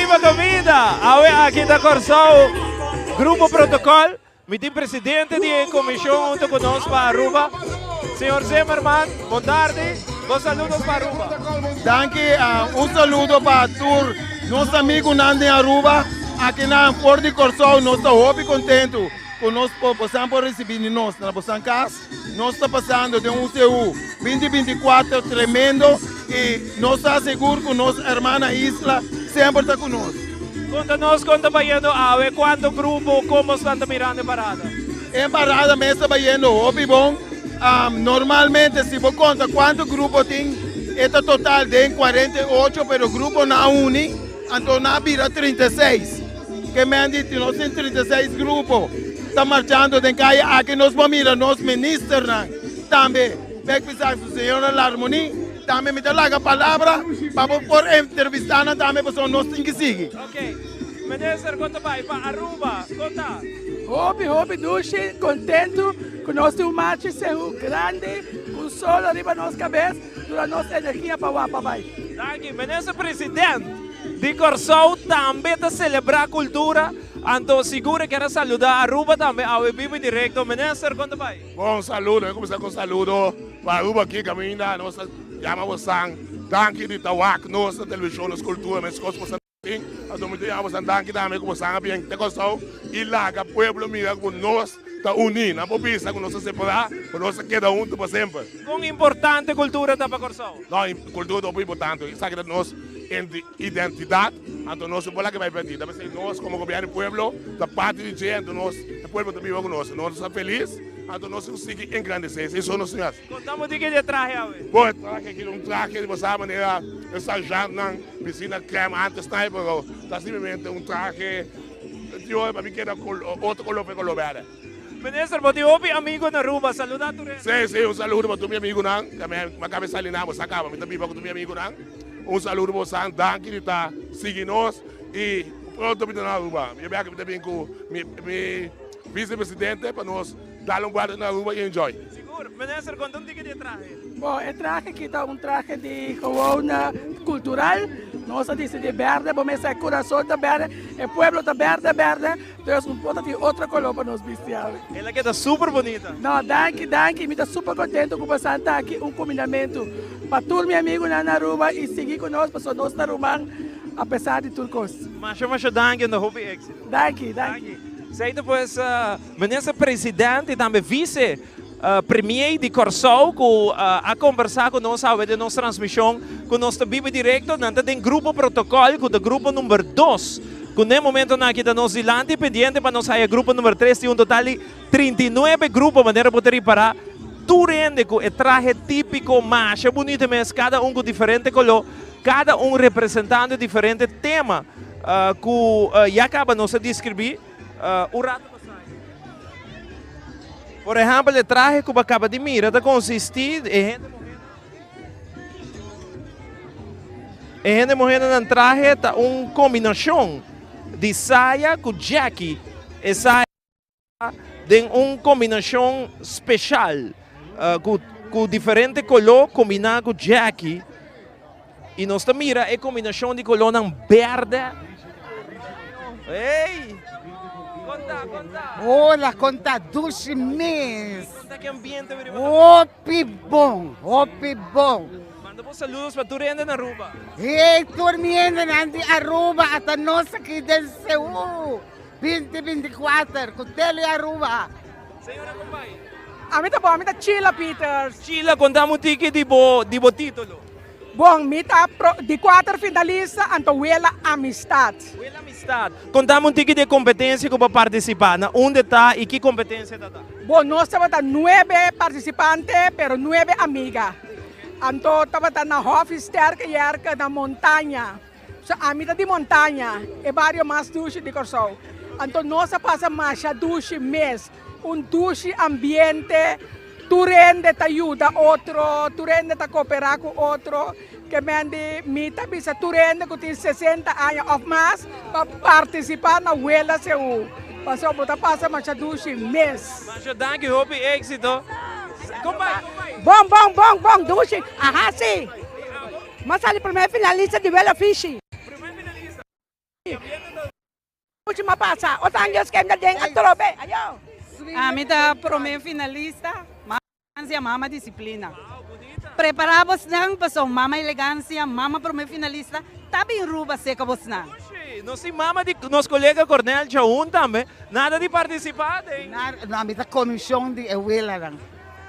Riba Caminda, awe aki ta Kòrsou, Grupo Protocol, mi tin presidente di e komishon hunto ku nos pa Aruba, señor Zimmerman, bon tardi, bo saludos pa Aruba. Danki, un saludo pa tur nos amigunan den Aruba, akinan for di Kòrsou, nos ta hopi kontentu ku nos por bosan por risibí di nos na bosan kas. Nos ta pasando den un CU 2024 tremendo y nos ta sigur cu nos hermana isla semper ta cu nos. Conta nos con ta bayendo awe, cuanto grupo, como esnan ta mirando e parada? E parada mes ta bayendo hopi bon. Normalmente si bo conta cuanto grupo tin, e ta total den 48, pero gruponan a uni, anto nan a bira 36. Ke men di nos tin 36 grupo ta marchando den kaya aki nos por mira nos ministernan tambe bek bisa su señora Larmonie tambe mi ta laga palabra pa bo por entrevista nan tambe pasobra nos tin ki sigui. Ok minister kon ta bai pa Aruba kon ta? Hopi hopi dushi kontentu ku nos tin un marchi sehu grandi ku solo riba nos kabes duna nos energia pa wapa bai. Danki minister president. Di Kòrsou tambe ta selebrá kultura, anto sigur e kier a saludá Aruba tambe awe bibu i direkto. Minister, kon ta bai? Bon saludo, mi kuminsá ku un saludo pa Aruba aki kaminda nos ta yama bosan danki di ta wak nos na televishon, nos kultura, mes kos ku bosan tin, anto mi ta yama bosan danki tambe ku bosan a bien te Kòrsou i laga pueblo mira ku nos ta uní, nan por bisa ku nos ta separá, pero nos ta keda huntu pa semper. Kon importante kultura ta pa Kòrsou? No, kultura ta hopi importante, esaki ta nos identidat, anto nos no por laga bai pèrdí. Ta p'esei nos komo gobièrnu di pueblo ta parti di dje, anto nos, e pueblo ta biba ku nos. Nos ta felis, anto nos ta sigui engrandesé. Esei so nos tin hasi. Konta bo di ke di e trahe awe? Bon, e trahe aki ta un trahe di bo sa manera e sargentnan bisti na krèm ántes nan, pero ta simplemente un trahe di ora pa mi keda otro koló pa e koló bèrdè. Minister, bo tin hopi amigo na Aruba, saluda tur hende. Sí, sí, un saludo pa tur mi amigunan, ku mi a kaba di sali nan, bo sa kaba, mi ta biba ku tur mi amigunan. Un saludo pa bosan, danki di ta sigui nos i pronto mi ta na Aruba. Mi a biaha ku mi ta bin ku mi mi vicepresidente pa nos dal un buelta na Aruba i enjoy. Sigur. Minister, konta un tiki di e trahe. Bon, e trahe aki ta un trahe di gewoon kultural. Nos a disidí bèrdè, bo mester e kurason ta bèrdè, e pueblo ta bèrdè bèrdè. Pues un por ta tin otro color pa nos bisti awe. El a keda super bunita. No, danki, danki. Mi ta super contento cu bosan ta aki. Un cumindamento pa tur mi amigunan na Aruba y sigui cu nos pasobra nos ta ruman a pesar di tur cos. Masha masha danki en ta hopi exito. Danki, danki. Esey ta pues Minister President y tambe Vice Premier di Kòrsou ku a kombersá ku nos awe den nos transmishon ku nos ta biba direkto. Nan ta den grupo protokòl ku ta grupo number dos ku n'e momentonan aki ta nos dilanti pendiente pa nos haya grupo number tres. Tin un total di 39 grupo manera bo ta ripará tur hende ku e trahe típiko masha bunita mes kada un ku diferente koló kada un representando diferente tema ku ya kaba nos a deskribí. Un rato pasá. Por ehèmpel, e trahe ku bo a kaba di mira ta konsistí e hende muhénan. E hende muhénan nan trahe ta un kombinashon di saya ku djèki. E saya ta den un kombinashon speshal ku ku diferente koló kombiná ku djèki. I nos ta mira e kombinashon di kolónan bèrdè. Ey! Konta, konta. Hola, konta dushi mes. Konta ki ambiente mi riba. Hopi bon, hopi bon. Manda bo saludos pa tur hende na Aruba. Hey, tur mi hendenan di Aruba, ata nos aki den Seú 2024 ku Tele Aruba. Señora kon bai? Ami ta bon, ami ta Chila Peters. Chila, konta mi un tiki di bo di bo titulo. Bon, mi ta di kuater finalista, anto Wela Amistad. Wela Amistad. Konta mi un tiki di e kompetensia ku bo a partisipá. Na unda ta i ki kompetensia ta ta? Bon, nos tabata nuebe partisipante, pero nuebe amiga. Anto tabata na Hòfi Sterke Yerke na Montaña. So ami ta di Montaña, e bario mas dushi di Kòrsou. Anto nos a pasa masha dushi mes, un dushi ambiente, tur hende ta yuda otro, tur hende ta koperá ku otro. Ke men di mi ta bisa tur hende ku tin 60 aña òf mas pa partisipá na Wela Seú, pasobra bo ta pasa masha dushi mes. Masha danki, hopi éksito. Kon bai, kon bai? Bon, bon, bon, bon, dushi. Aha, si. M'a sali promé finalista di Wela Fishi. Promé finalista. dushi m'a pasa. Otro aña Dios ke mi ta den atrobe. Ayo. Ami ta prome finalista. Elegancia mama disciplina. Prepara bosnan paso mama elegancia, mama prome finalista ta bin ruba seca bosnan. Oshi, nos tin mama di nos colega Cornel Chaun tambe, nada di participa den. No, ami ta comision di e welanan.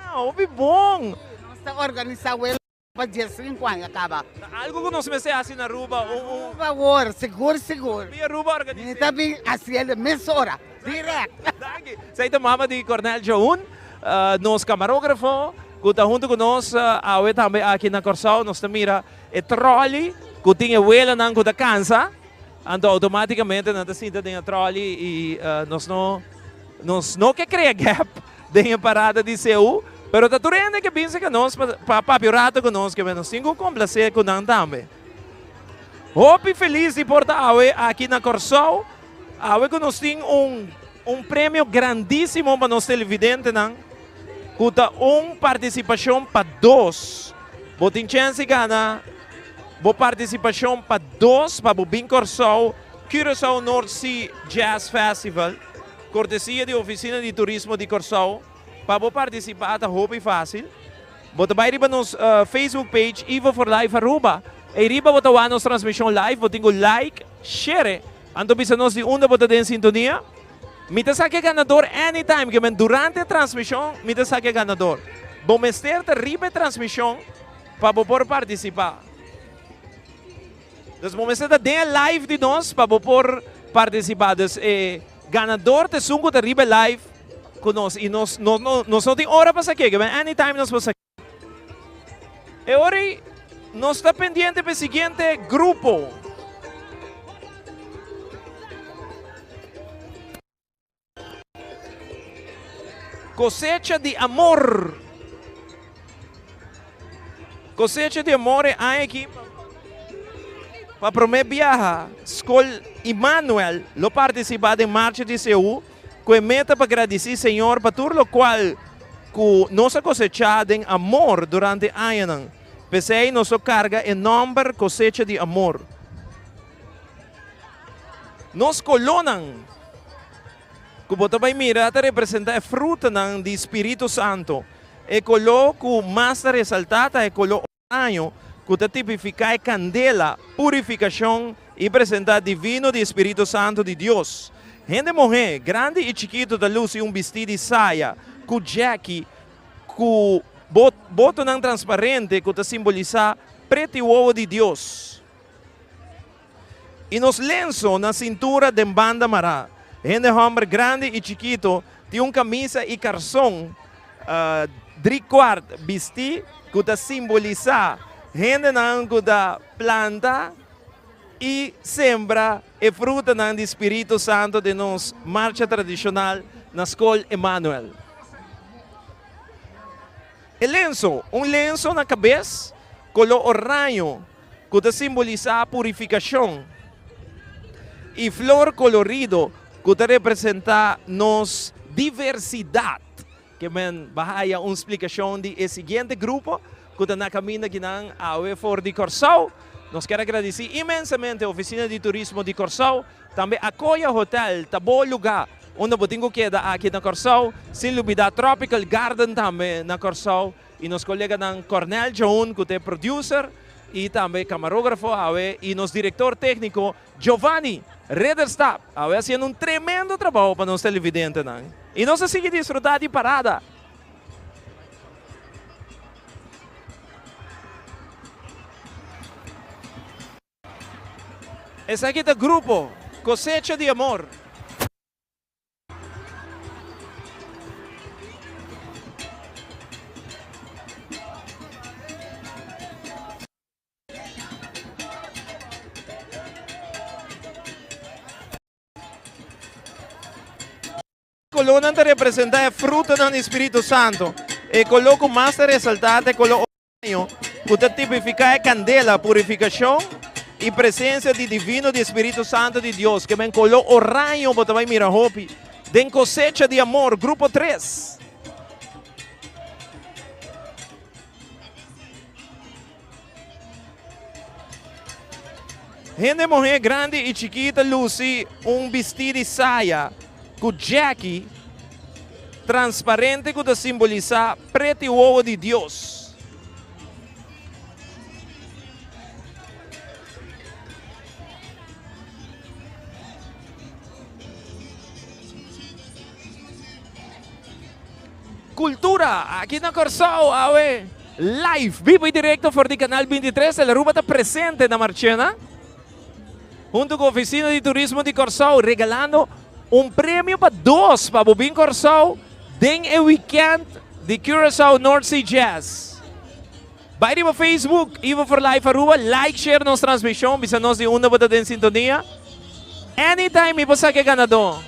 Ah, hopi bon. Nos ta organisa wela pa diesinku aña caba. Ta algo cu nos mester haci na Aruba, un un. Por favor, sigur sigur. Bin Aruba organisa. Mi ta bin haciendo mesora, direct. Danki. Esey ta mama di Cornel Joun, nos camarografo cu ta hunto cu nos awe tambe aki na Corsou. Nos ta mira e trolley cu tin e welanan cu ta cansa, anto automaticamente nan ta sinta den e trolley y nos no nos no ke crea gap den e parada di CU, pero ta tur hende ke bin cerca nos pa papia un rato cu nos, ke nos tin cu complace cu nan tambe. Hopi feliz di por ta awe aki na Corsou, awe cu nos tin un un premio grandisimo pa nos televidentenan, cu ta un participacion pa dos. Bo tin chens di gana bo participacion pa dos pa bo bin Corsou, Curaçao North Sea Jazz Festival. Kortesia di Ofisina di Turismo di Kòrsou, pa bo partisipá ta hopi fásil. Bo ta bai riba nos Facebook page Ivo for Life Aruba. Ei riba bo ta wak nos transmishon live, bo tin ku like, share, anto bisa nos di unda bo ta den sintonia. Mi ta sa ke ganador anytime, ke men durante e transmishon mi ta sa ke ganador. Bo mester ta riba e transmishon pa bo por partisipá. Dus bo mester ta den e live di nos pa bo por participa. Dus e ganador ta esun cu ta riba e live cu nos. Y nos nos no nos no tin ora pa sake, ke anytime nos por sake. E ora ei nos ta pendiente pa e siguiente grupo. Cosecha di amor. Cosecha di amor e aña aki pa prome biaha Skol Immanuel lo participa den Marcha di Seú cu e meta pa gradici Señor pa tur locual cu nos a cosecha den amor durante añanan. P'esey nos lo carga e nomber Cosecha di Amor. Nos kolónan ku bo ta bai mira ta representá e frutanan di spiritu santu. E koló ku mas ta resaltá ta e koló oraño ku ta tipifiká e kandela, purifikashon i presentá divino di e spiritu santu di Dios. Hende muhé, grandi i chikitu ta lusi un bistí di saya ku djèki ku botonan transparente ku ta simbolisá preti wowo di Dios. I nos lenso na sintura den banda mará. Hende hòmber grandi i chikito tin un kamisa i karson drikuart bistí ku ta simbolisá hendenan ku ta planta i sembra e frutanan di Spiritu Santu den nos marcha tradishonal na Skol Emanuel. E lenso, un lenso na kabes koló oraño ku ta simbolisá purifikashon, i flor kolorido ku ta representá nos diversidat. Ke men ba haya un splikashon di e siguiente grupo ku ta na kaminda kinan awe for di Kòrsou. Nos kier a gradisí inmensamente Ofisina di Turismo di Kòrsou, tambe Akoya Hotel ta bo lugá unda bo tin ku keda aki na Kòrsou, sin lubidá Tropical Garden tambe na Kòrsou. Y nos coleganan Cornel Joon cu ta e producer y tambe camarógrafo awe y nos director tecnico Giovanni Ridderstap awe haciendo un tremendo trabao pa nos televidentenan. Y nos a sigui disfruta di parada. Esaki ta grupo Cosecha di Amor. Kolónan ta representá e frutanan di Spiritu Santu. E koló ku mas ta resaltá ta e koló oraño, ku ta tipifiká e kandela, purifikashon i presensia di divino di e Spiritu Santu di Dios. Ke men koló oraño bo ta bai mira hopi den Kosecha di Amor, Grupo tres. Hende muhé grandi i chikí ta lusi un bistí di saya ku djèki transparente ku ta simbolisá preti wowo di Dios. Kultura aki na Kòrsou awe live, bibo i direkto for di Kanal 23 El Aruba ta presente na Marchena huntu ku Ofisina di Turismo di Kòrsou regalando un premio pa dos pa bo bin Kòrsou den e wikènt di Curaçao North Sea Jazz. Bai riba Facebook Ivo for Life Aruba, like, share nos transmishon, bisa nos di unda bo ta den sintonia. Anytime mi por saka e ganadó.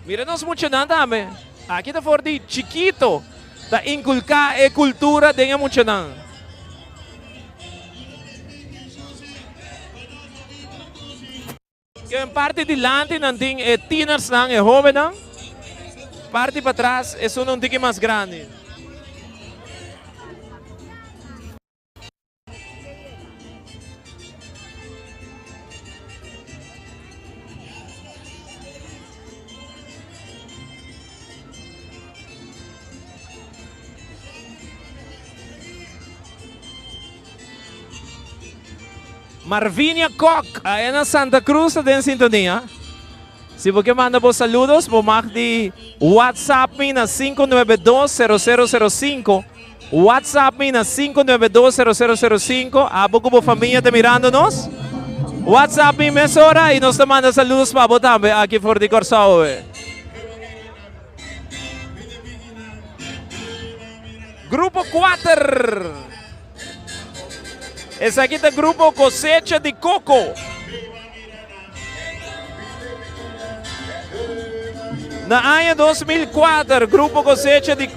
Mira nos muchanan tambe. Aki ta for di chikito ta inculca e cultura den e muchanan. En parti dilanti nan tin e tienersnan, e hobennan. Parti patras esun un tiki mas grandi. Marvinia Kok, aya na Santa Cruz ta den sintonia. Si bo ke manda bo saludos, bo mag di WhatsApp mi na 592 0005. WhatsApp mi na 592 0005. Abo ku bo famia ta mirando nos. WhatsApp mi mesora i nos ta manda saludos pa bo tambe aki for di Kòrsou. Grupo 4. Esaki ta grupo Cosecha di Coco. Na aña 2004, Grupo Cosecha di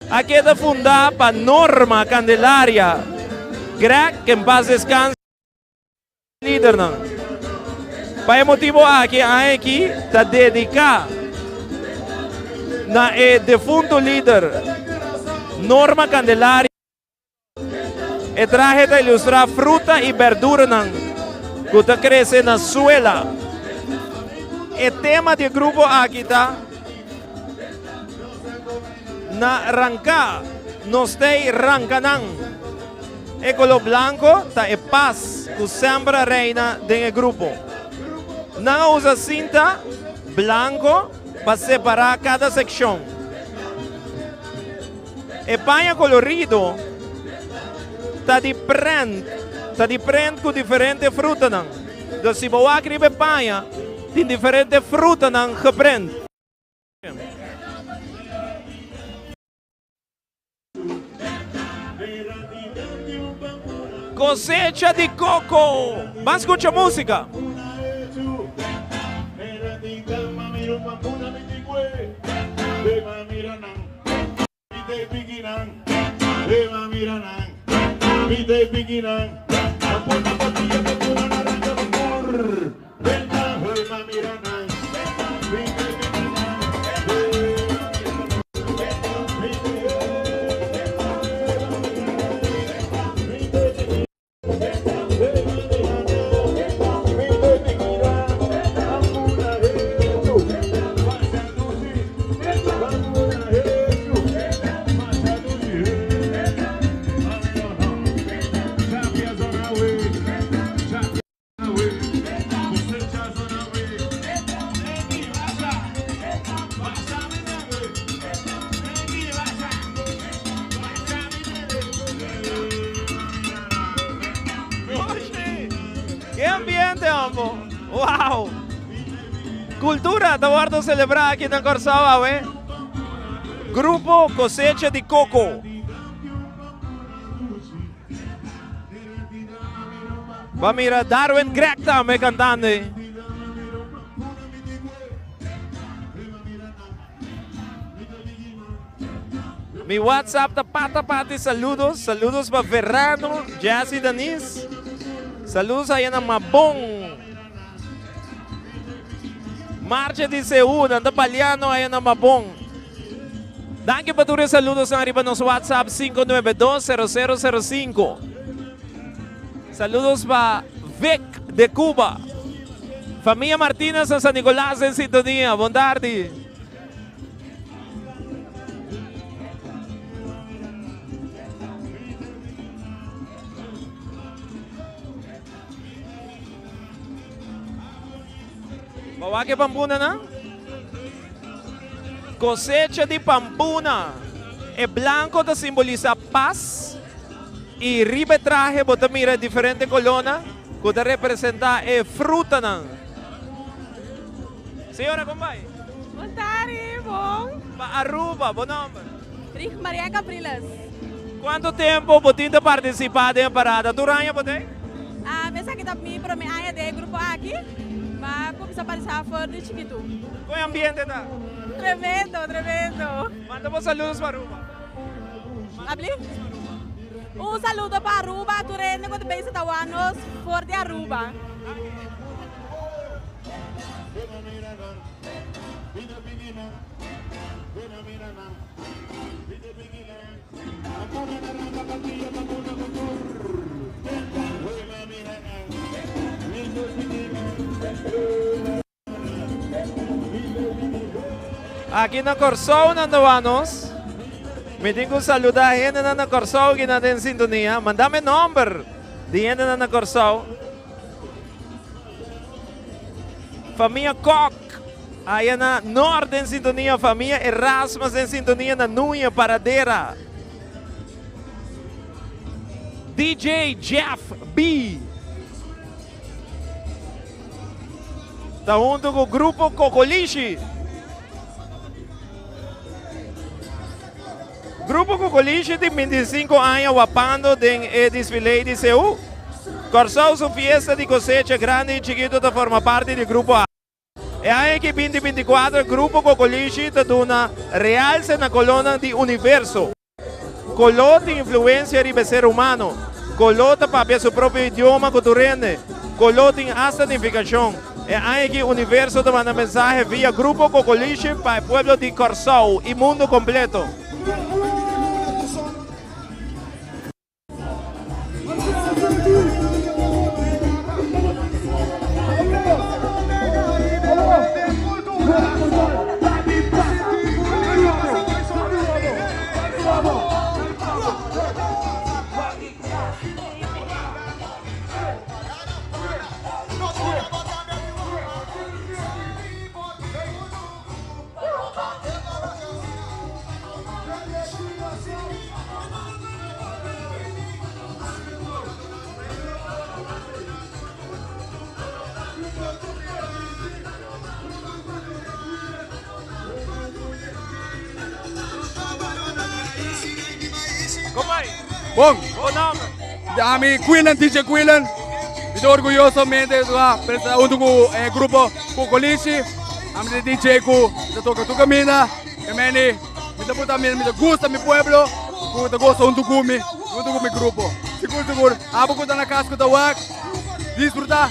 a keda fundá pa Norma Candelaria Greg, que en paz descanse, lidernan. Pa e motibo aki, aña aki ta dediká na e defunto lider Norma Candelaria. E trahe ta ilustrá fruta i berduranan ku ta krese na suela. E tema di e grupo aki ta Na ranká nos tei ranka nan. E koló blanko ta e pas ku semper a reina den e grupo. Nan a usa sinta blanko pa separá kada sekshon. E paña kolorido ta di prent, ta di prent ku diferente frutanan. Dus si bo wak riba e paña, tin diferente frutanan geprent. Kosecha di koko. Ban skucha músika. Ke ambiente hombo! Wow! Kultura ta wòrdu selebrá aki na Kòrsou awe. Grupo Kosecha di Koko. Ba mira Darwin Greg tambe kantando ei. Mi WhatsApp ta pata pati saludos. Saludos pa Verano, Jesse Danis. Saludos allá na Mabon. Marcha di Seú, nan ta baliando allá na Mabon. Danki pa tur e saludos nan riba nos WhatsApp 592 0005. Saludos pa Vic de Cuba. Famia Martinez na San Nicolas den sintonia. Bon tardi. Bo wak e pampuna nan? Cosecha di pampuna. E blanco ta simbolisa paz y riba e trahe bo ta mira diferente colornan cu ta representa e frutanan. Señora con bay? Bon tardi, bon. Pa Aruba, bo nomber? Rig Maria Capriles. Cuanto tempo bo tin ta participa den e parada? Tur aña bo ta ey? Esaki ta mi prome aña den e grupo aki. Ma cuminsa participá for di chikitu. Con e ambiente ta? Tremendo, tremendo. Manda bo saludos pa Aruba. Abli? Un saludo pa Aruba, tur hende cu ta bezig ta wak nos for di Aruba. Aki na Kòrsou nan ta wak nos. Mi tin ku saluda hendenan na Kòrsou ki nan den sintonia. Manda mi nòmber di hendenan na Kòrsou. Famia Kok aya na Nort den sintonia. Famia Erasmus den sintonia na Nuña, Paradera. DJ Jeff B. Ta hunto cu Grupo Cocolishi. Grupo Cocolishi tin 25 aña wapando den e desfile di Seú. Kòrsou su fiesta di kosecha grandi i chikitu ta forma parti di grupo A. E aña aki binti 24 Grupo Cocolishi ta duna realse na kolónan di universo. Koló tin influensia riba e ser humano. Koló ta papia su propio idioma ku tur hende. Koló tin asta nifikashon. E aña aki universo ta manda mensahe via Grupo Kokolishi pa e pueblo di Kòrsou i mundu kompleto. Bon. Bo nomber? Ami Quillen, DJ Quillen. Mi ta orguyosamente ta presenta hunto cu e grupo Cocolishi. Ami ta DJ cu ta toca tur caminda. E meni mi ta puta mi ta gusta mi pueblo cu ta goza hunto cu mi, hunto cu mi grupo. Sigur sigur abo cu ta na cas cu ta wak disfruta.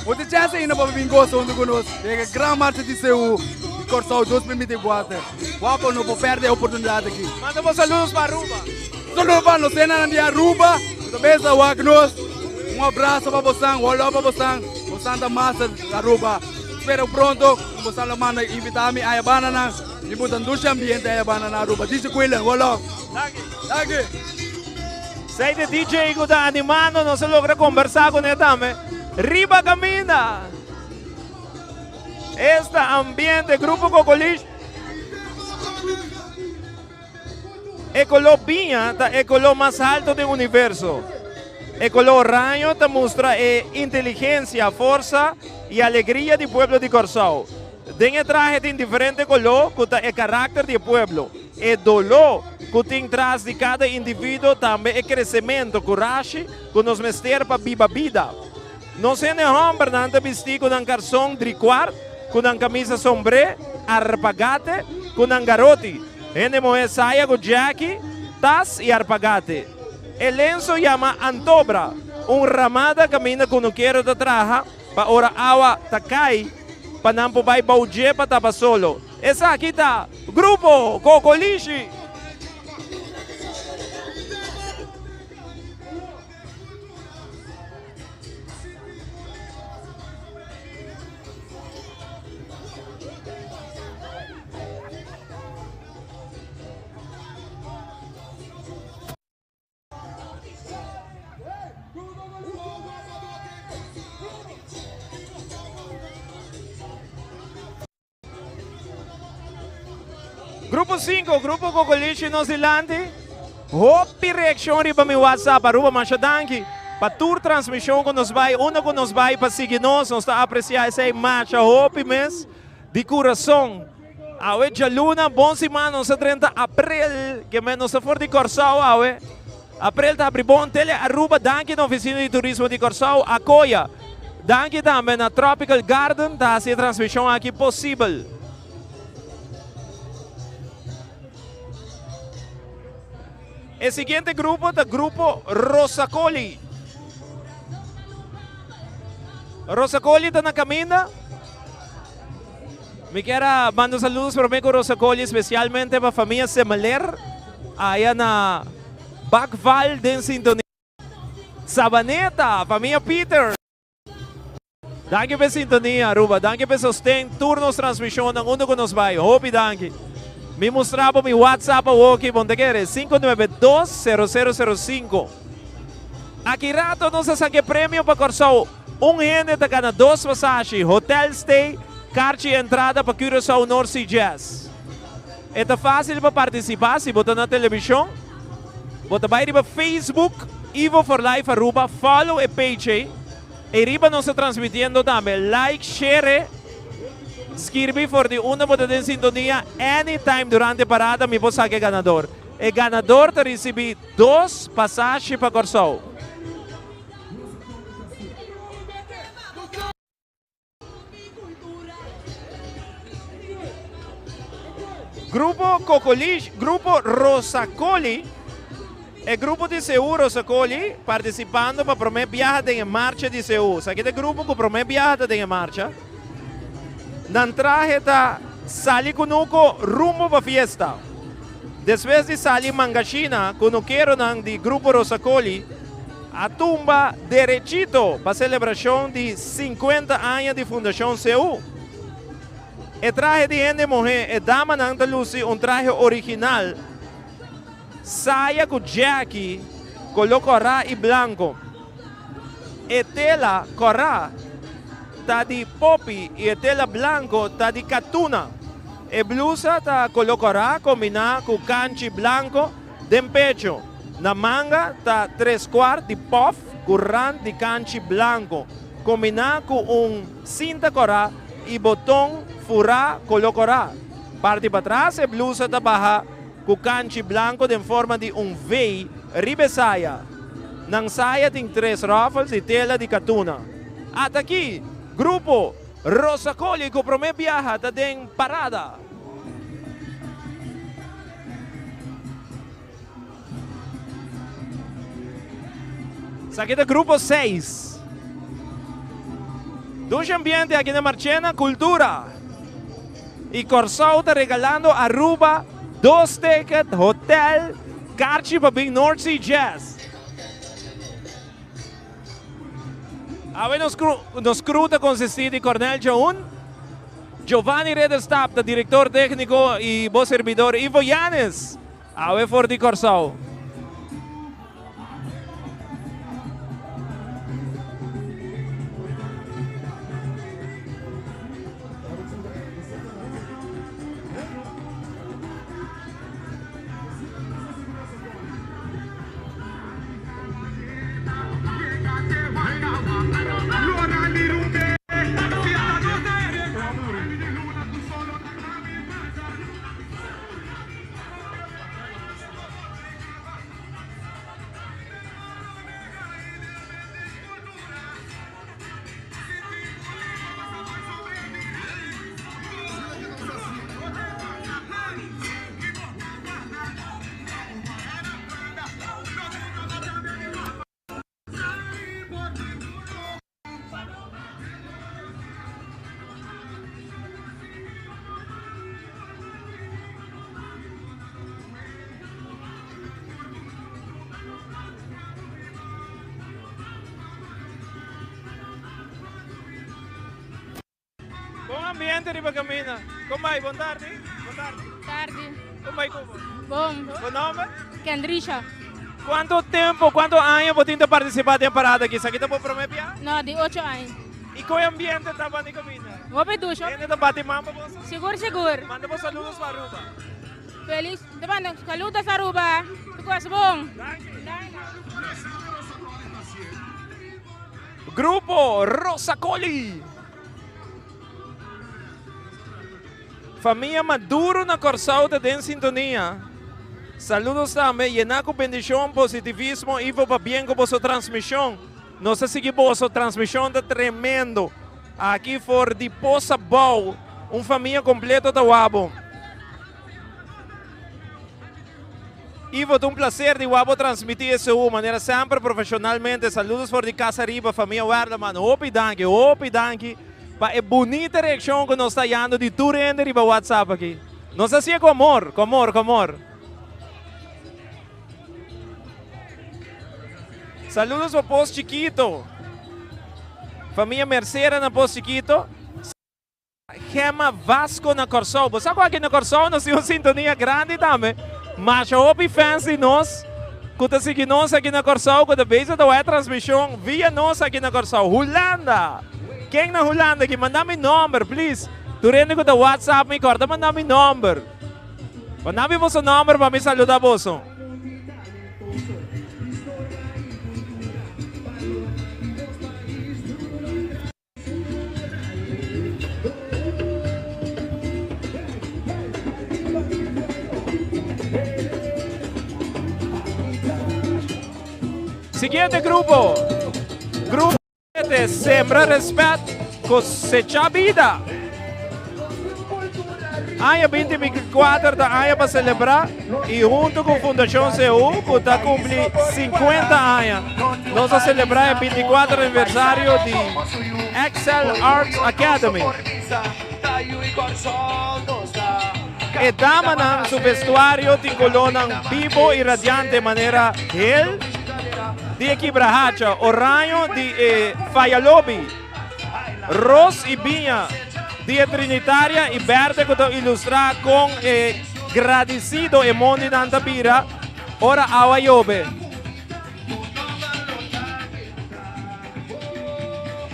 Bo tin chance ainda pa bin goza hunto cu nos den e gran marcha di CU di Corsou 2024. Guapo no por perde e oportunidad aki. Manda bo saludos pa Aruba. Saludos pa nos hendenan di Aruba cu ta beza wak nos. Un abrazo pa bosan, un love pa bosan. Bosan ta master di Aruba. Spero pronto cu bosan lo manda invita mi aya banda nan. Mi buta un dushi ambiente aya banda na Aruba. DJ Quillen, one love. Danki. Danki. Sei de DJ cu ta animando nos a logra conversa cu ne tambe. Riba caminda. Esta ambiente Grupo Cocolish. E koló biña ta e koló mas halto den universo. E koló oraño ta mustra e inteligensia, forsa i alegria di pueblo di Kòrsou. Den e trahe tin diferente koló ku ta e karakter di e pueblo, e doló ku tin tras di kada individuo, tambe e kresementu, kurashi ku nos mester pa biba bida. Nos hende hòmbernan ta bistí ku nan karson drikuart, ku nan kamisa sombré, arpagate, ku nan garoti. Hende muhé saya ku djèki, tas i arpagate. E lenso yama antobra, un ramada kaminda kunukero ta traha pa ora awa ta kai pa nan por bai bou dje pa tapa solo. Esaki ta Grupo Kokolishi! Grupo 5, Grupo Cocolishi nos dilanti. Hopi reaccion riba mi WhatsApp. Aruba masha danki pa tur transmision cu nos bay, unda cu nos bay pa sigui nos. Nos ta aprecia esey masha hopi mes di curason. Awe djaluna, bon siman, nos ta drenta april, ke men nos ta for di Kòrsou awe. April ta habri bon, Tele Aruba, danki na Oficina di Turismo di Kòrsou, Akoya. Danki tambe na Tropical Garden ta hasi e transmishon aki posibel. E siguiente grupo ta Grupo Rosacoli. Rosacoli ta na kaminda. Mi kier a manda saludos prome cu Rosacoli especialmente pa famia Semeler aya na Bakval den sintonia. Sabaneta, famia Peter. Danki pa e sintonia Aruba, danki pa e sosten tur nos transmisionnan unda cu nos bay. Hopi danki. Mi mustra bo mi WhatsApp awoki, bon ta kere? 592 0005. Aki rato nos a saca e premio pa Corsou. Un hende ta gana dos pasashi, hotel stay, karchi entrada pa Curaçao North Sea Jazz. E ta fácil pa partisipá si bo ta na televishon. Bo ta bai riba Facebook Ivo for Life Aruba, follow e page ei. Ei riba nos ta transmitiendo tambe. Like, share, skirbi for di unda bo ta den sintonia anytime durante e parada mi por saka e ganador. E ganador ta risibí dos pasashi pa Kòrsou. Grupo Cocolish, Grupo Rosacoli, e grupo di Seú Rosacoli participando pa prome biaha den e marcha di Seú. Esaki ta e grupo cu prome biaha ta den e marcha. Nan trahe ta sali cunuco rumbo pa fiesta. Despues di sali Mangashina, cunukeronan di Grupo Rosacoli a tumba derechito pa celebracion di 50 aña di Fundacion CU. E trahe di hende muhe, e damanan ta luci un trahe original, saya cu jackie color cora y blanco. E tela cora ta di popi y e tela blanco ta di catuna. E blusa ta color cora combina cu canchi blanco den pecho. Na manga ta tres cuart di pof cu rand di canchi blanco combina cu un cinta cora y boton fura color cora. Parti patras e blusa ta baha cu canchi blanco den forma di un V riba e saya. Nan saya tin tres ruffles di tela di katuna. Ata aki, grupo Rosacoli cu prome biaha ta den parada. Esaki ta grupo seis. Dushi ambiente aki na Marchena, Cultura y Corsou ta regalando Aruba dos ticket hotel Karchi pa bin North Sea Jazz. Awe nos crew, nos crew ta consisti di Cornel Joun, Giovanni Ridderstap ta director tecnico y bo servidor Ivo Yanes. Awe for di Corsou. Bon ambiente riba camina. Con bai? Bon tardi. Bon tardi. Tardi. Con bai cu bo? Bon. Bo nomber? Kendrisha. Cuanto tempo, cuanto aña bo tin ta participa den parada aki? Esaki ta bo prome bia? No, di ocho aña. Y con e ambiente ta banda di caminda? Hopi dushi. Hende ta bati man pa boso? Sigur, sigur. Manda bo saludos pa Aruba. Feliz, ta manda saludos Aruba. Tur cos bon. Grupo Rosa Coli. Famia Maduro na Kòrsou ta den sintonia. Saludos tambe, yená ku bendishon, positivismo Ivo pabien ku boso transmishon. Nos ta sigui boso transmishon ta tremendo. Aki for di Posa Bou, un famia kompleto ta wak bo. Ivo, ta un placer di wak bo transmiti SU manera semper profesionalmente. Saludos for di Casa Riba, famia Werleman. Hopi danki, hopi danki pa e bunita reaccion cu nos ta hayando di tur hende riba WhatsApp aki. Nos ta haci'e cu amor, cu amor, cu amor. Saludos pa Pos Chikito. Famia Mercera na Pos Chikito. Gemma Vasco na Kòrsou. Bo sa ku aki na Kòrsou nos tin un sintonia grandi tambe. Masha hopi fans di nos ku ta sigui nos aki na Kòrsou ku ta bezig ta wak e transmishon via nos aki na Kòrsou. Hulanda! Ken na Hulanda aki? Manda mi nòmber please. Tur hende ku ta whatsapp mi kòrda manda mi nòmber. Manda mi boso nòmber pa mi saluda boso. Siguiente grupo. Grupo 7, Sembra Respet, Cosecha Bida. Aña 2024 ta aña pa celebra y hunto cu Fundacion CU cu ta cumpli 50 aña. Nos a celebra e 24 aniversario di Excel Arts Academy. E damanan su vestuario tin colornan bibo y radiante manera hel di e kibrahacha, oraño di e fayalobi, ros y biña di e trinitaria y berde cu ta ilustra con e gradicido e mondinan ta bira ora awa yobe.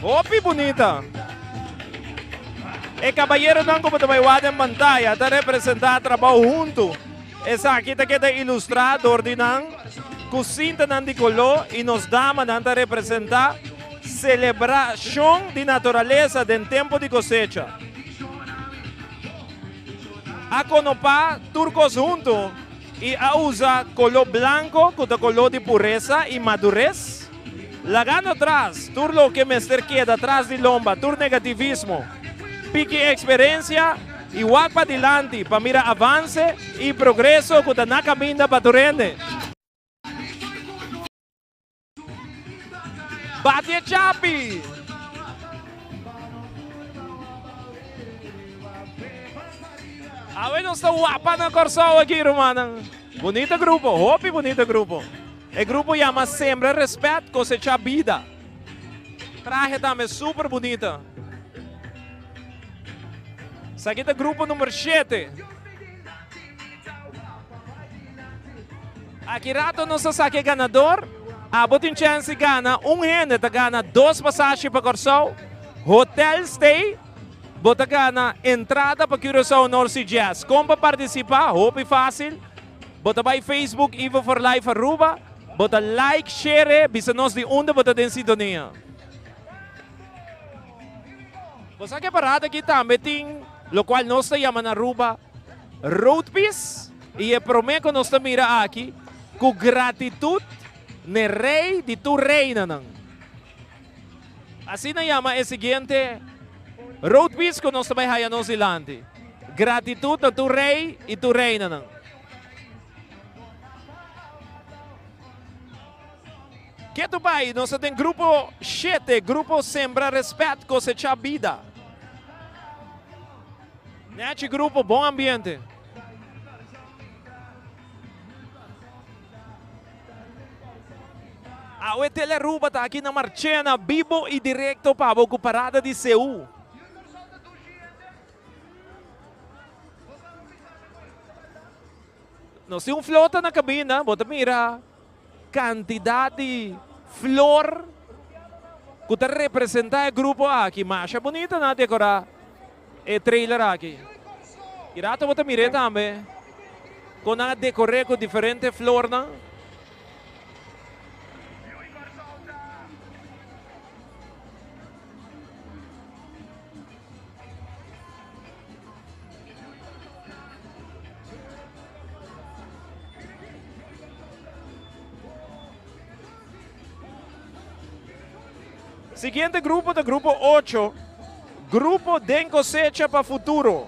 Hopi bunita. E kabayeronan ku bo ta bai wak den pantaya ta representá trabou huntu. Esaki ta keda ilustrá dor di nan ku sintanan di koló i nos damanan ta representá selebrashon di naturalesa den tempu di kosecha. A konopá tur kos huntu i a usa koló blanko ku ta koló di puresa i madures. Lagando atras tur loke mester keda tras di lomba, tur negativismo, piki eksperensia i wak padilanti pa mira avanse i progreso ku ta na kaminda pa tur hende. Bati e chapi! Awe nos ta wapa na Kòrsou aki rumannan. Bunita grupo, hopi bunita grupo. E grupo yama Sembra Respet, Cosecha Bida. Trahe tambe super bunita. Esaki ta grupo number shete. Aki rato nos ta saka e ganador. Abo tin chèns di gana. Un hende ta gana dos pasashi pa Kòrsou, hotel stay, bo ta gana entrada pa Curaçao North Sea Jazz. Kon pa partisipá? Hopi fásil. Bo ta bai Facebook Ivo for Life Aruba, bo ta like, share, bisa nos di unda bo ta den sintonia. Bo sa ke parada aki tambe tin locual nos ta yama na Aruba roadpiece y e prome cu nos ta mira aki cu gratitud n'e rey di tur reinanan. Asina yama e siguiente roadpiece cu nos ta bai haya nos dilanti. Gratitud na tur rey y tur reinanan. Ketu bai, nos ta den grupo shete, grupo Sembra Respet, Cosecha Bida. Nechi grupo, bon ambiente. Awe Telearuba ta aki na Marchena, bibo y directo pa bo cu parada di CU. Nos tin un flota na cabina, bo ta mira cantidad di flor cu ta representa e grupo aki. Masha bunita nan a decora e trailer aki. Y rato bo ta mir'e tambe. Kon nan a dekor'é ku diferente flornan. Siguiente grupo ta grupo ocho, Grupo den Cosecha pa Futuro.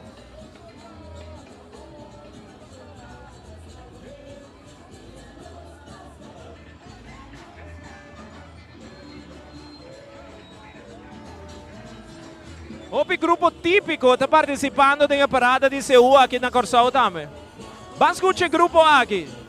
Hopi grupo típiko ta partisipando den e parada di Seú aki na Kòrsou tambe. Ban skucha e grupo aki.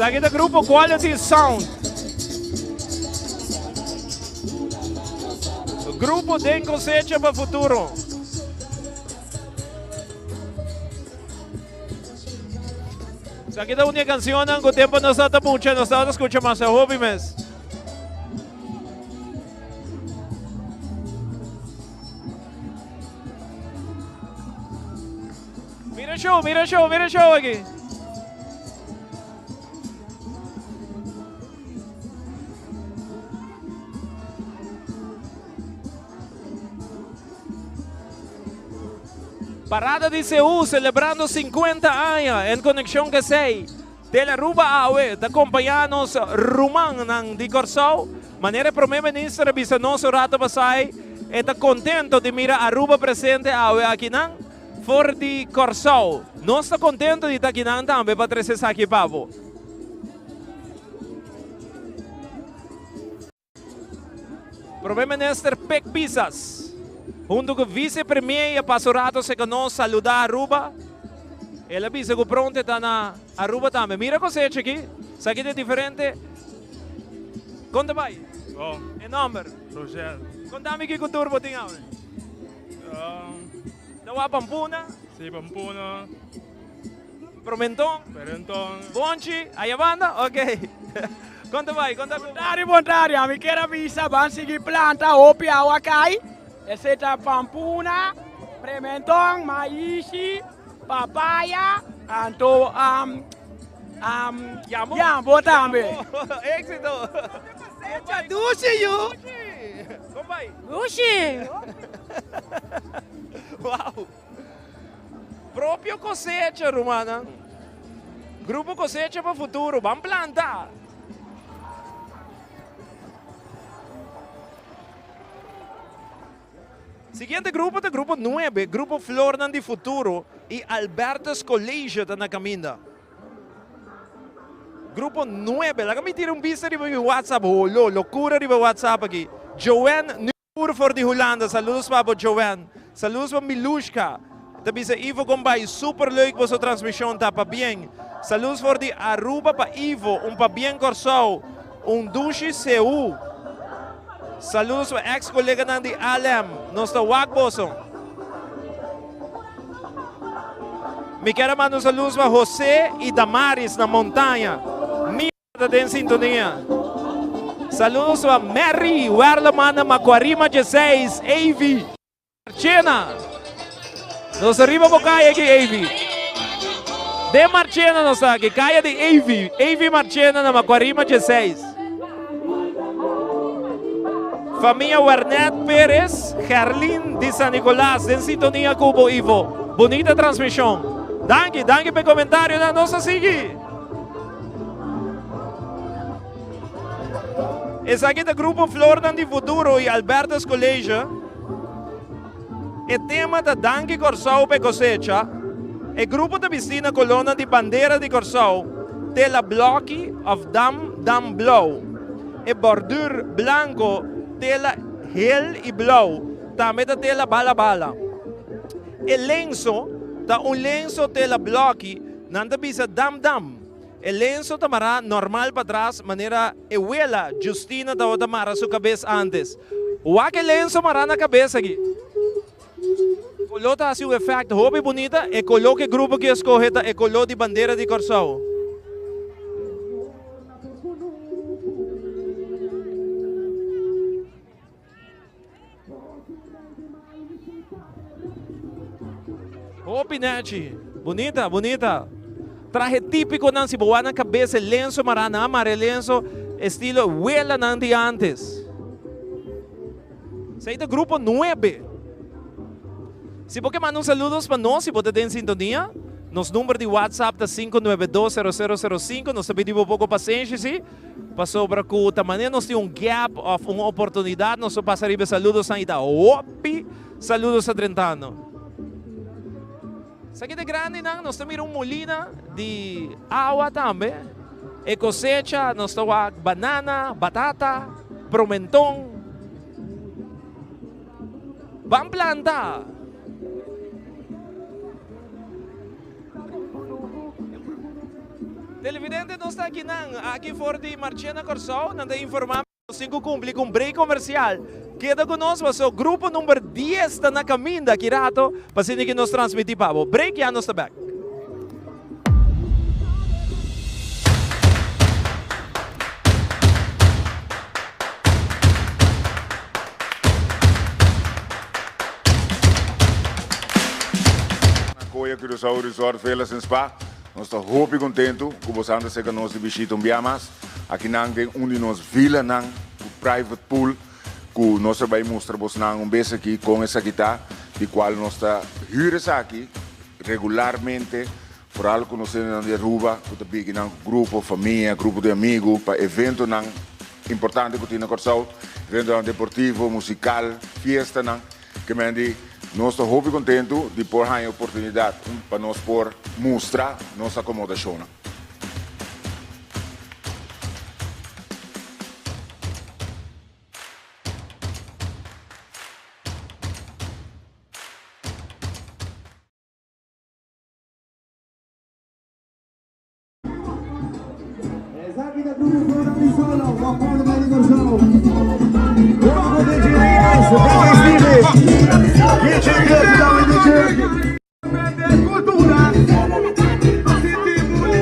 Esaki ta grupo Quality Sound. Grupo Den Cosecha pa Futuro. Esaki ta un di e cancionnan cu tempo nos tabata mucha nos tabata scucha masha hopi mes. Mira show, mira show, mira show aki. Parada di Seú celebrando 50 aña en conexión cu esey. Tele Aruba awe ta compaña nos rumannan di Corsou. Manera e Prome Minister a bisa nos un rato pasai, e ta contento di mira Aruba presente awe akinan for di Corsou. Nos ta contento di ta akinan tambe pa trece esaki pa bo. Prome Minister Pik Pisas hunto cu Vice Premier a pasa un rato seca nos saluda Aruba. El a bisa cu pronto e ta na Aruba tambe. Mira cosecha aki. Esaki ta diferente. Con ta bay? Bon. E nomber? Rogel. Contami kico tur bo tin awe. Ta wak pampuna? Si, pampuna. Promenton. Perenton. Bonchi, aya banda? Ok. Kon ta bai? Kon ta Bon tardi, bon tardi. Ami kier a bisa ban sigui planta hopi awa kai. Esei ta pampuna, prementon, maishi, papaya, anto um, um, Yambo. yambo tambe. Éxito. Echa dushi yu. Kon bai? Dushi. Wow. Propio cosecha, rumannan. Grupo Cosecha pa Futuro, ban planta! Siguiente grupo ta grupo nuebe, Grupo Flornan di Futuro y Albertus College ta na caminda. Grupo nuebe, laga mi tira un bista riba mi WhatsApp, holo, locura riba WhatsApp aki. Joanne. Pur for di Hulanda, saludos pa bo Joanne, saludos pa Milushka, ta bisa Ivo con bay super leuk boso transmision ta pabien, saludos for di Aruba pa Ivo, un pabien Corsou, un dushi Seú, saludos pa ex coleganan di Alem, nos ta wak boso. Mi kier a manda un saludos pa Jose y Damaris na Montaña. Ta den sintonia. Saludos pa Mary Werleman na Macuarima 16, Avi Marchena. Nos arriba bo kaya aki, Avi. Den Marchena nos ta aki, kaya di Avi. Avi Marchena na Macuarima 16. Famia Wernet Perez, Gerlin di San Nicolas, den sintonia ku bo, Ivo. Bonita transmishon. Danki, danki p'e komentarionan. Nos ta sigui. Esaki ta Grupo Flornan di Futuro y Albertus College. E tema ta Danki Kòrsou p'e kosecha. E grupo ta bistí na kolónan di bandera di Kòrsou, tela blòki òf dam dam blou. E bòrdür blanko tela hel i blou, tambe ta tela bala bala. E lenso ta un lenso tela blòki. Nan ta bisa dam dam. E lenso ta mará normal patras manera e wela Justina tabata mara su kabes antes. Wak e lenso mará na kabes aki. Koló ta hasi un efèkt hopi bunita. E koló ku e grupo ki a skohe ta e koló di bandera di Kòrsou. Hopi nechi. Bunita, bunita. Trahe típiko nan si bo wak nan kabes e lenso mará nan a mara e lenso estilo welanan di antes. Esei ta grupo nuebe. Si bo ke manda un saludos pa nos si bo ta den sintonia, nos number di WhatsApp ta 592 0005. Nos ta pidi bo poko pasenshi si, pasobra ku ta manera nos tin un gap of un oportunidat nos ta pasa riba e saludosnan i ta hopi saludos ta drentando. Esaki ta grandinan, nos ta mira un molina di awa tambe. E kosecha nos ta wak banana, batata, promenton. Ban planta! Televidente nos ta akinan, aki for di Marchena Kòrsou, nan ta informa. Nos tin ku kumpli ku un break komersial. Keda ku nos paso grupo number dies ta na kaminda aki rato pa asina ki nos transmití pa bo. Break ya nos ta bek. Nakoya Curaçao Resort Villas and Spa. Nos ta hopi kontentu ku boso anda serka nos di bishita un bia mas. Akinan den un di nos vilanan ku private pool ku nos a bai mustra bosnan un bes aki kon esaki ta, di kual nos ta hür esaki regularmente, foral ku nos hendenan di Aruba ku ta bigi nan ku grupo, famia, grupo di amigu pa eventonan importante ku tin na Kòrsou, eventonan deportivo, musikal, fiestanan. Ke men di nos ta hopi kontentu di por haña oportunidat pa nos por mustra nos akomodashonnan.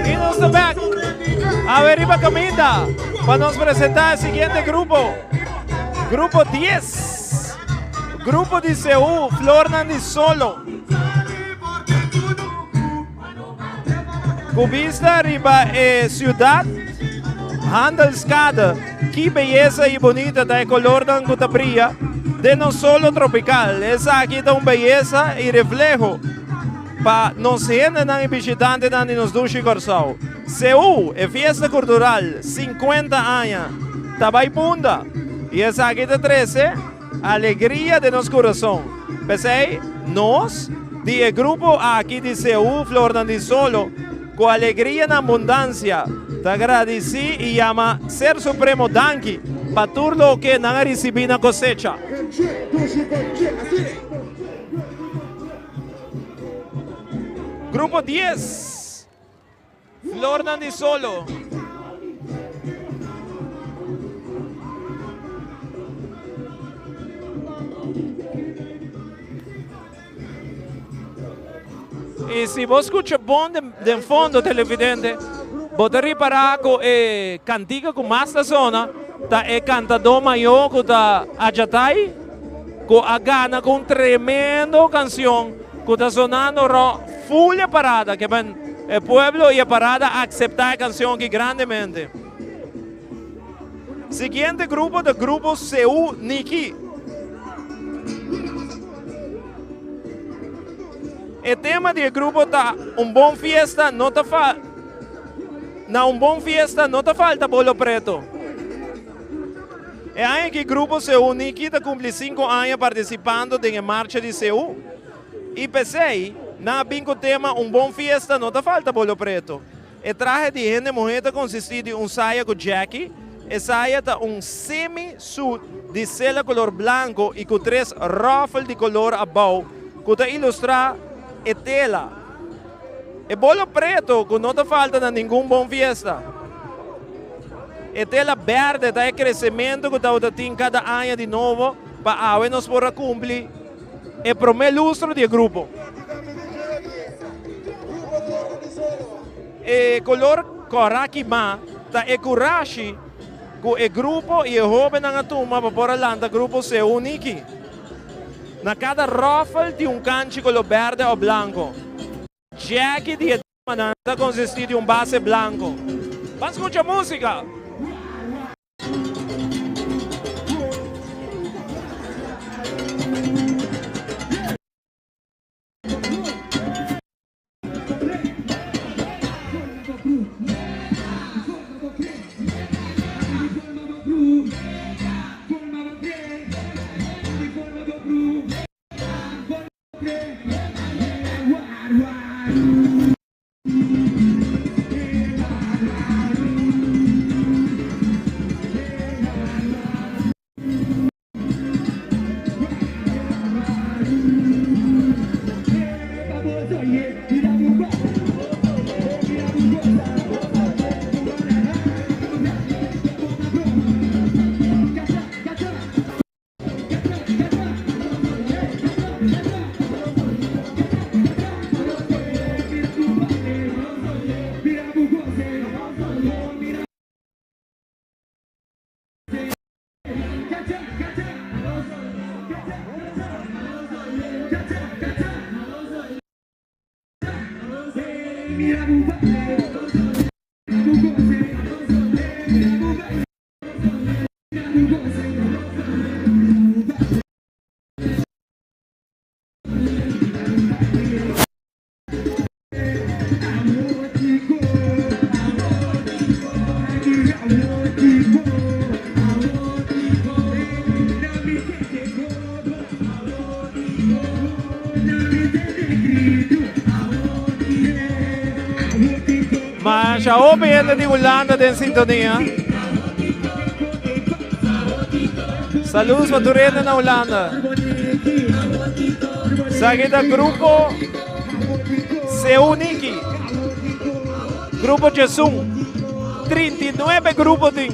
Y nos ta back. Awe riba caminda pa nos presenta e siguiente grupo. Grupo 10. Grupo di CU, Flornan di Solo. Ku bista riba e siudat Handelskade, ki beyesa i bunita ta e kolornan ku ta bria den nos solo tropikal. Esaki ta un beyesa i refleho pa nos hendenan i bishitantenan di nos dushi Kòrsou. Seú, e fiesta kultural 50 aña ta bai punda i esaki ta trese Alegria den nos kurason. P'esei, nos, di e grupo aki di Seú Flornan di Solo, ku alegria na abundansia, ta gradisí i yama Ser Supremo danki pa tur loke nan a risibí na kosecha. Grupo dies. Flornan di solo. I si bo skucha bon den fondo televidente, bo ta ripará ku e kantika ku mas ta sona ta e kantadó mayó ku ta Ajatai ku a gana ku un tremendo kansion ku ta sonando rònt ful e parada. Ke men e pueblo i e parada a akseptá e kansion aki grandemente. Siguiente grupo ta grupo Seú Niki. E tema di e grupo ta Un bon fiesta no ta fa Na un bon fiesta no ta falta bolo preto. E aña aki Grupo Seú Niki ta kumpli sinku aña partisipando den e marcha di Seú. I p'esei nan a bin ku tema Un bon fiesta no ta falta bolo preto. E trahe di hende muhé ta konsistí di un saya ku djèki. E saya ta un semi suit di sela kolor blanko i ku tres ròfel di kolor abou ku ta ilustrá e tela. E bolo preto ku no ta falta na ningun bon fiesta. E tela berde ta e kresementu ku tabata tin kada aña di nobo pa awe nos por a kumpli e promé lustro di e grupo. E kolor kòrá kimá ta e kurashi ku e grupo i e hóbennan a tuma pa por a lanta grupo Seú Niki. Na kada ròfel tin un kanchi koló bèrdè òf blanko. Jackie di e damanan ta konsistí di un base blanko. Ban skucha músika! Masha hopi hende di Hulanda den sintonia. Saludos pa tur hende na Hulanda. Esaki ta grupo Seuniki. Grupo Jesum. 39 grupo tin.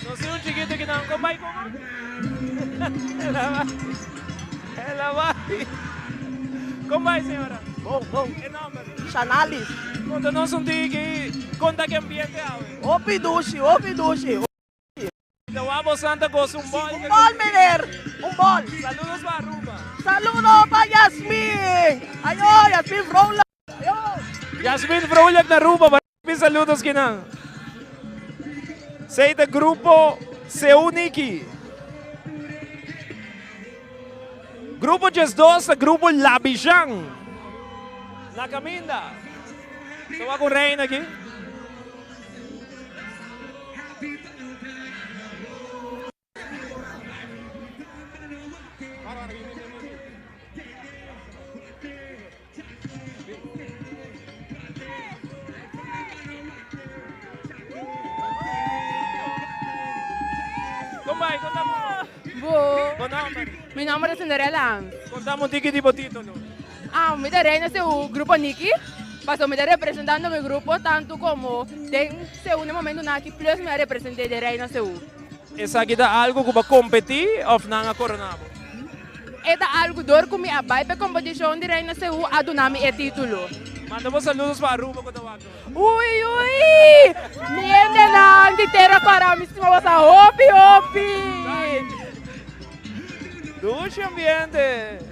Nos tin un chiquito ki nan kon bai como? Ela bai. Ela bai. Kon bai señora? Bon, bon. E nomber? Shanalis. Konta nos un tiki kon ta ki ambiente awe. Hopi dushi, hopi dushi. Ta wak bo Santa gosa un bol. Un bol meneer, un bol. Saludos pa Aruba. Saludo pa Yasmin. Ayo, Yasmin Vrolijk. Ayo. Yasmin Vrolijk na Aruba, hopi saludos kinan. Sei ta grupo Seuniki. Grupo 12 ta grupo Labijan. Na caminda. Ta wak un reina aki. Kon bai? Kon ta Bo. Bo nomber? Mi nomber ta Cinderella. Contame un tiki di bo titulo. Ah, mi ta reina segun grupo Niki, pasobra mi ta representando mi grupo tanto como den segun e momentonan aki plus mi a represente den Reina Seú. Esaki ta algo cu bo a competi of nan a corona bo? E ta algo dor cu mi a bay pa e competicion di Reina Seú a duna mi e titulo. Manda bo saludos pa Aruba cu ta wak. Ui ui! Mi hendenan di Tera Kora mi stima boso hopi hopi! Dushi ambiente.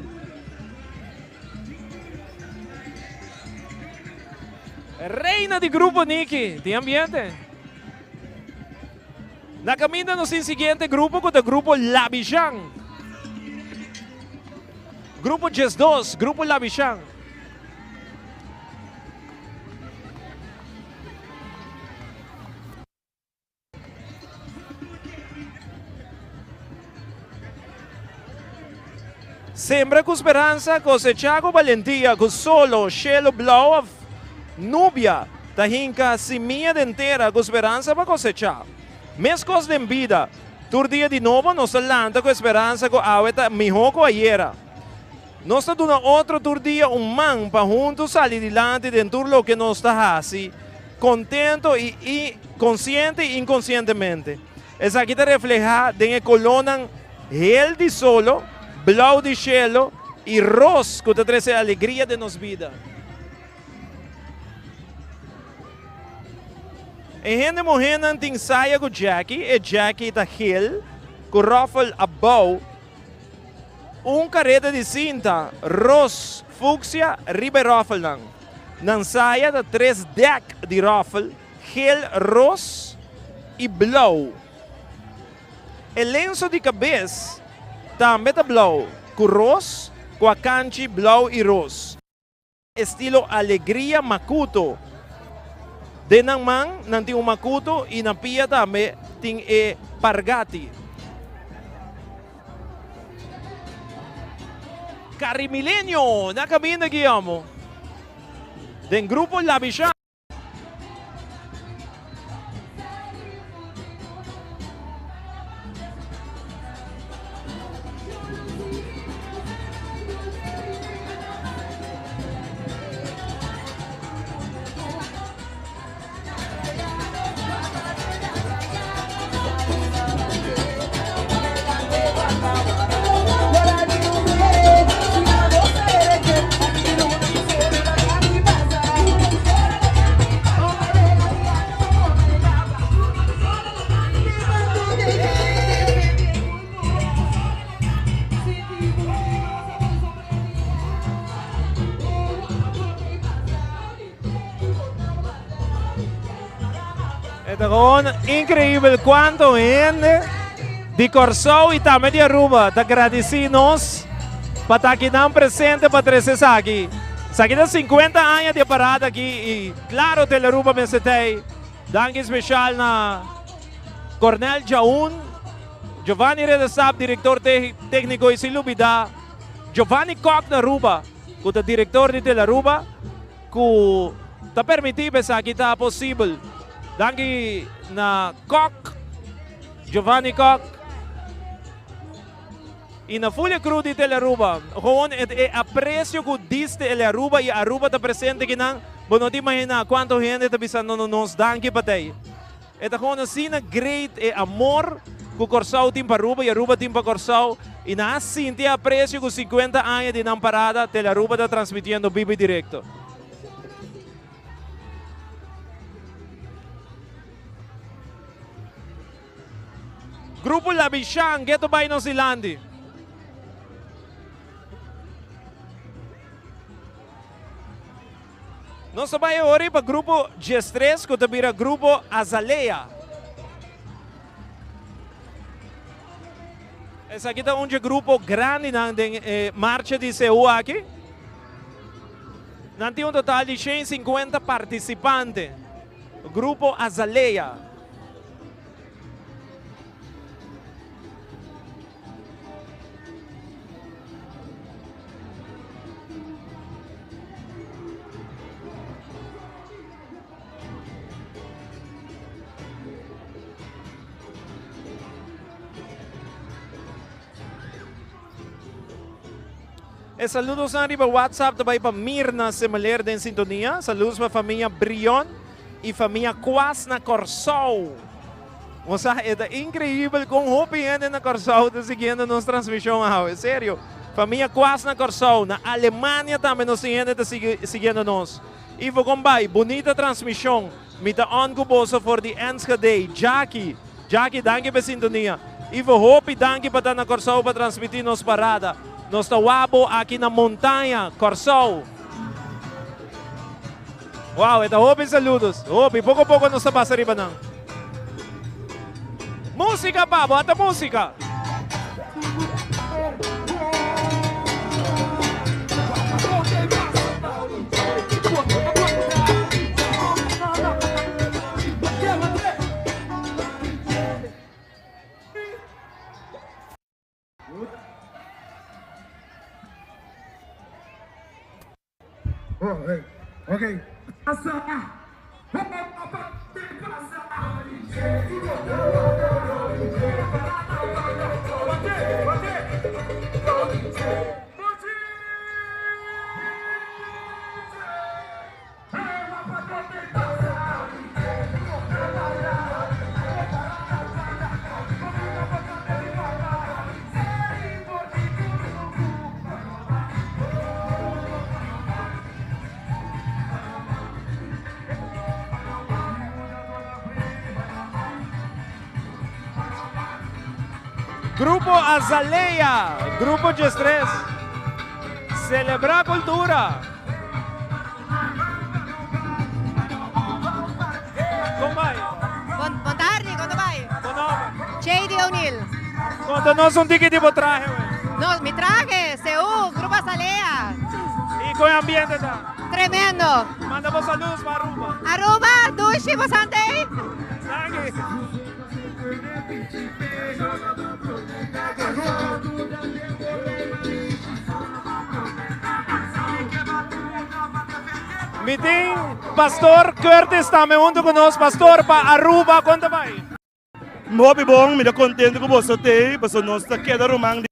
Reina di grupo Niki, tin ambiente. Na caminda nos tin siguiente grupo cu ta grupo Labishan. Grupo 12, grupo Labishan. Sembra ku speransa, kosechá ku balentia, ku solo, shelu blou òf nubia ta hinka simia den tera ku speransa pa kosechá. Meskos den bida, tur dia di nobo nos ta lanta ku e speransa ku awe ta mihó ku ayera. Nos ta duna otro tur dia un man pa huntu sali dilanti den tur loke nos ta hasi, kontento i konsiente i inkonsientemente. Esaki ta reflehá den e kolónan hel di solo, blou di shelo i ros ku ta trese alegria den nos bida. E hende muhénan tin saya ku djèki, e djèki ta hel ku ròfel abou, un kareta di sinta ros fuksia riba e ròfelnan. Nan saya ta tres dèk di ròfel. Gel, ros i blou. E lenso di kabes tambe ta blou ku ros ku a kanchi blou i ros. Estilo Alegria Makuto. Den nan man nan tin un makuto i na pia tambe tin e pargati. Carimilenio na kaminda Guillermo den grupo Labisha. E ta gewoon increíbel cuanto hende di Corsou y tambe di Aruba ta gradici nos pa ta aki nan presente pa trece esaki. Esaki ta 50 aña di e parada aki y claro Telearuba mester ta ey. Danki special na Cornel Jaun, Giovanni Redesap, director tecnico y sin lubida Giovanni Kock na Aruba cu ta director di Telearuba. Ku ta permití pa esaki ta posibel. Danki na Kok, Giovanni Kok i na Fulia Crew di Telearuba. Gewoon e e apresio ku diste Telearuba i Aruba ta presente kinan, bo no ta imaginá kuantu hende ta bisando na nos danki pa tei. E ta gewoon asina great e amor ku Kòrsou tin pa Aruba i Aruba tin pa Kòrsou i nan a sinti e apresio ku 50 aña di nan parada Telearuba ta transmitiendo bibo i direkto. Grupo Labishan ke ta bai nos dilanti. Nos ta bai ori pa grupo 13 ku ta bira grupo Azalea. Esaki ta un dje grupo grandinan den e marcha di CU aki. Nan tin un total di 150 partisipante. Grupo Azalea. E saludonan riba WhatsApp ta bai pa Mirna Semeler den sintonia. Saludos pa famia Brion y famia Kuas na Kòrsou. Bo sa, e ta increibel con hopi hende na Kòrsou ta siguiendo nos transmision awe. Serio. Famia Kuas na Kòrsou, na Alemania tambe nos tin hende ta sigui siguiendo nos. Ivo con bai, bunita transmision. Mi ta on cu boso for di Enschede. Jackie, Jackie danki pa e sintonia. Ivo hopi danki pa ta na Kòrsou pa transmiti nos parada. Nos ta wak bo aki na Montaña, Kòrsou. Wow, e ta hopi saludos. Hopi, poco poco nos ta pasa riba nan. Música pa bo, ata música. Ok. Pasa. Grupo Azalea, Grupo 13, celebra cultura. Kon bai? Bon, bon tardi, kon ta bai? Bo nomber? JD O'Neill. Konta nos un tiki di bo trahe we. No, mi trahe, CU, Grupo Azalea. I kon e ambiente ta? Tremendo. Manda bo saludos pa Aruba. Aruba, dushi, bo santei. Danki. Mi tin Pastor Curtis tambe hunto cu nos. Pastor, pa Aruba con ta bay? Hopi bon, mi ta contento cu boso t'ey, pasobra nos ta keda ruman di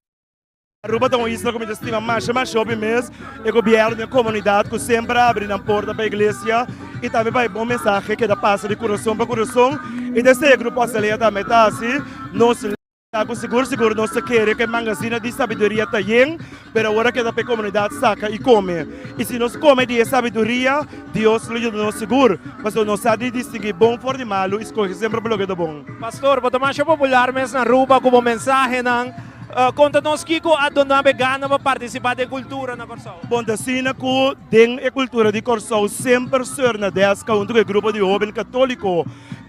Aruba ta un isla cu mi ta stima masha masha hopi mes. E gobierno y e comunidad cu semper a abri nan porta pa iglesia y tambe pa e bon mensahe keda pasa di curason pa curason y ta esey e grupo Azalea tambe ta haci. Nos. Ta ku sigur sigur nos ta kere ku e mangasina di sabiduria ta yen, pero awor a keda pa e komunidat saka i kome. I si nos kome di e sabiduria, Dios lo yuda nos sigur, pasobra nos sa di distinguí bon for di malu i skohe semper pa loke ta bon. Pastor, bo ta masha popular mes na Aruba ku bo mensahenan. Konta nos kiko a duna bo e gana pa partisipá den kultura na Kòrsou? Bon ta asina ku den e kultura di Kòrsou semper Seur Nadeska huntu ku e grupo di hóben katóliko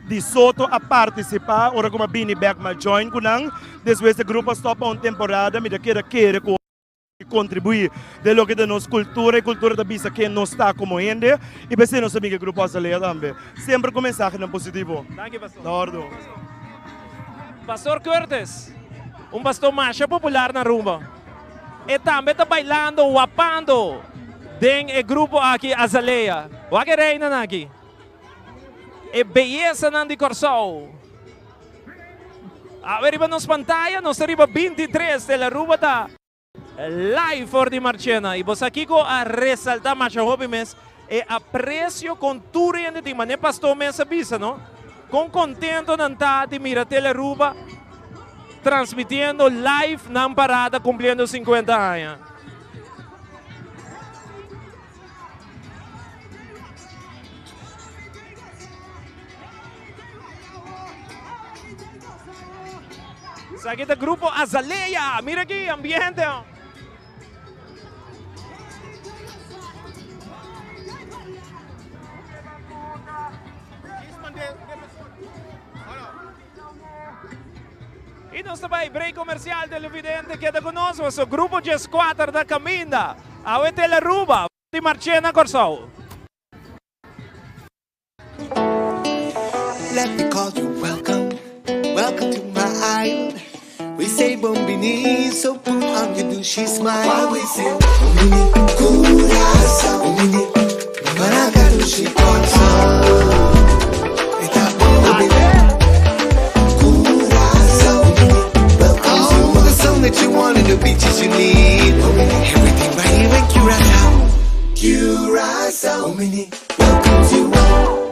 Di Soto a partisipá ora ku mi a bini bèk mi a join ku nan. Despues e grupo a stòp pa un temporada. Mi ta keda kere ku kontribuí den loke ta nos kultura i kultura ta bisa ken nos ta komo hende i p'esei nos ta bin ku e grupo Azalea tambe. Semper ku mensahenan positivo. Danki pastor. Na ordu. Pastor Curtis, un pastor masha popular na Aruba. E tambe ta bailando, wapando den e grupo aki Azalea. Wak e reinanan aki. E beyesanan di Kòrsou. Awe riba nos pantaya nos ta riba 23 Tele Aruba ta live for di Marchena. I bo sa kiko a resalta masha hopi mes? E apresio kon tur hende tin. Mane pastor mes a bisa no? Kon kontento nan ta di mira Tele Aruba transmitiendo live nan parada kumpliendo 50 aña. Esaki ta grupo Azalea. Mira aki, ambiente. Y nos ta bay break comercial televidente keda cu nos paso grupo 14 ta caminda awe Tele Aruba di Marchena Corsou. Let me call you welcome, welcome to my island. We say bon bini, so put on your douchey smile. While we say bon bini, Curaçao, bon bini, Maraca dushi Kòrsou. E ta bon bini, Curaçao, bon bini, welcome to all the sun that you want and the beaches you need. Bon bini, everything right here in Curaçao. Curaçao, bon bini, welcome to all.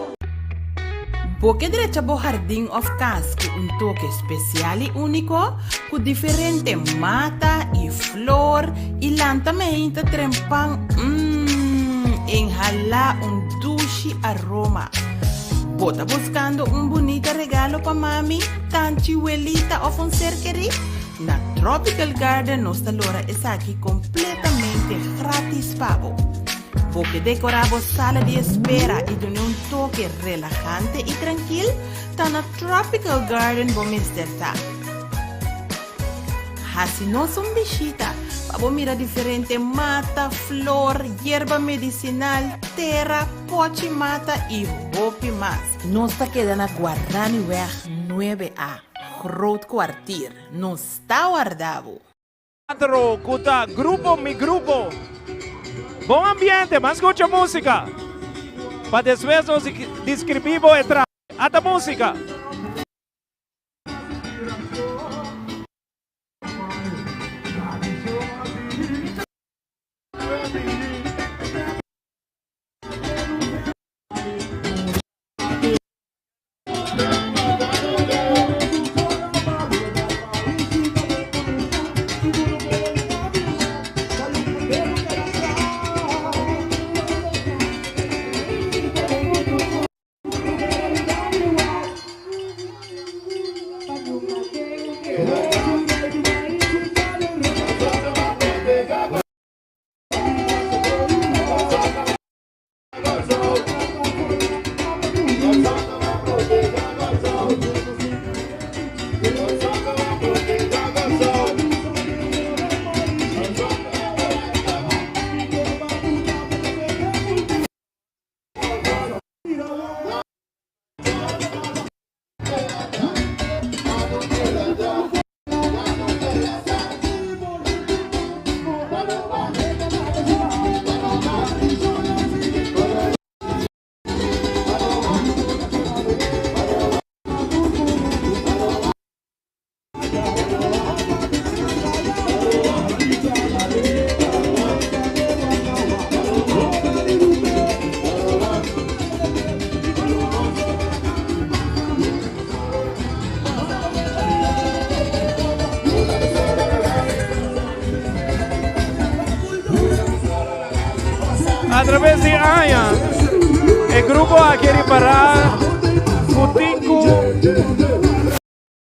Bo ke drecha bo hardin òf kas ku un toke spesial i úniko, ku diferente mata i flor i lanta meinta trempan, mmm, inhalá un dushi aroma. Bo ta buskando un bunita regalo pa mami, tanchi, welita òf un ser kerí? Na Tropical Garden nos ta lora esaki kompletamente grátis pa bo. Bo ke dekorá bo sala di espera i dun'é un toke relahante i trankil? Ta na Tropical Garden bo mester ta. Hasi nos un bishita pa bo mira diferente mata, flor, yerba medisinal, tera, pochi mata i hopi mas. Nos ta keda na Guaraniweg 9A, Groot Kwartier. Nos ta warda bo! Cuatro cu ta Grupo Mi Grupo. Bon ambiente, ban skucha músika. Pa despues nos deskribí bo e trahe. Ata músika. A traves di aña e grupo a keri para ku tin ku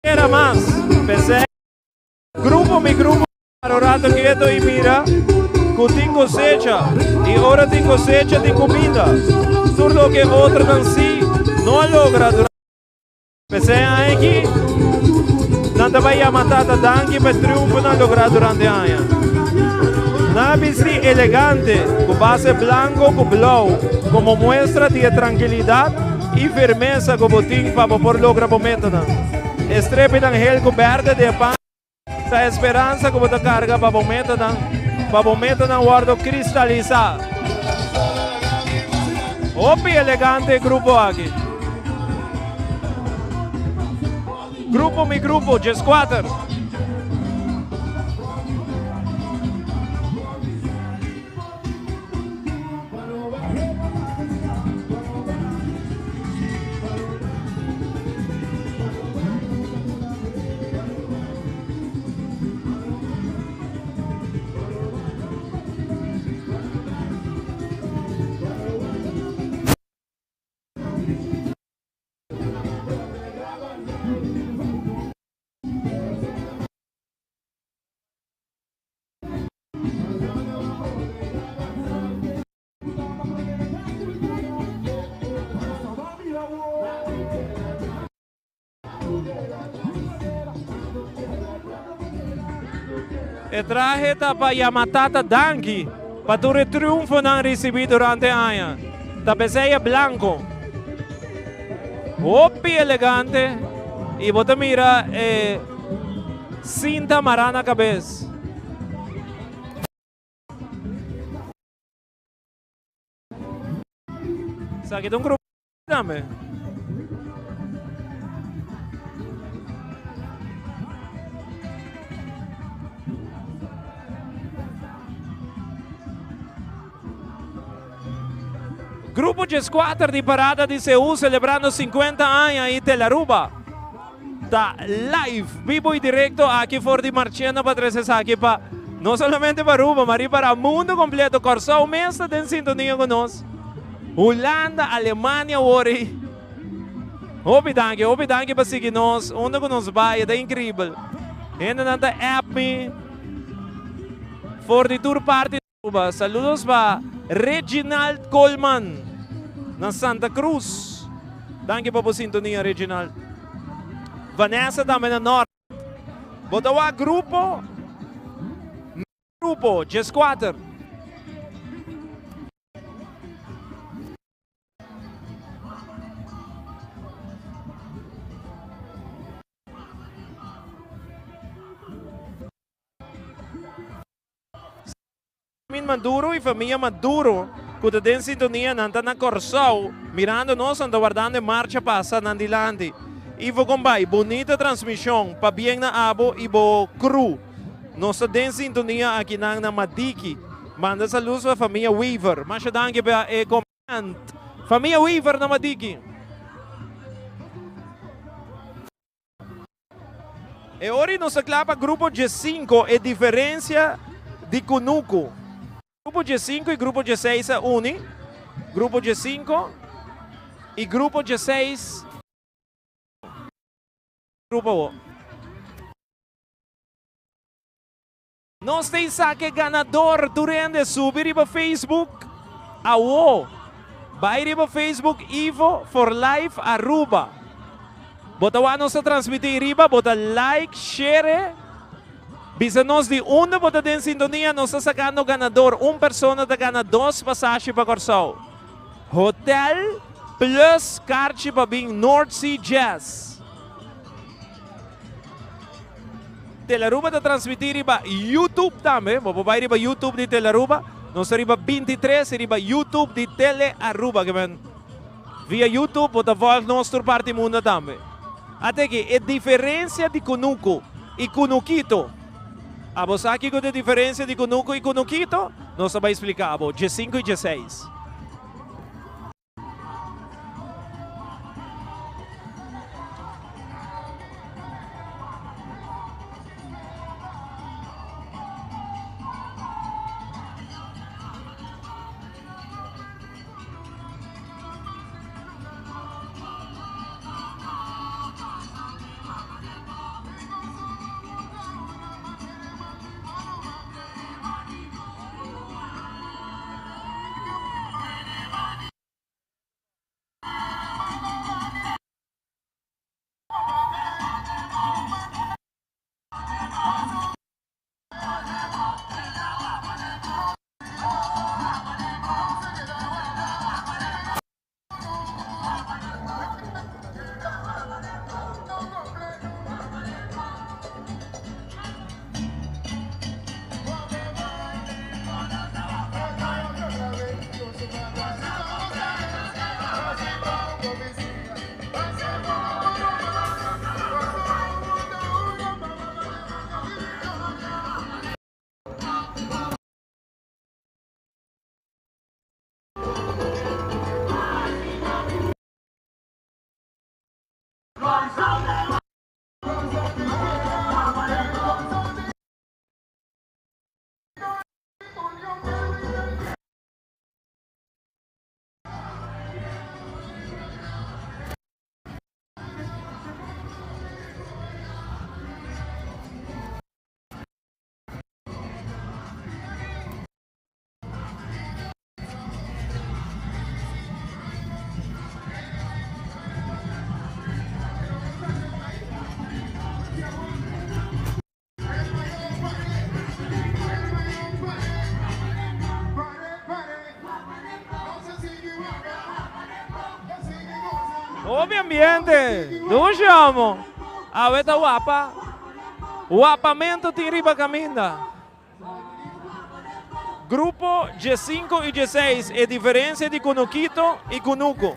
era mas. P'esei grupo mi grupo para un rato keto y mira ku tin kosecha y ora tin kosecha tin kuminda. Tur loke otronan si no a logra durante. P'esei aña aki nan ta bai yama Tata danki pa e triunfonan lográ durante aña. Nan a bisti elegante ku base blanko ku blou komo muestra di e trankilidat i firmesa ku bo tin pa bo por logra bo metanan. E strepinan hel ku bèrdè di e paña ta e speransa ku bo ta karga pa bo metanan pa bo metanan wòrdu kristalisá. Hopi elegante e grupo aki. Grupo mi grupo, 14. E trahe ta pa yama Tata danki pa tur e triunfonan risibí durante aña. Ta p'esei e blanko. Hopi elegante i bo ta mira e sinta mará na kabes. Esaki ta un grupo tambe. Grupo 14 di Parada di Seú celebrando 50 aña y Telaruba ta live, vivo y directo aki for di Marchena pa trece esaki pa no solamente pa Aruba, ma riba para mundo completo. Kòrsou mes ta den sintonia ku nos. Hulanda, Alemania awor ei. Hopi danki, hopi danki pa sigui nos unda ku nos bai, e ta increíbel. Hendenan ta app mi for di tur parti di Aruba. Saludos pa Reginald Coleman na Santa Cruz. Danki pa bo sintonia Reginald. Vanessa tambe na Nort. Bo ta wak grupo grupo 14. Jasmine Maduro y famia Maduro cu ta den sintonia nan ta na Corsou mirando nos nan ta wardando e marcha pasa nan dilanti. Ivo Gombay bunita transmision pabien na abo y bo crew. Nos ta den sintonia akinan na Madiki. Manda saludos pa famia Weaver. Masha danki pa e comment. Famia Weaver na Madiki. E ora nos ta kla pa grupo djesinko e diferensia di kunuku. Grupo djesinko i grupo djeseis a uni. Grupo djesinko i grupo djeseis. Grupo awo. Nos ta esaki ganador tur hende subi riba Facebook awo bai riba Facebook Ivo for life Aruba bo ta wak nos ta transmiti riba bo ta like share bisa nos di unda bo ta den sintonia nos ta sakando ganador un persona ta gana dos pasashi pa Kòrsou hotel plus karchi pa bin North Sea Jazz. Telaruba ta transmití riba YouTube tambe. Bo por bai riba YouTube di Telaruba. Nos ta riba 23 riba YouTube di Tele Aruba. Ke men via YouTube bo ta volg nos tur parti mundo tambe. Ate aki e diferencia di kunuku i kunukito. Abo sa kiko ta e diferencia di kunuku i kunukito? Nos ta bai splika abo djesinku i djeseis. Hopi ambiente. Dushi amo. Awe ta wapa. Wapamento tin riba caminda. Grupo djesinko i djeseis, e diferensia di kunukito i kunuku.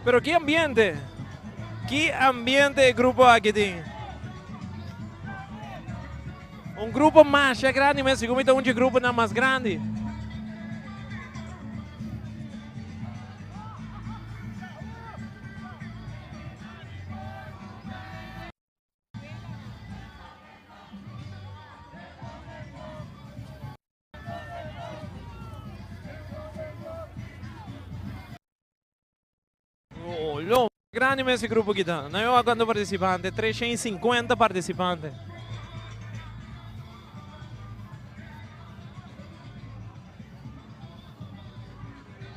Pero ki ambiente, ki ambiente e grupo aki tin. Un grupo masha grandi mes, segun mi ta un dje gruponan mas grandi. Oh, lo grandi mes e grupo kita. No yo cuánto participante, 350 participante.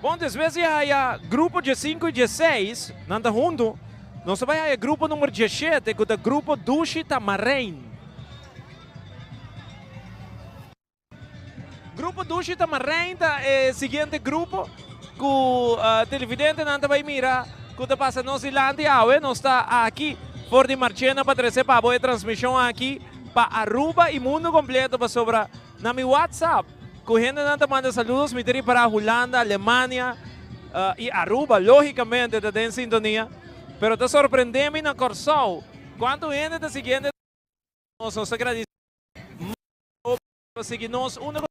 Bon, despues di haya grupo 15 y 16, nan ta hunto, nos ta bay haya grupo number 17, cu ta grupo Dushi Tamarijn. Grupo Dushi Tamarijn ta e siguiente grupo cu televidentenan ta bay mira cu ta pasa nos dilanti awe. Nos ta aki for di Marchena pa trece pa bo e transmision aki pa Aruba y mundo completo pasobra na mi WhatsApp cu hendenan ta manda saludos mi ta ripara Hulanda, Alemania y Aruba logicamente ta den sintonia pero ta sorprende mi na Corsou cuanto hende ta siguiendo nos. Nos ta gradici pa sigui nos unda cu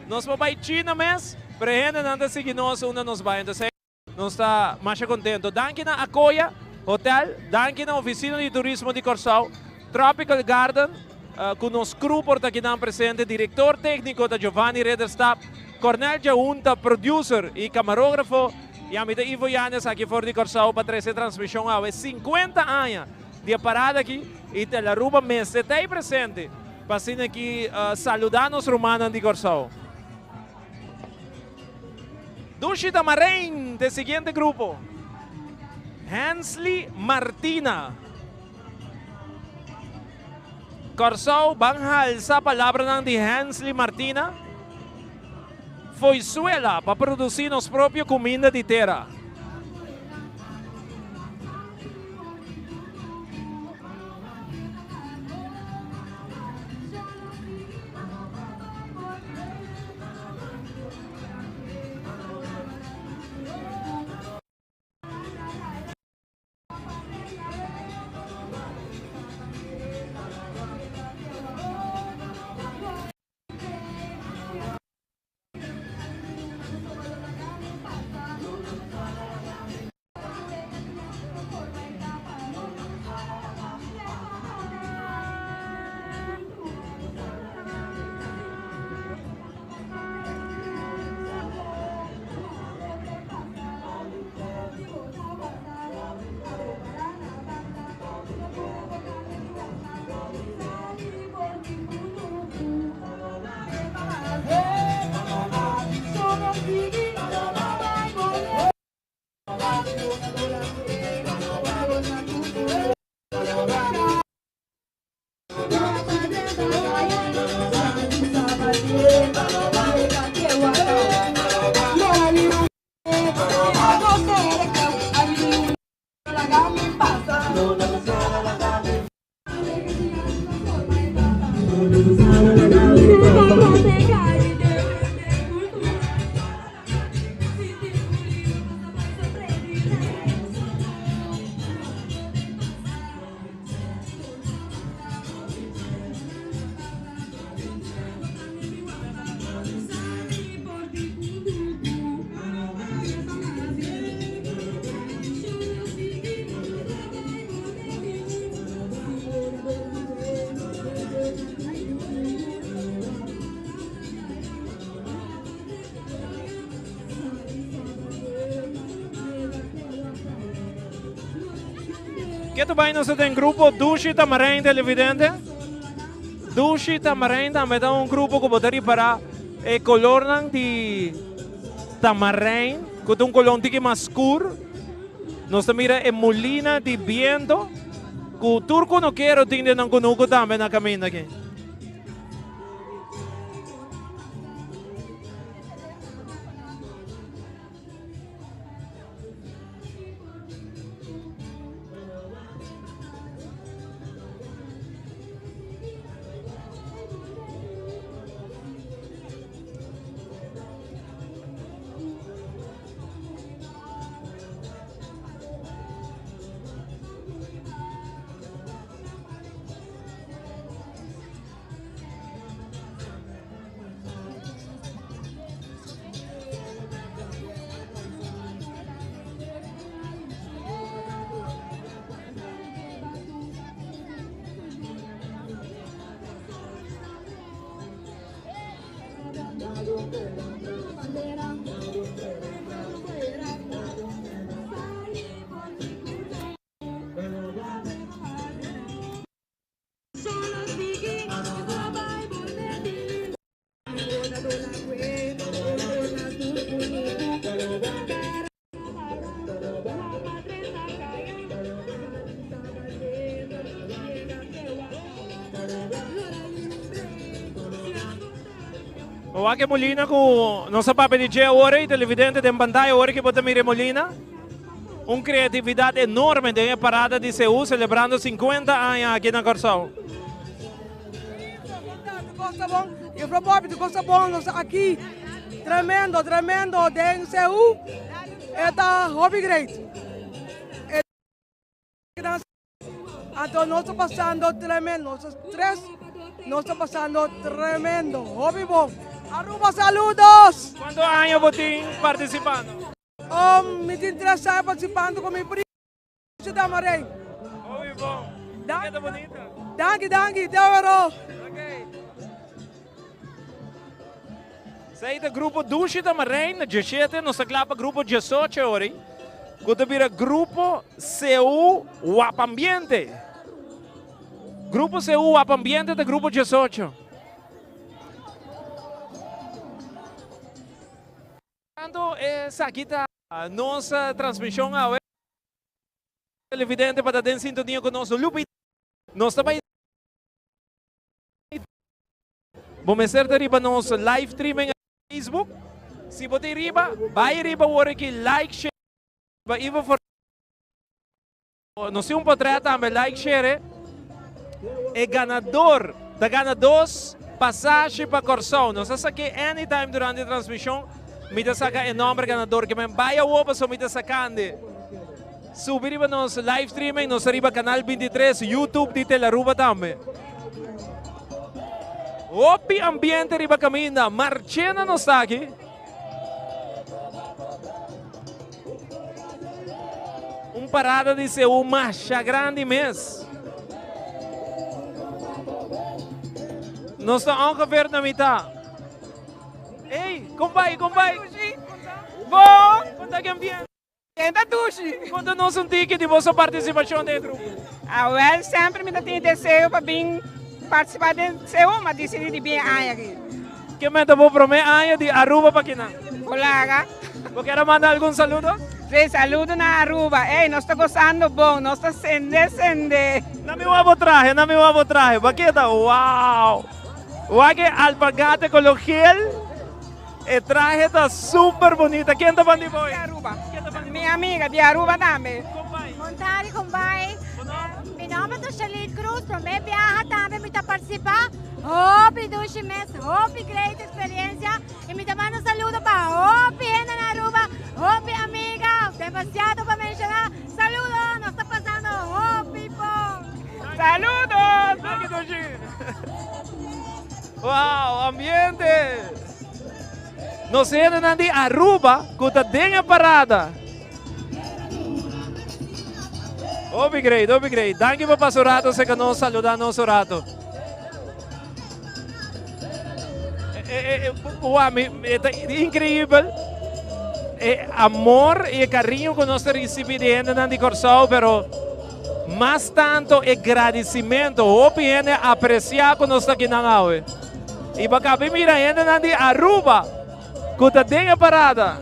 nos por bay China mes, pero e hendenan ta sigui nos unda nos bay. Entonces nos ta masha contento. Danki na Akoya Hotel, danki na Oficina di Turismo di Corsou, Tropical Garden, cu nos crew por ta akinan presente, director tecnico ta Giovanni Ridderstap, Cornel Djaun ta producer y camarógrafo, y ami ta Ivo Yanez aki for di Corsou pa trece transmision awe 50 aña di e parada aki y Telaruba mester ta ey presente pa asina aki saluda nos rumannan di Corsou. Dushi Tamarijn ta e siguiente grupo. Hensley Martina. Corsou ban halsa palabranan di Hensley Martina. Fo'i suela pa produci nos propio cuminda di tera. Ke ta bai nos ta den grupo Dushi Tamarijn televidente. Dushi Tamarijn tambe ta un grupo ku bo ta ripará e kolornan di tamarijn ku ta un kolor un tiki mas skur. Nos ta mira e mulina di biento ku tur kunukero tin den nan kunuku tambe na kaminda aki. Wak e Molina ku nos a papia di dje awor ei, televidente den pantaya awor ki bo ta mira e Molina. Un kreatividat enorme den e parada di Seú selebrando 50 aña aki na Kòrsou. Juffrouw Bobby, tur kos ta bon, nos ta aki tremendo, tremendo den Seú, e ta hopi great. Anto nos ta pasando tremendo, nos tres nos ta pasando tremendo, hopi bon. Aruba saludos! Cuanto aña bo tin participando? Um, mi tin tres aña participando cu mi primo Damarey. Hopi bon. Danki, bonita. Danki, danki, te awero. Okay. Esei ta grupo Dushi Tamarijn na 17, nos ta kla pa grupo 18 ori, ku ta bira grupo CU Wapambiente. Grupo CU Wapambiente ta grupo 18. Tanto esaki ta nos transmishon awe. Televidente pa ta den sintonia ku nos, no lubida nos ta bai. Bo mester ta riba nos live streaming Facebook. Si bo ta riba, bai riba awor aki like, share riba Ivo for Nos tin un potret tambe, like, share. E ganador ta gana dos pasashi pa Kòrsou. Nos a sak'é anytime durante e transmishon. Mi ta saka e nòmber ganador ke men bai awor pasobra mi ta sakand'e. Subi riba nos live streaming, nos ta riba Canal 23, YouTube di Telaruba tambe. Hopi ambiente riba caminda, marchena nos ta aki. Un parada di Seú masha grandi mes. Nos ta ongeveer na mitad. Ey, kon bai, kon bai? Bon! Kon ta ki ambiente? Ken ta dushi? Konta nos un tiki di boso partisipashon den e grupo. Awel, semper mi ta tin deseo pa bin partisipá den CU, ma disidí di bin e aña aki. Ke meta bo promé aña di Aruba pa kinan? Bolaga. Bo kier a manda algun saludo? Sí, saludo na Aruba. Ey, nos ta gosando bon, nos ta sende sende. Na mi wak bo trahe, na mi wak bo trahe. Bo a keda, wow! Wak e alpargate kolor gel. E trahe ta super bunita. Ken ta bandi boy? Di Aruba. Mi amiga di Aruba tambe. Montari con bai. Mi nomber ta Shalene Cruz. Prome biaha tambe mi ta participa. Hopi dushi mes, hopi great experiencia. Y mi ta manda un saludo pa hopi hende na Aruba, hopi amiga, demasiado pa menciona. Saludo, nos ta pasando hopi bon. Saludos! Danki Dushi. Wow, ambiente! Nos hendenan di Aruba ku ta den e parada. Hopi great, hopi great. Danki pa pasa un rato serka nos, saluda nos un rato. Wou, mi, e ta increibel e amor y e cariño cu nos ta ricibi di hendenan di Corsou, pero. Mas tanto e gradicimento. Hopi hende aprecia cu nos ta akinan awe. Y bo a caba mira hendenan di Aruba cu ta den e parada.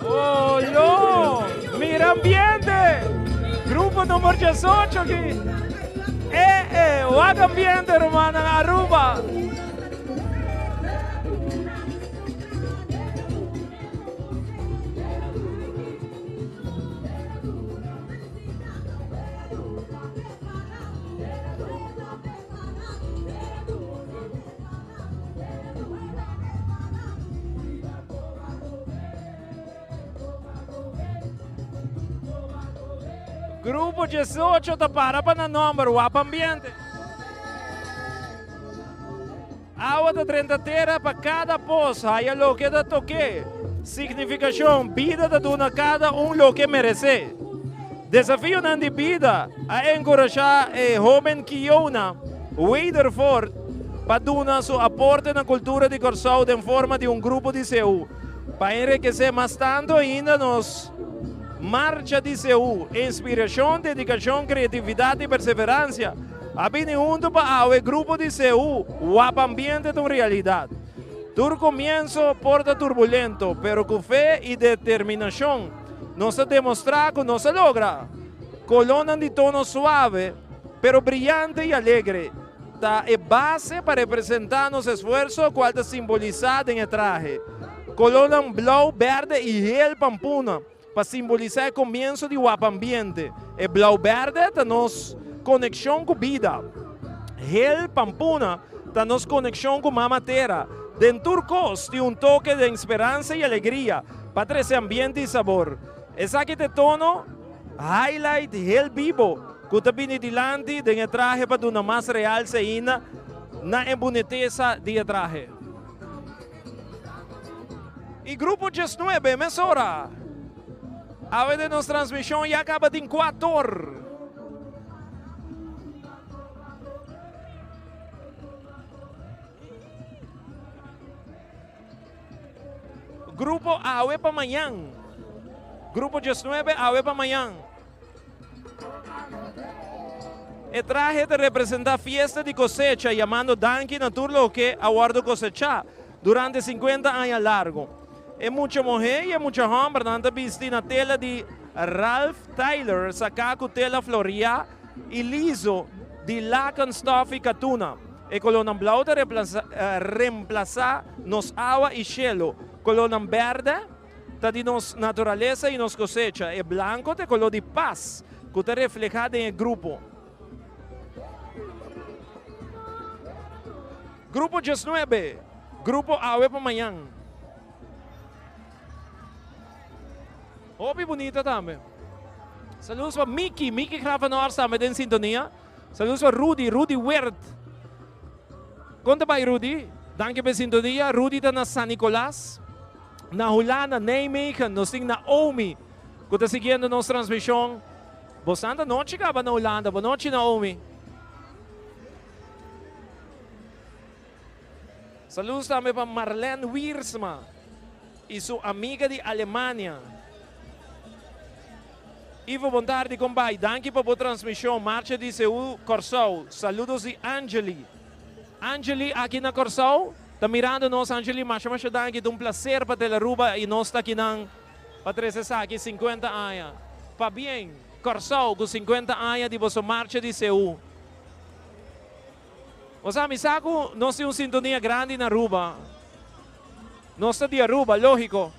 Olo! Mira ambiente! Grupo number 18 aki. Eh, eh, wak ambiente, rumannan Aruba. Grupo 18 ta para pa nan nomber, wap ambiente. Awa ta drenta tera pa kada pos haya loke ta toke. Signifikashon, Bida ta duna kada un loke meresé. Desafionan di bida a enkurashá e hóben Kiona Wedervoort pa duna su aporte na kultura di Kòrsou den forma di un grupo di seú. Pa enrekesé mas tantu ainda nos Marcha di Seú, inspirashon, dedikashon, kreatividat i perseveransia a bini huntu pa awe grupo di seú wap ambiente ta un realidat. Tur komienso por ta turbulento, pero ku fe i determinashon nos ta demostrá ku nos a logra. Kolónan di tono suave, pero briyante i alegre, ta e base pa representá nos esfuerso kual ta simbolisá den e trahe. Kolónan blou, bèrdè i hel pampuna pa simbolisá e komienso di wap ambiente. E blou bèrdè ta nos konekshon ku bida. Hel pampuna ta nos konekshon ku Mama Tera. Den tur kos tin un toke den speransa i alegria pa trese ambiente i sabor. Esaki ta e tono highlight hel bibo ku ta bini dilanti den e trahe pa duna mas realse ainda na e bunitesa di e trahe. E grupo 19 mesora. Awe den nos transmishon ya kaba tin kuator. Grupo Awe pa Mañan. Grupo 19 Awe pa Mañan. E trahe ta representa fiesta di cosecha yamando danki na tur loke a wordo cosecha durante 50 aña largo. E mucha muhe y e mucha hombernan ta bisti na tela di Ralph Tyler saca cu tela floria y liso di laken, stof y katuna. E kolónan blou ta remplasá nos awa i shelu. Kolónan bèrdè ta di nos naturalesa i nos kosecha. E blanko ta e koló di pas. ku ta reflehá den e grupo. Grupo 19, grupo awe pa mañan. Hopi bunita tambe. Saludos pa Miki, Miki Gravenhorst tambe den sintonia. Saludos pa Rudy, Rudy Wert. Kon ta bai Rudy? Danki pa e sintonia. Rudy ta na San Nicolas. Na Hulanda, Nijmegen, nos tin Naomi ku ta siguiendo nos transmishon. Bo santa nochi kaba na Hulanda. Bo nochi Naomi. Saludos tambe pa Marlene Wiersma y su amiga di Alemania. Ivo bon tardi con bai? Danki pa bo transmision Marcha di Seú Corsou. Saludos di Angeli. Angeli aki na Corsou ta mirando nos Angeli masha masha danki ta un placer pa Tele Aruba y nos ta akinan pa trece esaki 50 aña. Pabien Corsou cu 50 aña di boso Marcha di Seú. Bo sa, mi sa ku nos tin un sintonia grandi na Aruba. Nos ta di Aruba, lógiko.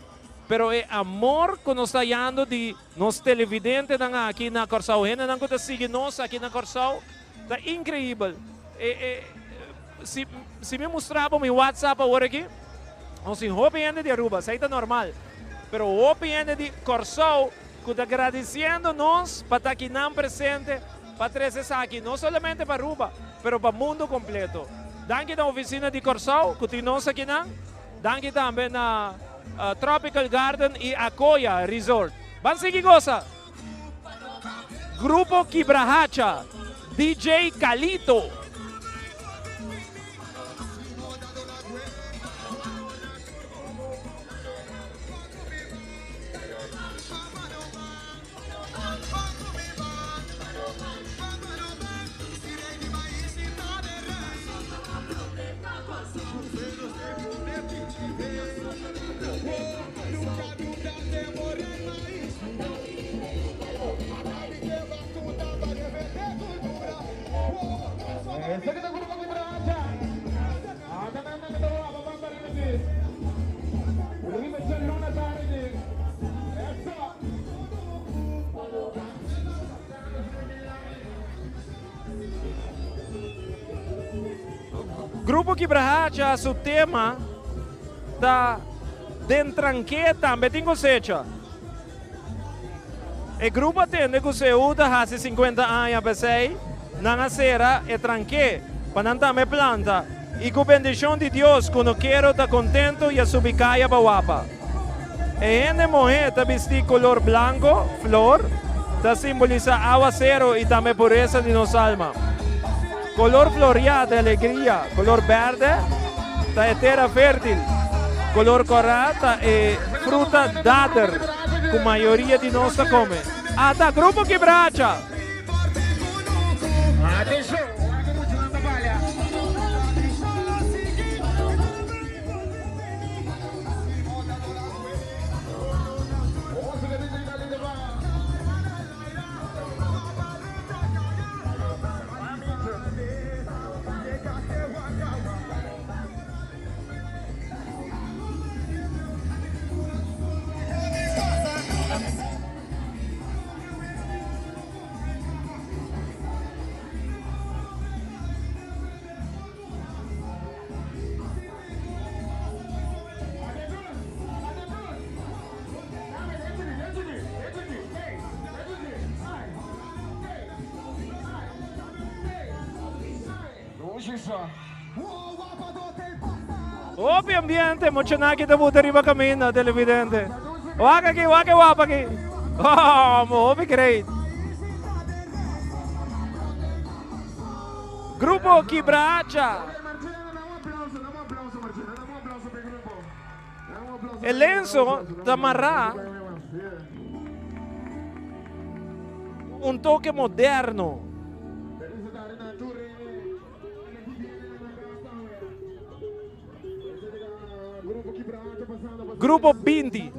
Pero e amor ku nos ta hayando di nos televidentenan aki na Kòrsou, hendenan ku ta sigui nos aki na Kòrsou, ta inkreibel. E, e, si, si mi mustra bo mi WhatsApp awor aki, nos tin hopi hende di Aruba, esei ta normal. Pero hopi hende di Kòrsou ku ta gradisiendo nos pa ta akinan presente. Pa trece esaki no solamente pa Aruba, pero pa mundo completo. Danki na oficina di Corsou cu tin nos akinan. Danki tambe na Tropical Garden y Akoya Resort. Ban sigui goza! Grupo Kibrahacha, DJ Calito. Grupo Kibrahacha su tema ta Den tranke tambe tin kosecha. E grupo a tende ku Seú ta hasi 50 aña p'esei nan a sera e tranke pa nan tambe planta i ku bendishon di Dios kunukero ta kontentu i a subi kaya pa wapa. E hende muhé ta bistí kolor blanko, flor, ta simbolisá awasero i tambe puresa di nos alma. Kolor floriá ta e alegria, kolor bèrdè ta e tera fértil, kolor kòrá ta e fruta dader ku mayoria di nos ta kome. Ata Grupo Kibracha! Hopi ambiente, muchanan aki ta buta riba caminda, televidente. Wak aki, wak e wap aki. Oh, hopi great. Grupo Kibrahacha. E lenso ta mará un toke moderno. Grupo 20.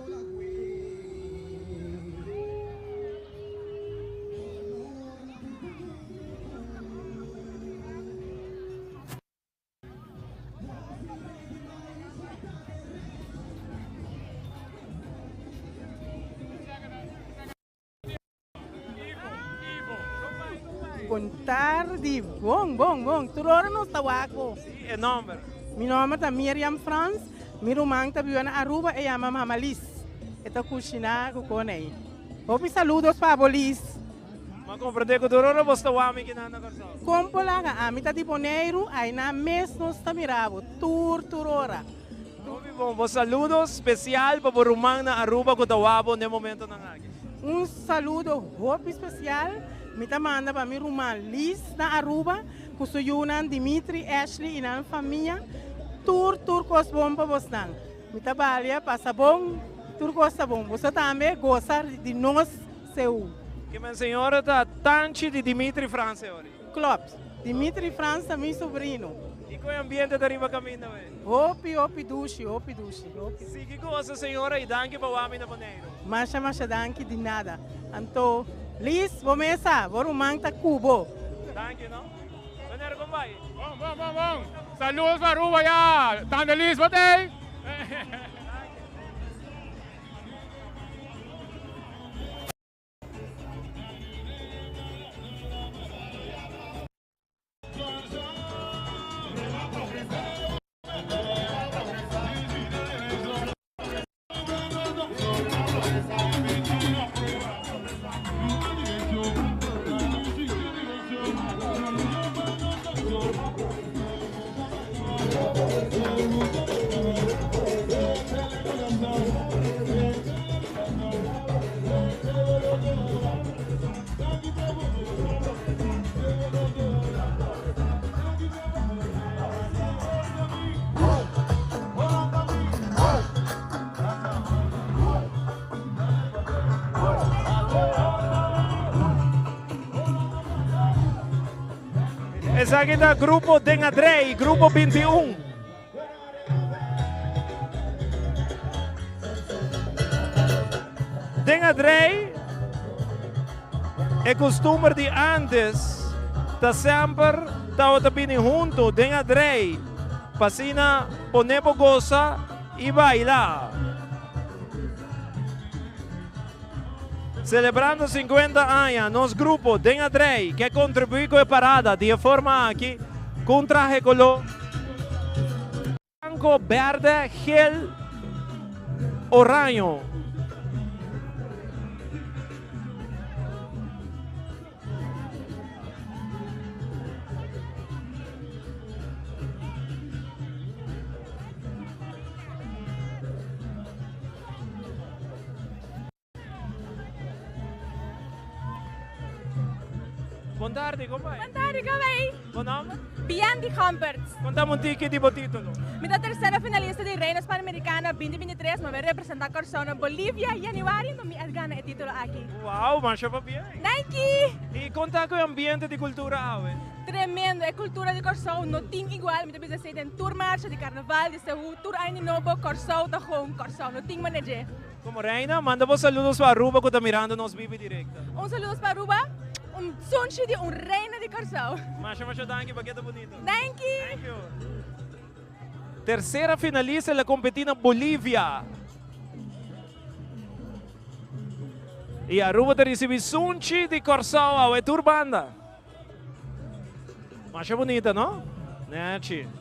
Bon tardi, bon, bon, bon. Tur ora nos ta wak bo. Si, e nomber? Mi nomber ta Miriam Frans. Mi ruman ta biba na Aruba, e yama Mama Liz. E ta kushiná ku konei. Hopi saludos pa bo Liz. M'a komprendé ku tur ora bo sta wak mi kinan na Kòrsou. Kon por laga? Ami ta di Boneiru, ainan mes nos ta mira bo tur tur ora. Hopi bon. Bo saludo spesial pa bo ruman na Aruba ku ta wak bo n'e momentonan aki. Un saludo hopi spesial mi ta manda pa mi ruman Liz na Aruba ku su yunan Dimitri, Ashley i nan famia. Tur tur kos bon pa bosnan. Mi ta balia pasa bon, tur kos ta bon. Boso tambe gosa di nos Seú. Kimen señora ta tanchi di Dimitri Frans e ori? Klopt. Dimitri Frans ta mi sobrino. I kon e ambiente ta riba kaminda we? Hopi hopi dushi, hopi dushi, hopi. Sigui gosa señora i danki pa wak mi na Boneiru. Masha masha danki di nada. Anto Liz bo mesa, bo ruman ta ku bo. Danki no. Meneer kon bai? Bon bon bon bon. Saludos pa Aruba ya. Tante Liz bo tei? Esaki ta grupo Den Adrey, grupo 21. Den Adrey, e costumber di antes ta semper tabata bini hunto den Adrey pa asina pone bo goza y baila. Celebrando 50 aña, nos grupo den Adrey ke contribui cu e parada di e forma aki cu un trahe color blanco, berde, gel, oraño. Bon tardi, kon bai? Bon tardi, kon bai? Bo nomber? Biandy Gomperts. Konta un tiki di bo titulo. Mi ta tercera finalista di Reinas Panamericana 2023. Mi a bai representa Kòrsou na Bolivia januari, enton mi a gana e titulo aki. Wow, masha pabien. Danki! I kon ta ku e ambiente di kultura awe? Tremendo, e kultura di Kòrsou no tin igual, mi ta bisa esei den tur marcha di karnaval, di Seú, tur aña di nobo, Kòrsou ta gewoon Kòrsou, no tin manera dje. Como reina, manda bo saludos pa Aruba cu ta mirando nos bibi directo. Un saludos pa Aruba, un sunchi di un reina di Corsou. Masha masha danki pa keda bunito. Danki! Thank you. Tercera finalista el a competi na Bolivia. Y Aruba ta ricibi sunchi di Corsou awe tur banda. Masha bunita, no? Nechi.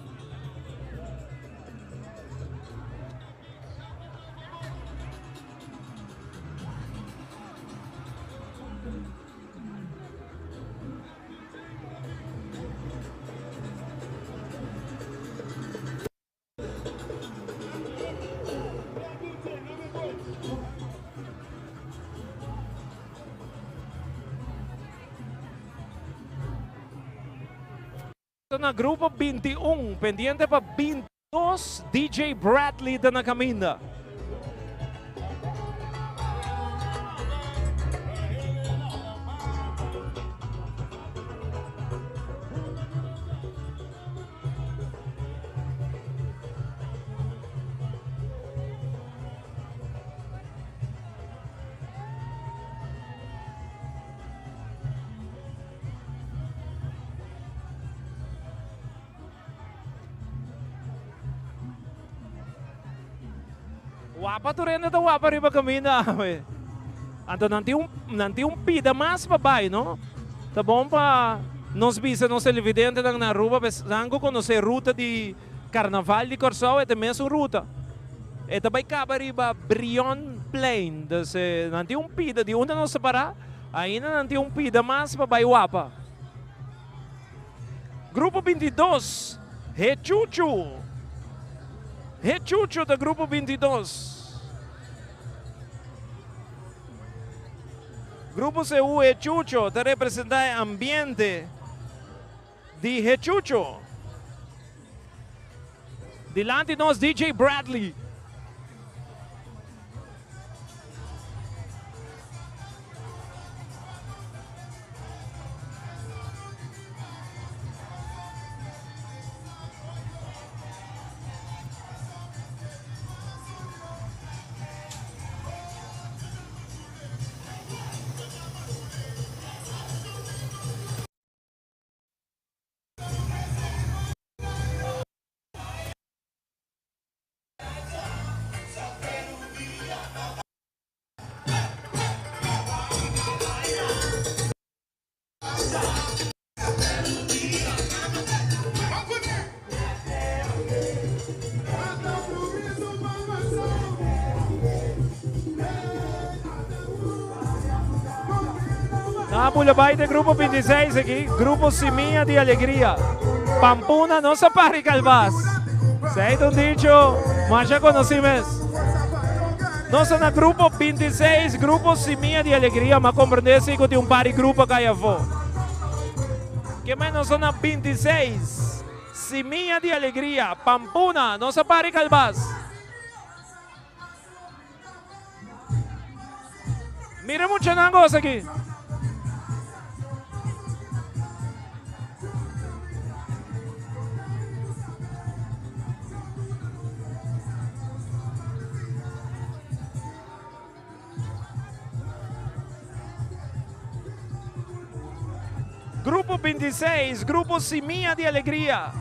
Na grupo 21, pendiente pa 22, DJ Bradley ta na caminda. Wapa tur hende ta wapa riba kaminda awe. Anto nan tin un nan tin un pida mas pa bai no. Ta bon pa nos bisa nos televidentenan na Aruba pues nan ku konosé ruta di Karnaval di Kòrsou e ta mesun ruta. E ta bai kaba riba Brionplein. Dus nan tin un pida di unda nos ta pará ainda nan tin un pida mas pa bai wapa. Grupo 22, Hechuchu. Hechuchu ta grupo 22. Grupo CU Hechucho ta representá e ambiente di Hechucho. Dilanti nos DJ Bradley. Na bula bai de grupo 26 aki, grupo Simia di Alegria. Pampuna no sa pari calbas. Sei un dicho, masha conocí mes. Nos ta na grupo 26, grupo Simia di Alegria, ma comprende si cu tin un par di grupo acá afó. Ke men nos ta na 26, Simia di Alegria, Pampuna, no sa pari calbas. Mira muchanan goza aki. Grupo 26, Grupo Simia di Alegria.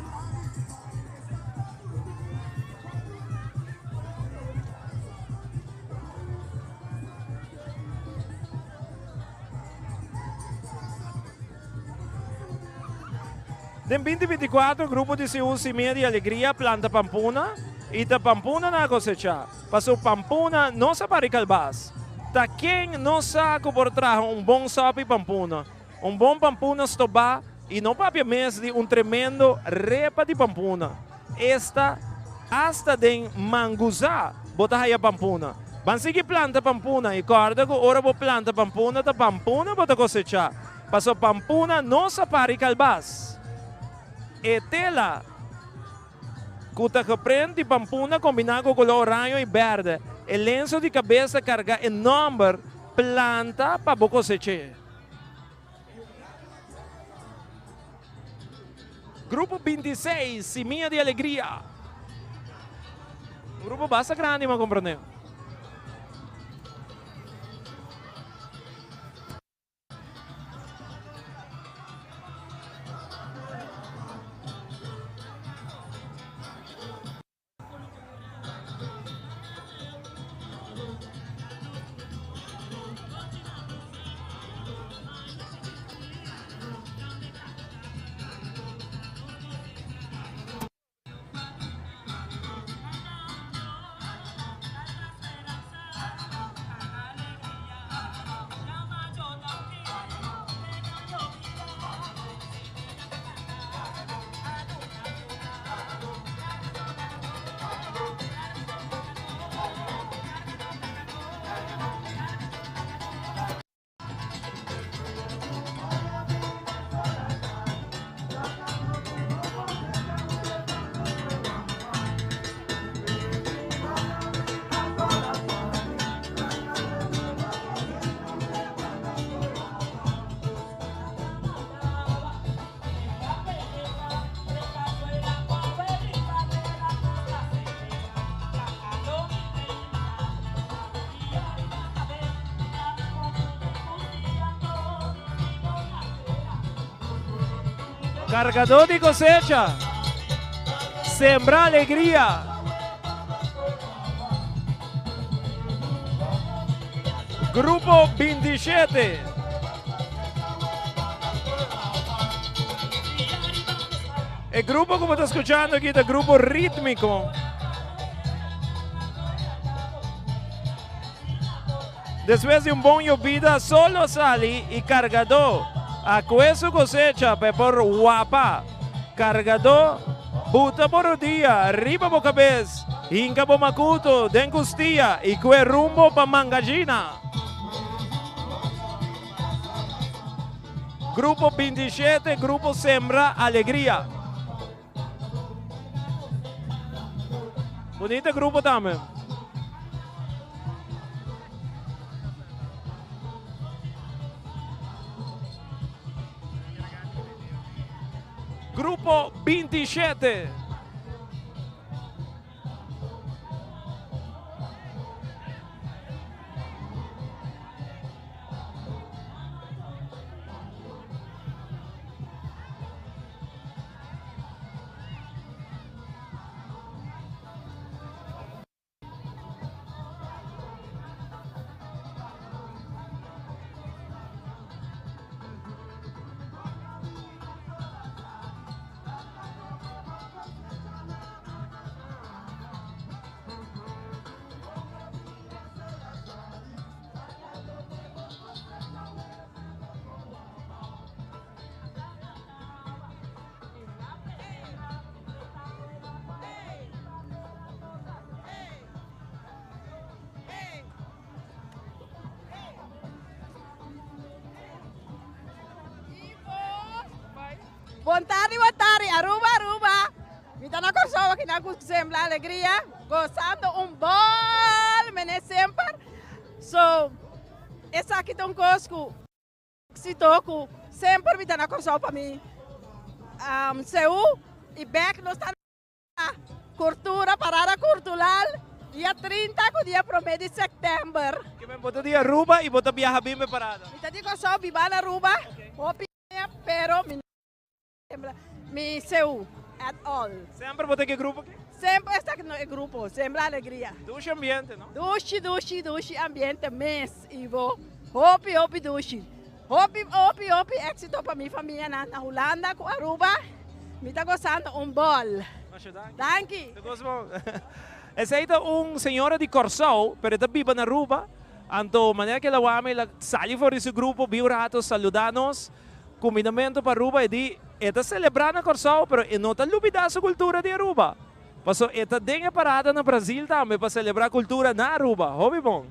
Den 2024, Grupo di Seú Simia di Alegria planta pampuna y ta pampuna nan a cosecha. Paso pampuna no sa bari calbas. Ta ken no sa cu por traha un bon sopi pampuna? Un bon pampuna stobá y no papia mes di un tremendo repa di pampuna. Esta hasta den manguzá bo ta haya pampuna. Ban sigui planta pampuna y corda cu ora bo planta pampuna ta pampuna bo ta cosechá. Paso pampuna no sa pari calbas. E tela cu ta geprent di pampuna combiná cu color oraño y berde. E lenso di cabes ta carga e nomber planta pa bo cosech'é. Grupo 26, Simia di Alegria. Un grupo basta grandi, mi a comprende. Cargador di cosecha, sembra alegria. Grupo 27. E grupo ku bo ta skuchando aki ta grupo Rítmiko. Despues di un bon yobida, sol a sali i kargadó a kue su kosecha pa e por wapa. Kargadó, buta bo rodia riba bo kabes, hinka bo makutu den kustia i kue rumbo pa Mangajina. Grupo 27, Grupo Sembra Alegria. Bunita grupo tambe. Grupo 27. Bon tardi, bon tardi, Aruba, Aruba. Mi ta na Kòrsou aki nan ku Sembla Alegria, gosando un bòl mene semper. So, esaki ta un kos ku éksito ku semper mi ta na Kòrsou pa mi seú i bèk nos ta na Kultura, Parada Kultural, dia 30 ku dia promé di sèptèmber. Ke men bo ta di Aruba i bo ta biaha bin pa e parada? Mi ta di Kòrsou, biba na Aruba hopi aña, pero mi. Mi seu at all. Semper bo ta ku e grupo aki? Semper esta ku e grupo, Sembra Alegria. Dushi ambiente, no? Dushi, dushi, dushi ambiente mes, Ivo. Hopi, hopi dushi. Hopi, hopi, hopi éxito pa mi famianan na Hulanda ku Aruba. Mi ta gosando un bòl. Masha danki. Danki. Ta gosa bon. Esei ta un señora di Kòrsou, pero e ta biba na Aruba. Anto manera ku el a wak mi, el a sali for di su grupo, bin un rato saluda nos. Kumbinamentu pa Aruba e di e ta selebrá na Kòrsou pero e no ta lubidá su kultura di Aruba. Paso e ta den e parada na Brazil tambe pa selebrá kultura na Aruba. Hopi bon.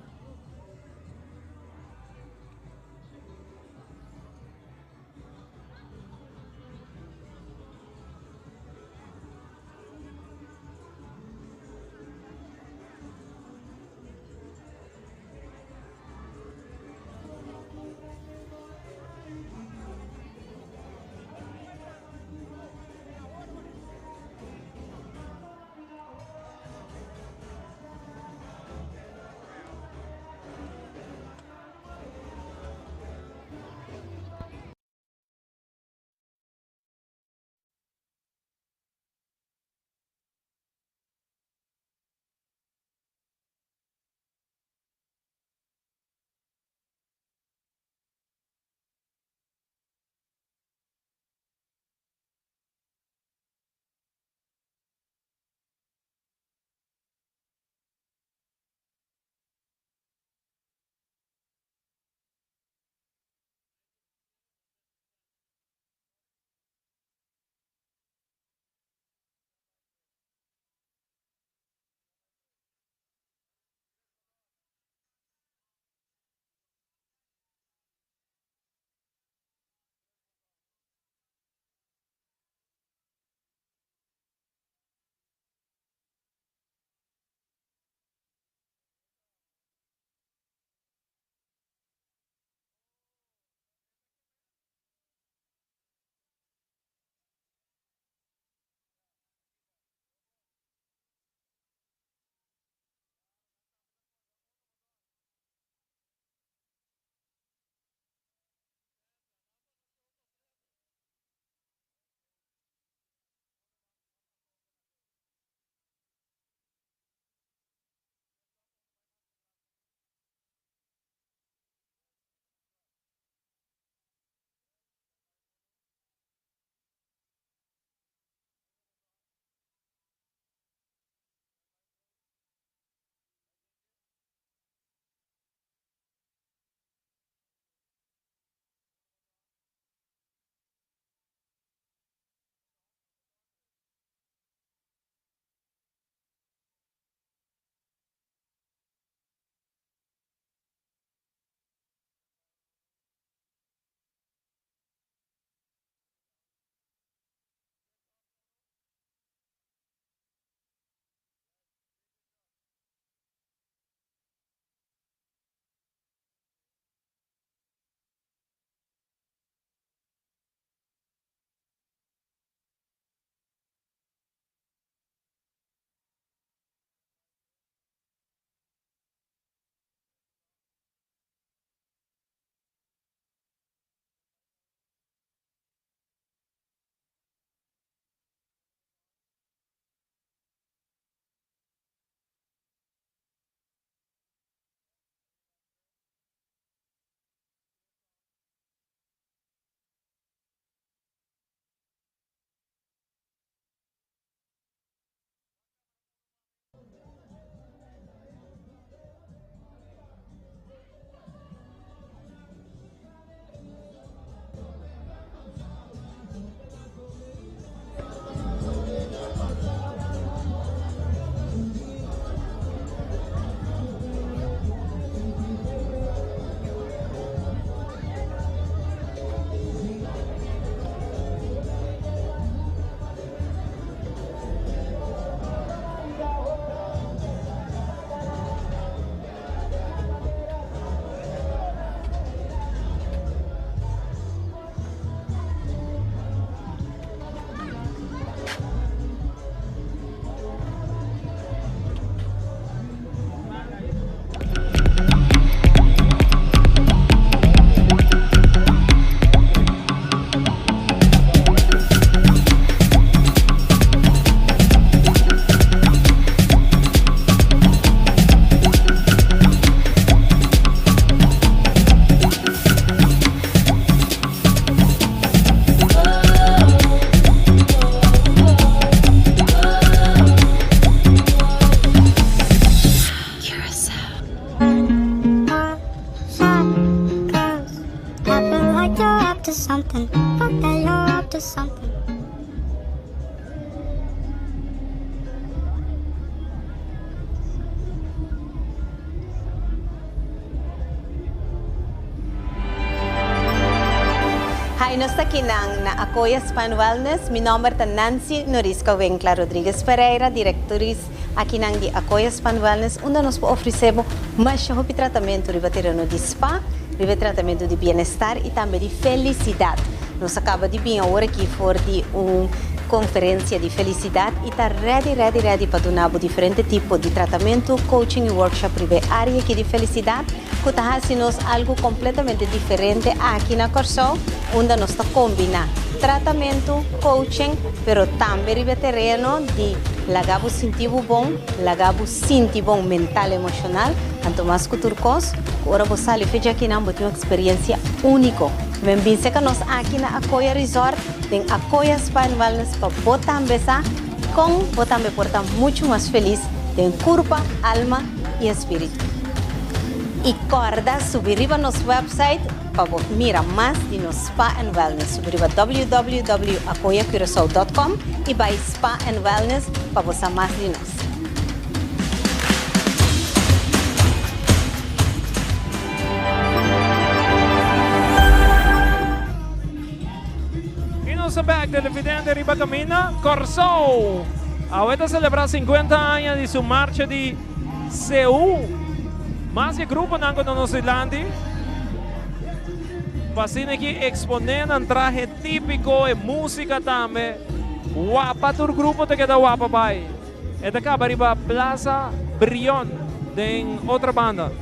nos ta akinan na Akoya Spa and Wellness. Mi nomber ta Nancy Norisca Winkla Rodriguez Pereira, directriz akinan di Akoya Spa and Wellness, unda nos por ofrece bo masha hopi tratamento riba tereno di spa, riba e tratamento di bienestar y tambe di felicidad. Nos a caba di bin awor aki for di un conferencia di felicidad y ta ready, ready, ready pa duna bo diferente tipo di tratamento, coaching y workshop riba e area aki di felicidad. Ku ta hasi nos algu kompletamente diferente aki na Kòrsou, unda nos ta kombiná tratamentu, coaching, pero tambe riba e tereno di laga bo sinti bo bon, laga bo sinti bon mental, emoshonal, anto mas ku tur kos, ku ora bo sali fe djakinan bo tin un eksperensia úniko. Men bin seka nos aki na Akoya Resort den Akoya Spa and Wellness pa bo tambe sa kon bo tambe por ta muchu mas felis den kurpa, alma i espiritu. I kòrda subi riba nos wèpsait pa bo mira mas di nos Spa and Wellness. Subi riba www.akoyacuraçao.com i bai Spa and Wellness pa bo sa mas di nos. I nos ta bèk televidente riba kaminda Kòrsou. Awe ta selebrá 50 aña di su marcha di Seú. Mas di e gruponan ku ta nos dilanti pa asina ki eksponé nan trahe típiko, e músika tambe. Wapa tur grupo ta keda wapa bai. E ta kaba riba Plaza Brion den Otrabanda.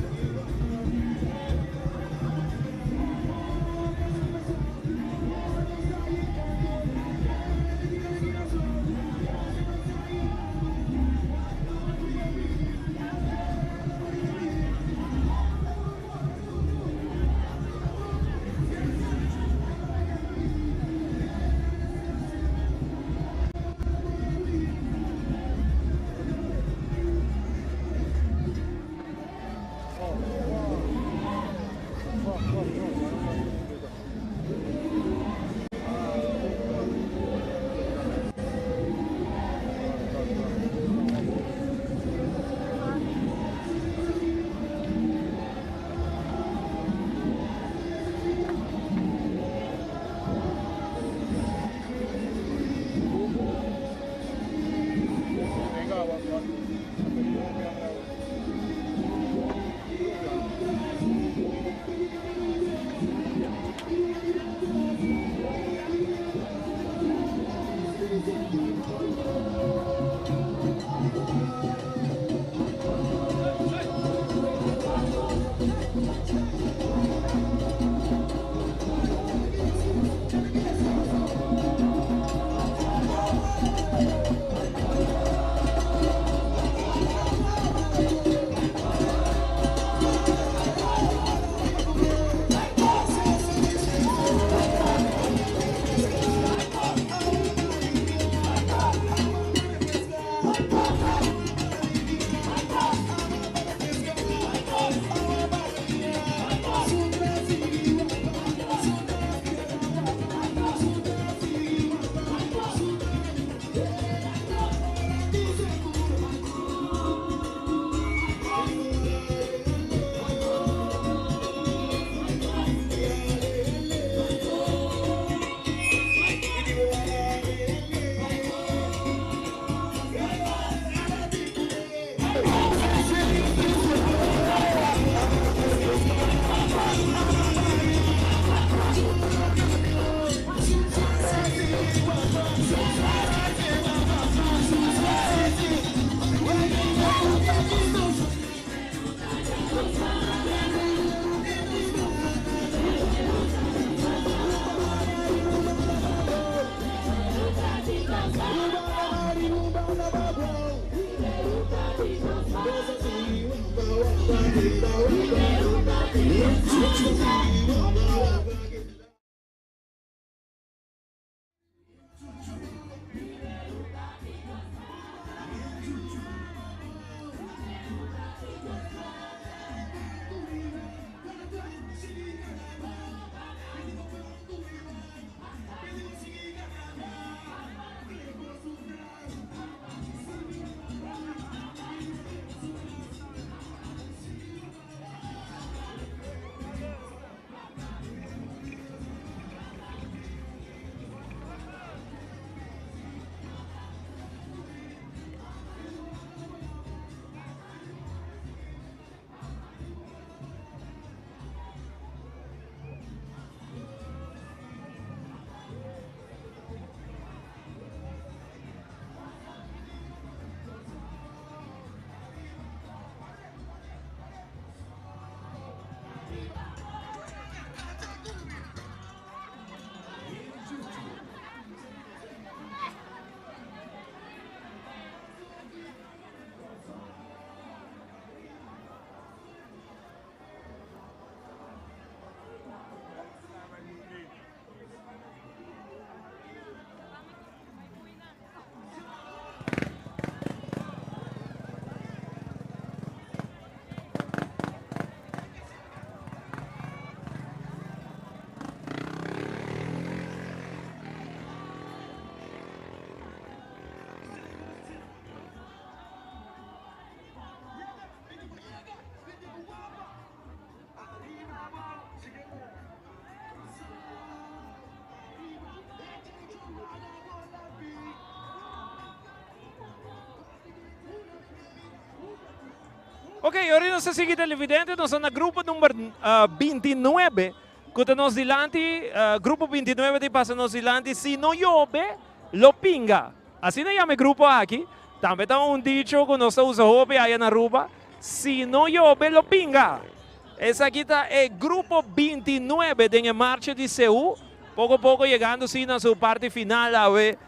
Ok, ora nos ta sigui televidente, nos ta na grupo number 29, ku ta nos dilanti, grupo 29 ta pasa nos dilanti, si no yobe, lo pinga. Asina yama e grupo aki, tambe ta un dicho ku nos ta usa hopi aya na Aruba, si no yobe, lo pinga. Esaki ta e grupo 29 den e marcha di Seú, poko poko yegando si na su parti final awe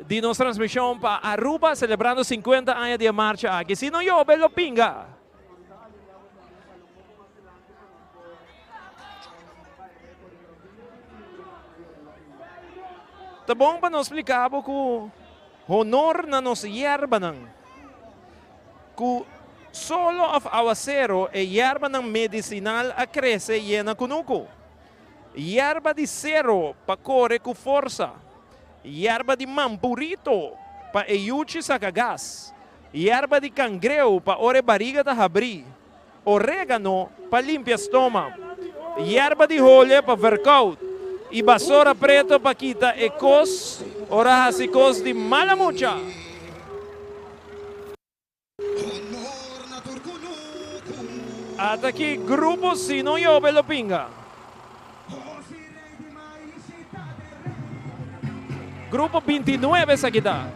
di nos transmishon pa Aruba selebrando 50 aña di e marcha aki. Si no yobe lo pinga. Ta bon pa nos splika bo ku honor na nos yerbanan. Ku solo of awasero e yerbanan medisinal a krese yena kunuku. Yerba di sero pa kore ku forsa. Yerba di mampurito pa e yuchi saka gas. Yerba di kangreu pa ora e bariga ta habrí. Orégano pa limpia stoma. Yerba di hole pa verkoud. I basora preto pa kita e kos ora hasi kos di mala mucha. Ata ki grupo si no yobe lo pinga. Grupo 29 esaki ta.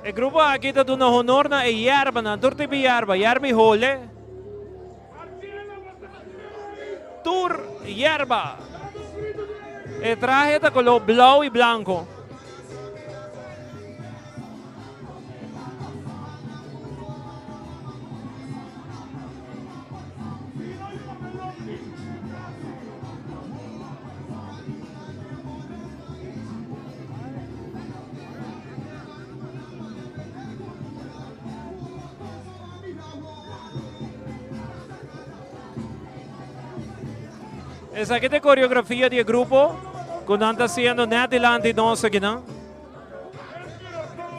E grupo aki ta duna honor na e yerbanan, tur tipo yerba, yerba i hole. Tur yerba. E trahe ta color blauw i blanco. Esaki ta e coreografia di e grupo cu nan ta haciendo net dilanti nos akinan.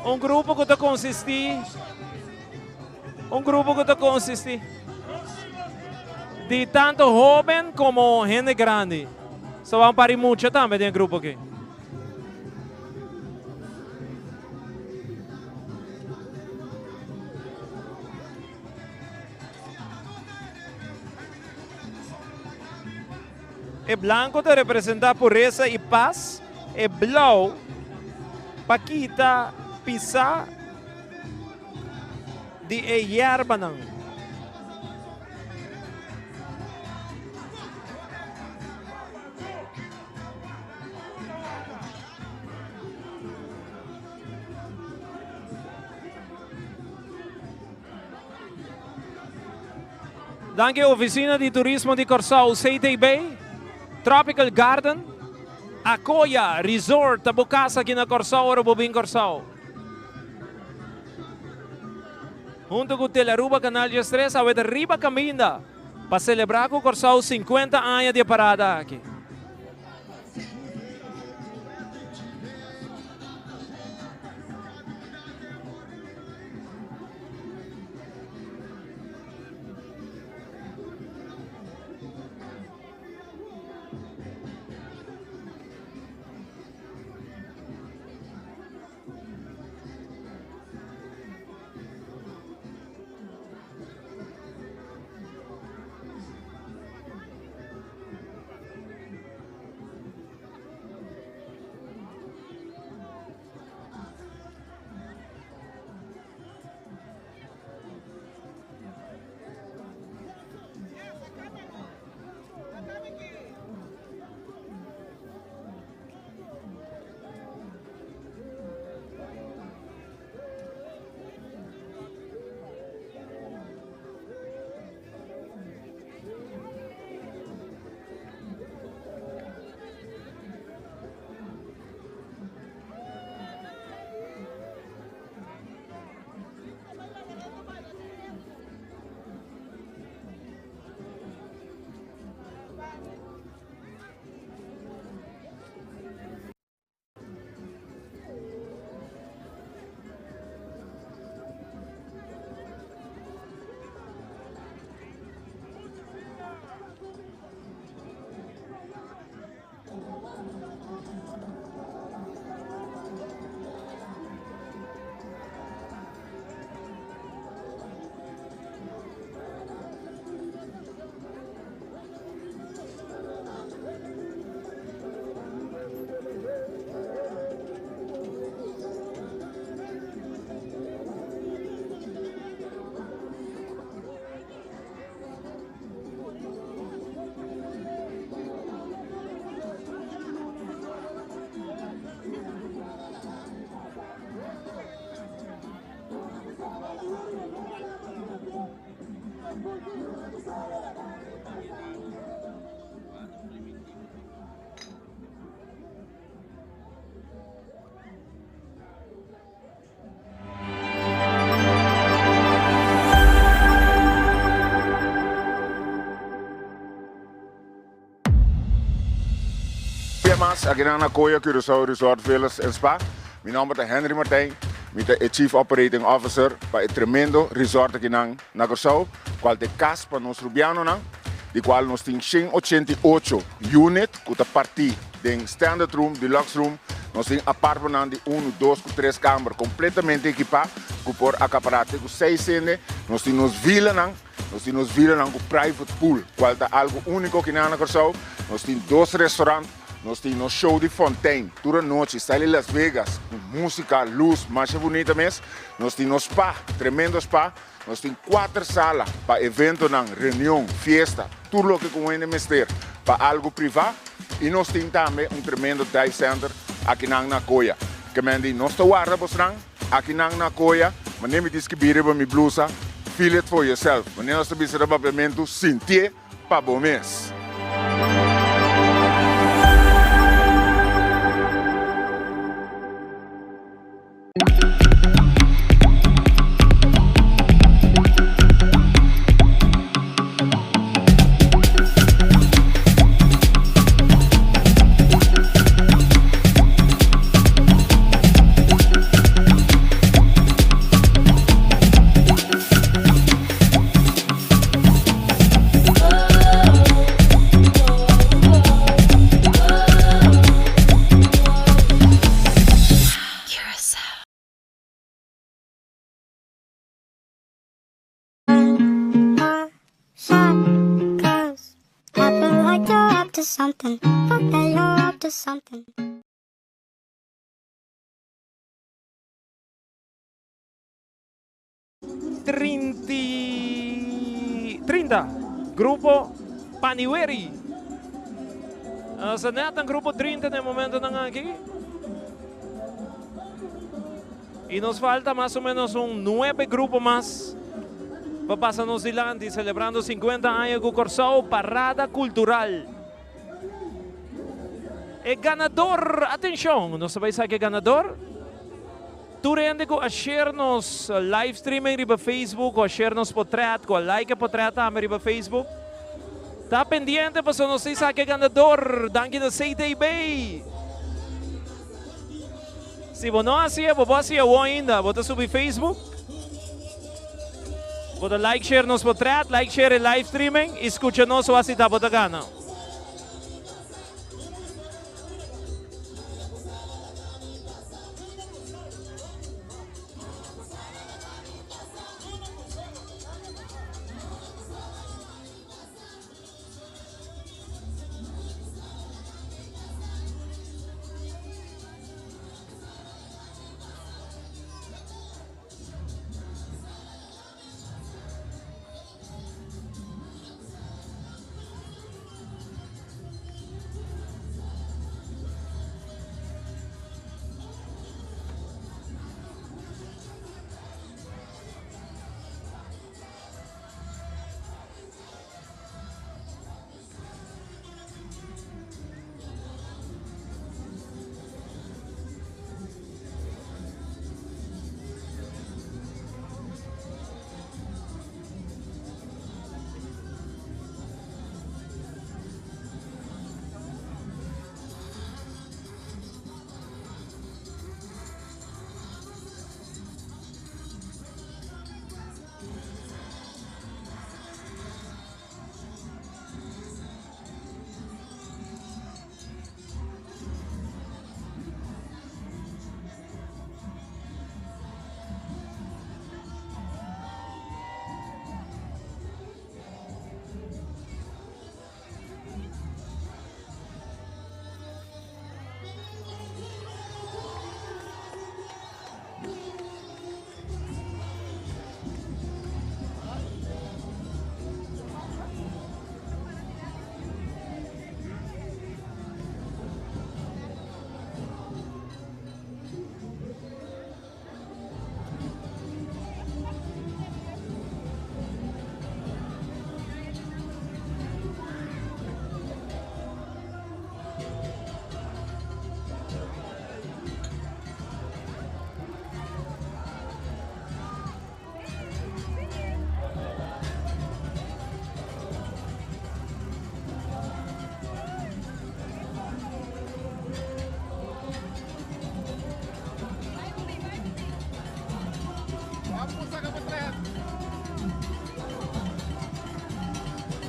Un grupo cu ta consisti un grupo cu ta consisti di tanto hoben como hende grandi. So ban pari mucha tambe den e grupo aki. E blanco ta representa puresa y paz, e blauw pa kita pisa di e yerbanan. Danki Oficina di Turismo di Kòrsou, CTB, Tropical Garden, Akoya Resort ta bo kas aki na Kòrsou ora bo bin Kòrsou. Hunto ku Telearuba Canal 13 awe ta riba kaminda pa selebrá ku Kòrsou 50 aña di e parada aki. akinan na Koya Curaçao Resort Villas and Spa. Mi nomber ta Henry Martijn, mi ta e Chief Operating Officer pa e tremendo resort akinan na Curaçao, cual ta e cas pa nos Rubianonan, di cual nos tin 188 unit cu ta parti den standard room, deluxe room, nos tin apartmentnan di unu, dos cu tres camber completamente equipa cu por acapara te cu seis hende, nos tin nos villanan, Nos tin nos villanan ku private pool, kual ta algu úniko kinan na Kòrsou. Nos tin dos restaurant, nos tin nos show di fontein tur anochi, style Las Vegas, ku músika, lus, masha bunita mes. Nos tin nos spa, tremendo spa. Nos tin kuater sala pa eventonan, reunion, fiesta, tur loke ku un hende mester pa algu privá. I nos tin tambe un tremendo dive center akinan na Koya. Ke men di nos ta warda bosnan. Aki nan na koya, manera mi tin skibí riba mi blusa, Feel it for yourself. Manera nos ta bisa na papiamentu, Sintié pa bo mes. Trinti 30 grupo Paniweri. Nos ta net na grupo 30 na e momentonan aki. Y nos falta mas o menos un nuebe grupo mas pa pasa nos dilanti celebrando 50 aña cu Corsou Parada Cultural. E ganador, atencion, nos ta bay saca e ganador. Tur hende cu a share nos live streaming riba Facebook o a share nos potret, cu a like e potret tambe riba Facebook, ta pendiente pasobra nos ta saca e ganador. Danki na CTB. Si bo no haci'e, bo por haci'e awor ainda. Bo ta subi Facebook, bo ta like share nos potret, like share e live streaming y scucha nos wak si ta bo ta gana.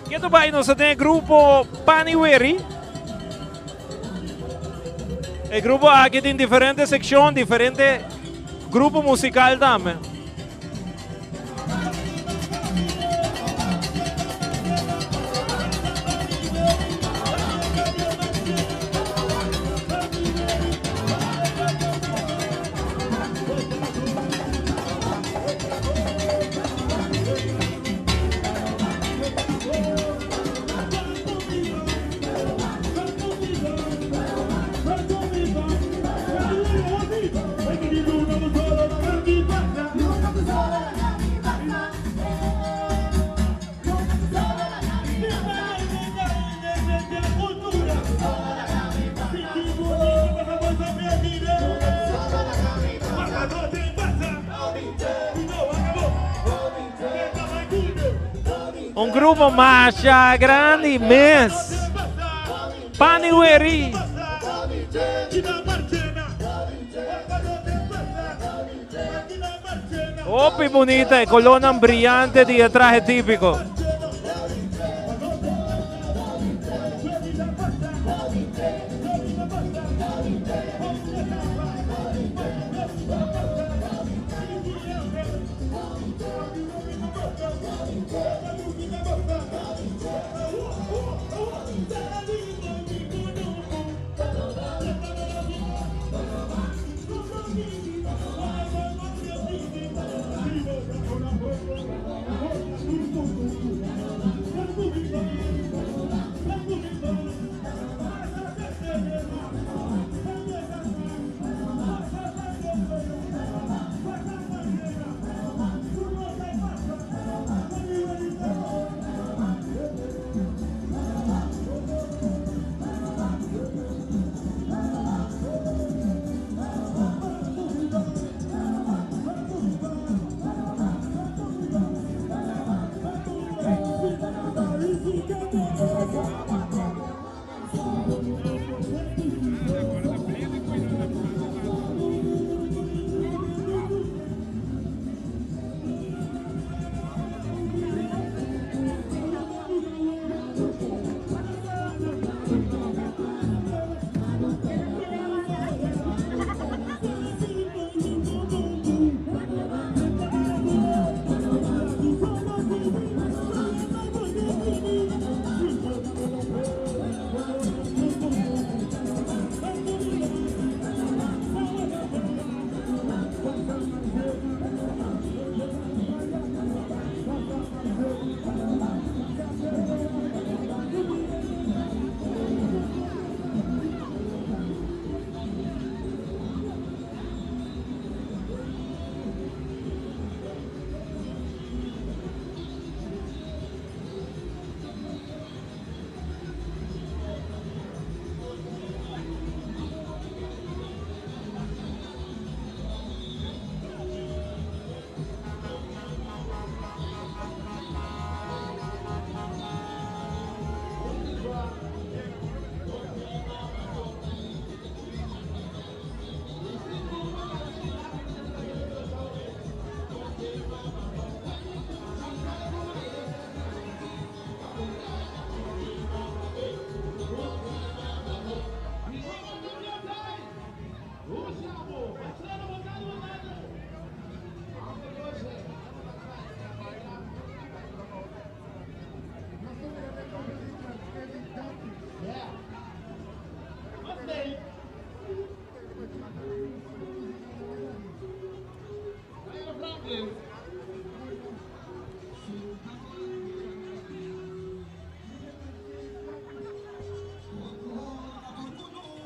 Ketu bai nos ta den e grupo Paniweri. E grupo aki tin diferente sekshon, diferente grupo musikal tambe. Un grupo masha grandi mes. Paniweri. Hopi bunita e colornan brillante di e trahe tipico.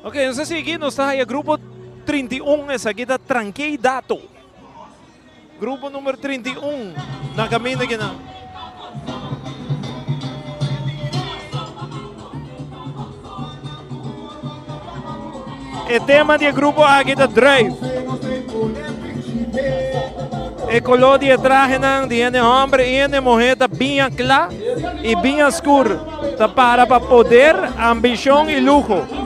Ok, nos ta sigui, nos ta haya grupo 31, esaki ta Tranquei Dato. Grupo number 31 na caminda aki nan. E tema di e grupo aki ta Druif. E color di e trahenan di hende homber y hende muher ta biña cla y biña scur. Ta para pa poder, ambicion y luho.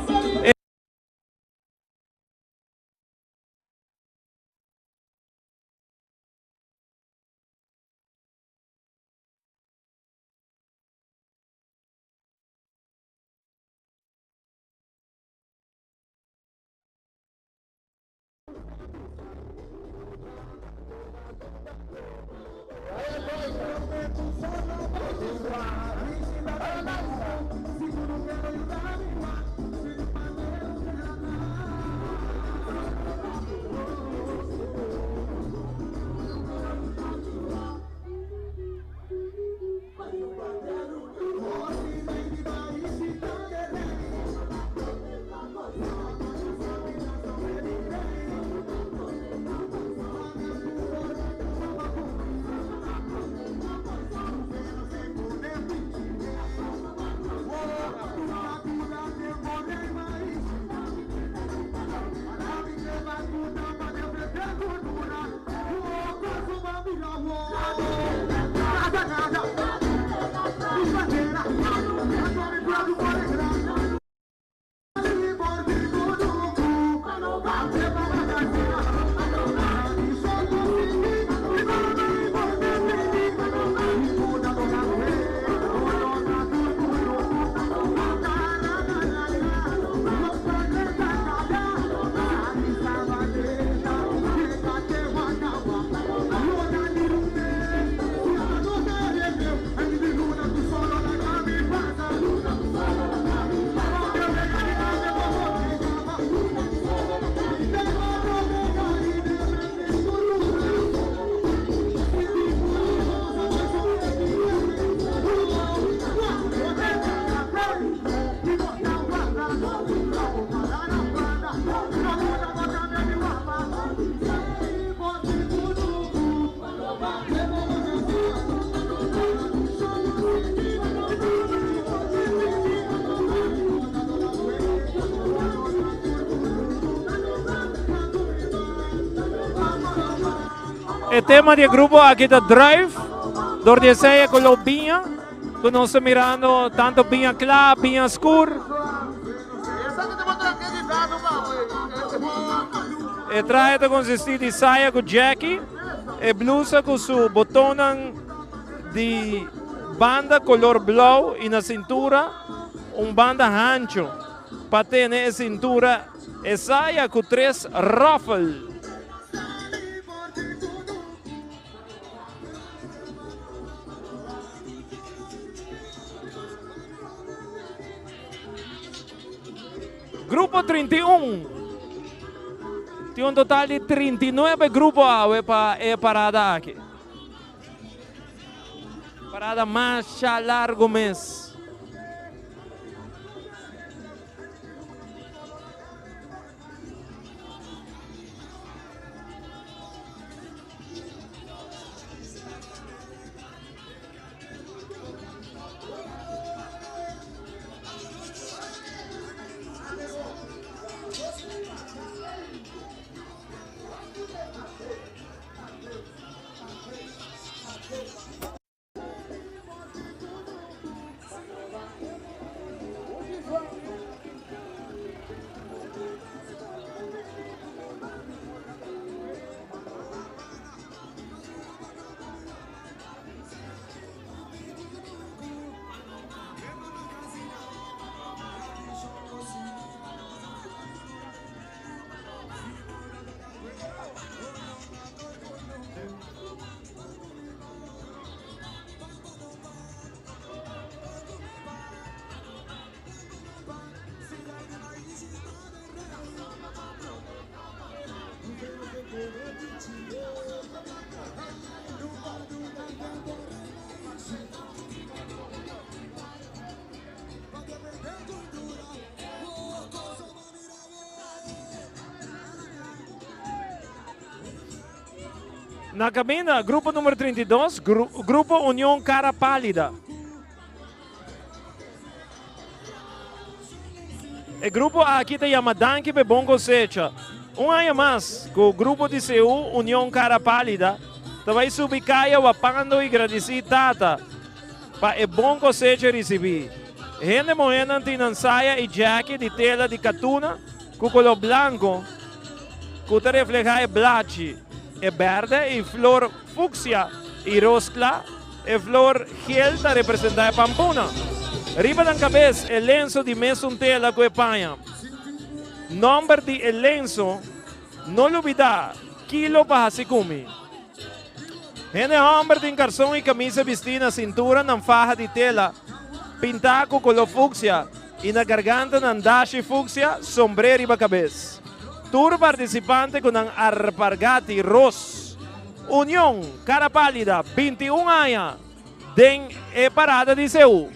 E tema di e grupo aki ta Druif, dor di esei e color biña, cu nos ta mirando tanto biña cla, biña scur. E trahe ta consisti di saya cu jackie, e blusa cu su botonnan di banda color blauw y na cintura un banda hancho pa tene e cintura e saya cu tres ruffle. Grupo 31. Tin un total di 39 grupo awe pa e parada aki. Parada masha largo mes. Na caminda, grupo numero 32, gru Grupo Union Cara Pálida. E grupo aki ta yama Danki p'e Bon Cosecha. Un aña mas cu grupo di CU Union Cara Pálida ta bay subi caya wapando y gradici Tata pa e bon cosecha ricibi. Hende muhernan tin nan saya y jacket di tela di catuna cu color blanco cu ta refleha e blachi, e berde y flor fucsia y ros cla. E flor gel ta representa e pampuna. Riba nan cabes e lenso di mesun tela cu e paña. Nomber di e lenso, no lubida, kilo pa haci cu mi. Hende hòmber tin karson i kamisa bistí na sintura nan faha di tela pintá ku koló fuksia i na garganta nan dashi fuksia, sombré riba kabes. Tur partisipante ku nan arpargati ros. Union, Cara Pálida, 21 aña, den e parada di Seú.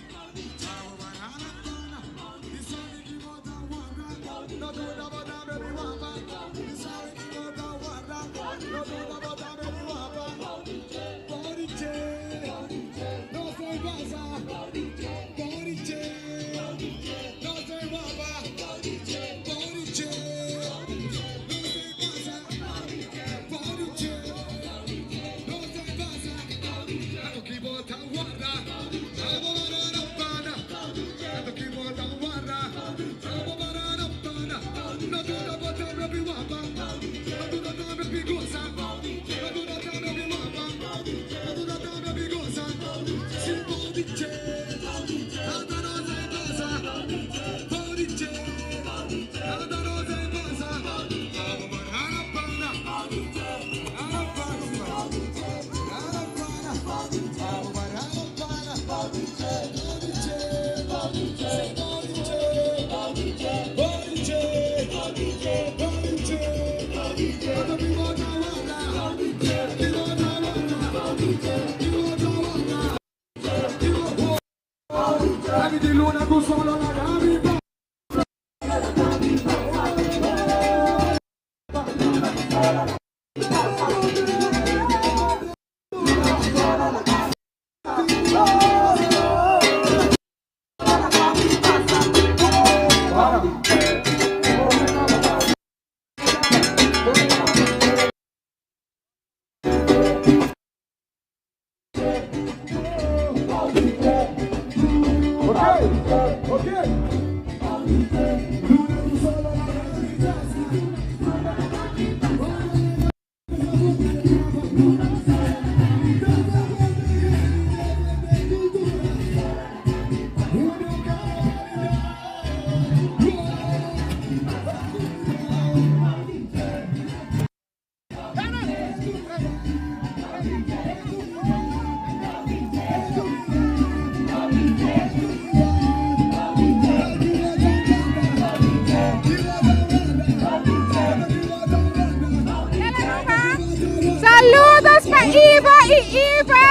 Saludos pa Ivo y Iva!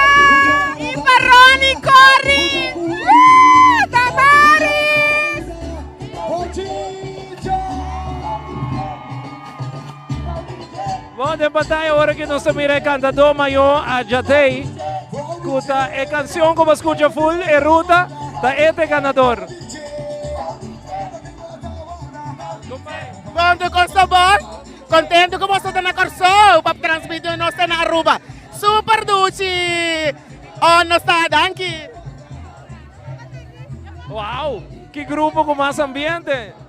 Y pa Ronnie Corrie! Woo! Tamaris! Bon, den pantalla ora que nos ta mira e cantador mayor Ajatei, cu ta e canción cu bo scucha full e ruta, ta ete ganador. Bon, tur cos ta bon? Contento cu boso ta na Corsou pa transmiti nos ta na Aruba. Super duchi! Oh, nos ta, danki! Wow, ki grupo cu mas ambiente!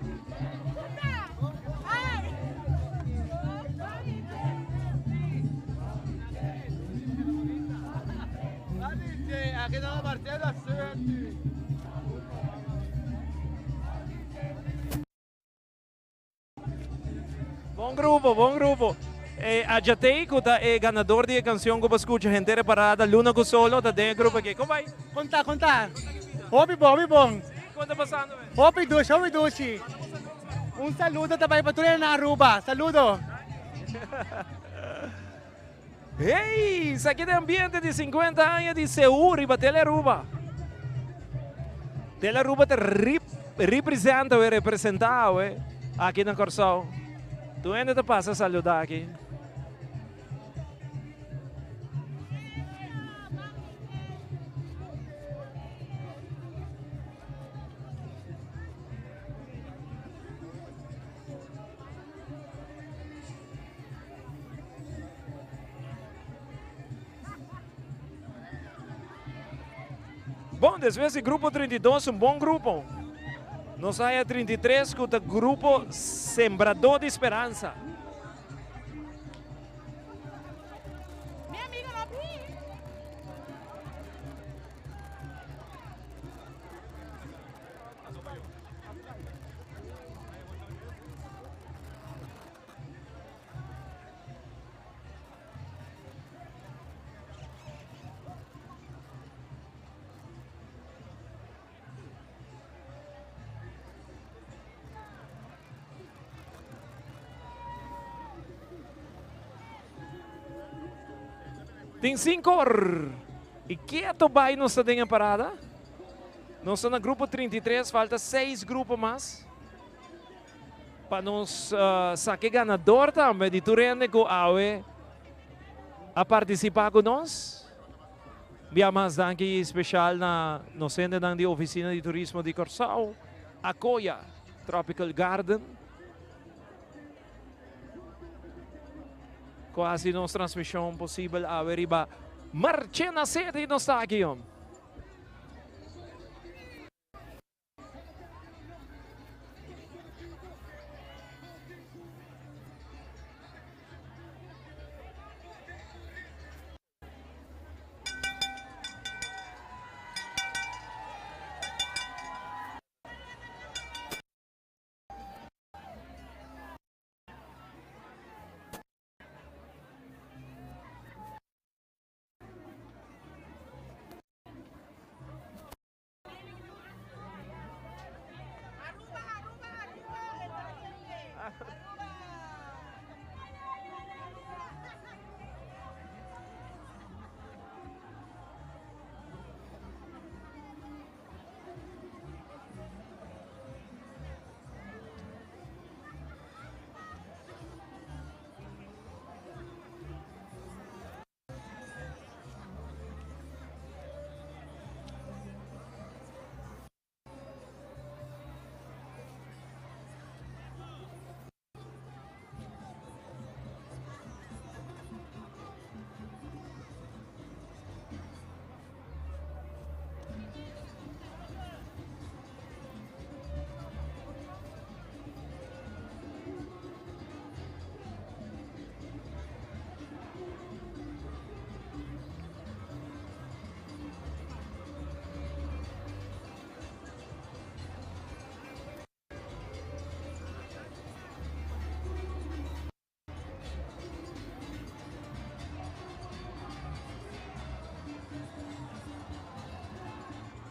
Bon grupo, bon grupo. E Ajatei ku ta e ganador di e kansion ku bo skucha henter e parada Luna ku Solo ta den e grupo aki. Kon bai? Konta, konta. Hopi bon, hopi bon. Kon ta pasando? Hopi dushi, hopi dushi. Un saludo ta bai pa tur hende na Aruba. Saludo. Hey, esaki ta e ambiente di 50 aña di Seú riba Tele Aruba. Tele Aruba ta representa awe, representa awe aki na Kòrsou. Tur hende ta pasa saluda aki. Bon, despues di grupo 32, un bon grupo. Nos haya 33 ku ta grupo Sembradó di Speransa. Tin 5 or y keto bay nos ta den e parada. Nos ta na grupo 33, falta 6 grupo mas pa nos saca e ganador tambe di tur hende cu awe a participa cu nos. Bia mas danki special na nos hendenan di Oficina di Turismo di Corsou, Acoya Tropical Garden. Cu a haci nos transmision posibel awe riba Marchena City nos ta aki.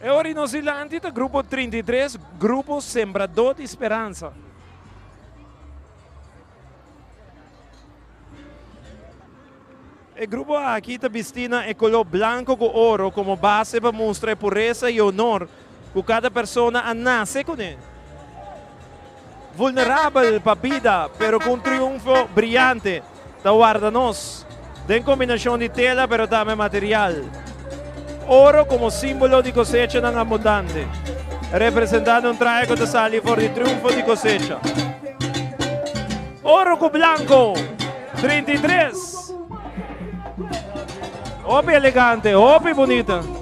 E ora i nos dilanti ta grupo 33, Grupo Sembradó di Speransa. E grupo aki ta bisti na e koló blanko ku oro komo base pa mustra e puresa i honor ku kada persona a nase kuné. Vulnerabel pa bida pero ku un triunfo briante ta warda nos den kombinashon di tela pero tambe material. Oro komo símbolo di kosechanan abundante, representando un trahe ku ta sali for di triunfo di kosecha. Oro ku blanko. 33. Hopi elegante, hopi bunita.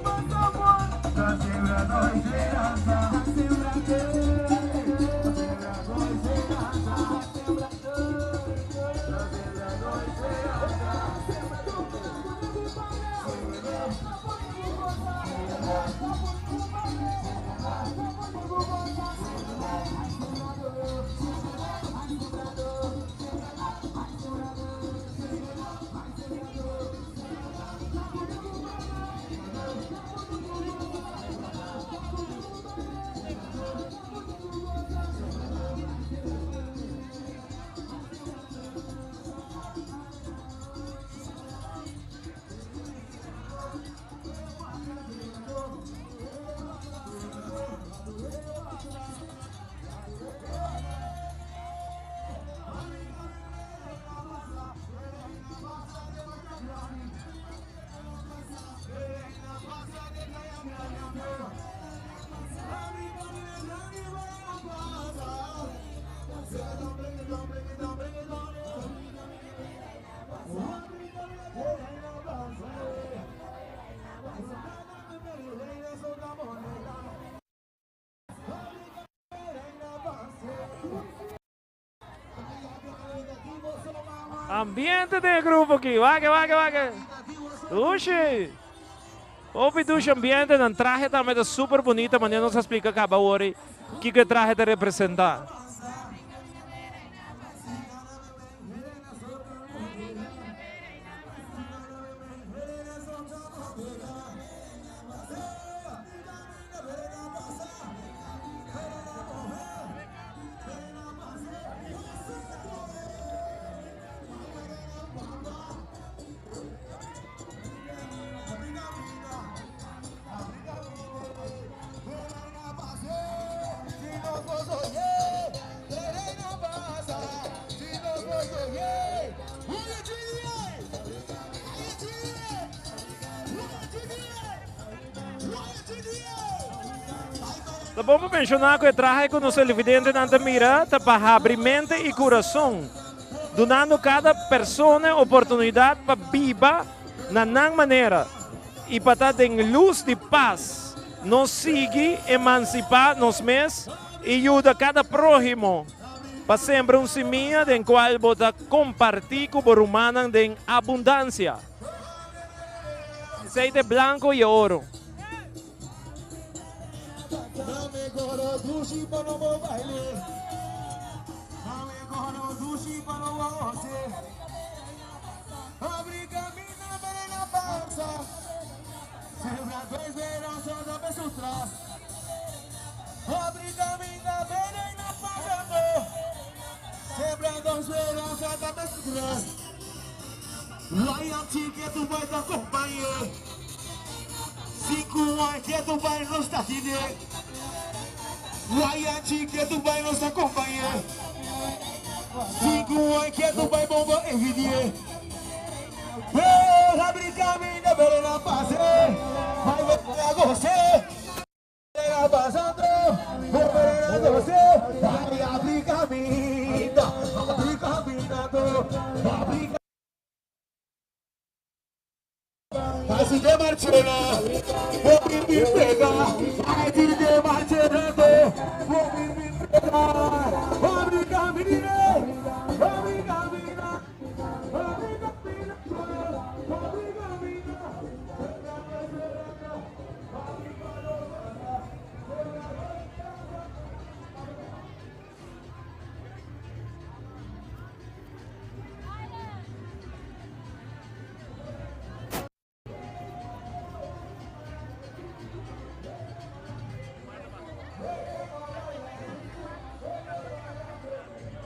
Ambiente den e grupo aki. Wak, wak, wak. Dushi. Hopi dushi ambiente. Nan trahe tambe ta super bunita. Manera nos a splika kaba awor kiko e trahe ta representa. Ta bon pa menshoná ku e trahe ku nos televidentenan ta mira ta pa habri mente i kurason, dunando kada persona e oportunidat pa biba na nan manera i pa ta den lus di pas. Nos sigui emansipá nos mes i yuda kada próhimo pa sembra un simia den kual bo ta kompartí ku bo rumannan den abundansia. Esei ta e blanko i e oro.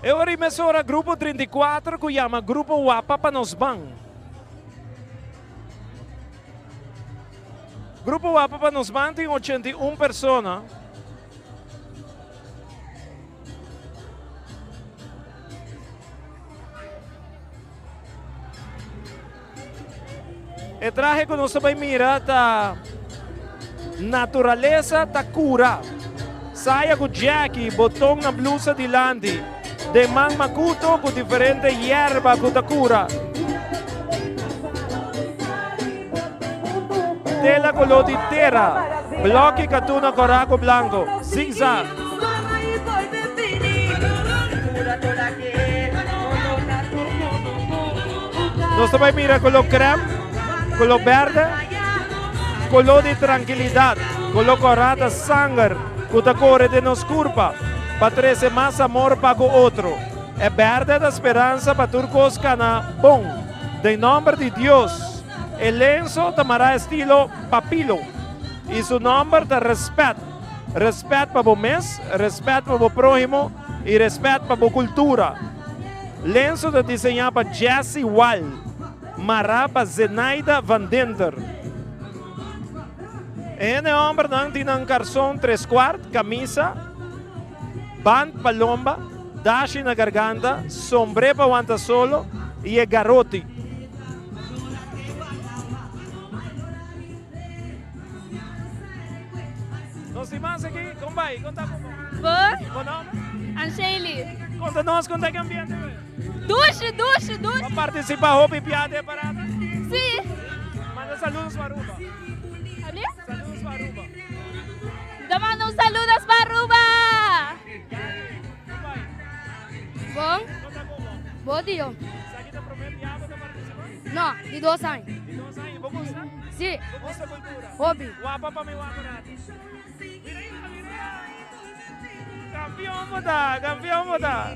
E ora i mesora Grupo 34 ku yama Grupo Wapa pa nos ban. Grupo Wapa pa nos ban tin 81 persona. E trahe ku nos ta bai mira ta Naturalesa ta kura. Saya ku jackie, boton na blusa dilanti, den man makuto ku diferente yerba ku ta kura. Tela koló di tera, blòki katuna kòrá ku blanko, zigzag. Nos ta bai mira koló krèm, koló bèrdè, koló di trankilidat, koló kòrá ta sanger ku ta kore den nos kurpa pa trese mas amor pa ku otro. E bèrdè ta speransa pa tur kos kana bon. Den nòmber di Dios. E lenso ta mará estilo papilo i su nòmber ta Rèspèt. Rèspèt pa bo mes, rèspèt pa bo próhimo i rèspèt pa bo kultura. Lenso ta diseñá pa Jesse Wall, mará pa Zenaida van Dinter. E hende hòmbernan tin nan karson treskuart, kamisa, band pa lomba, dashi na garganta, sombré pa wanta solo i e garoti. Nos tin mas aki. Kon bai? Kon ta ku bo? Bo? Bo nomber? Anshely. Konta nos kon ta e ambiente hoy. Dushi, dushi, dushi. Bo participa hopi bia den e parada? Si. Manda saludos pa Aruba. Abi? Saludos pa Aruba. Ta manda un saludos pa Aruba. Kon bai? Bon. Kon ta ku bo? Bo dio. Esaki ta prome bia bo ta participa? No, di dos aña. Di dos aña. Bo gusta? Si. Bo gusta cultura? Hopi. Wapa pa mi wak un rato. Mira ahí, mira ahí. Campeón bo ta, campeón bo ta.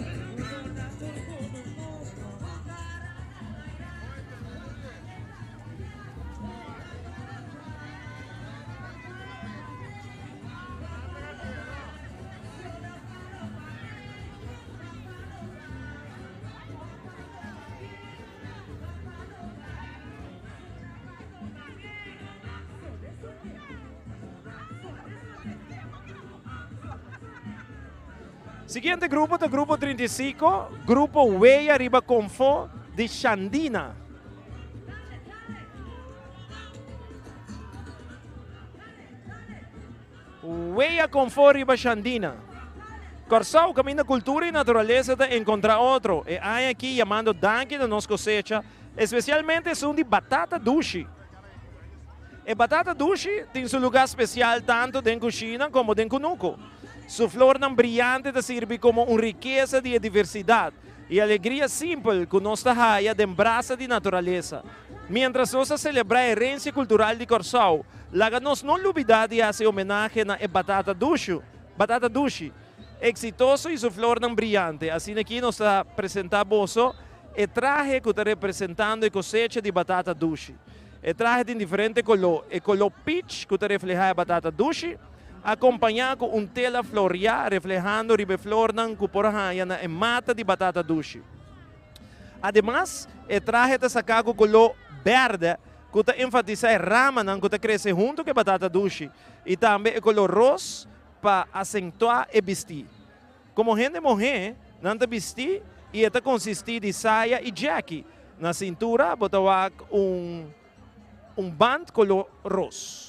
Siguiente grupo ta grupo 35, grupo Weya riba Confo di Shandina. Wea Konfò riba Shandina. Kòrsou, kaminda kultura i naturalesa ta enkontrá otro, e aña akí yamando danki na nos kosecha, espesialmente esun di batata dushi. E batata dushi tin su lugá spesial tantu den kushina komo den kunuku. Su flornan briante ta sirbi komo un rikesa di e diversidat i alegria simpel ku nos ta haya den brasa di naturalesa. Miéntras nos ta selebrá herensia kultural di Kòrsou, laga nos no lubidá di hasi homenahe na e batata dushu, batata dushi, eksitoso i su flornan briante. Asina aki nos ta presentá boso e trahe ku ta representando e kosecha di batata dushi. E trahe tin diferente koló, e koló peach ku ta reflehá e batata dushi, akompañá ku un tela floriá reflehando riba e flornan ku por haña na e mata di batata dushi. Ademas, e trahe ta saká ku koló bèrdè ku ta enfatisá e ramanan ku ta krese huntu ku e batata dushi i tambe e koló ros pa asentuá e bistí. Komo hende muhé, nan ta bistí i e ta konsistí di saya i djèki. Na sintura bo ta wak un un band koló ros.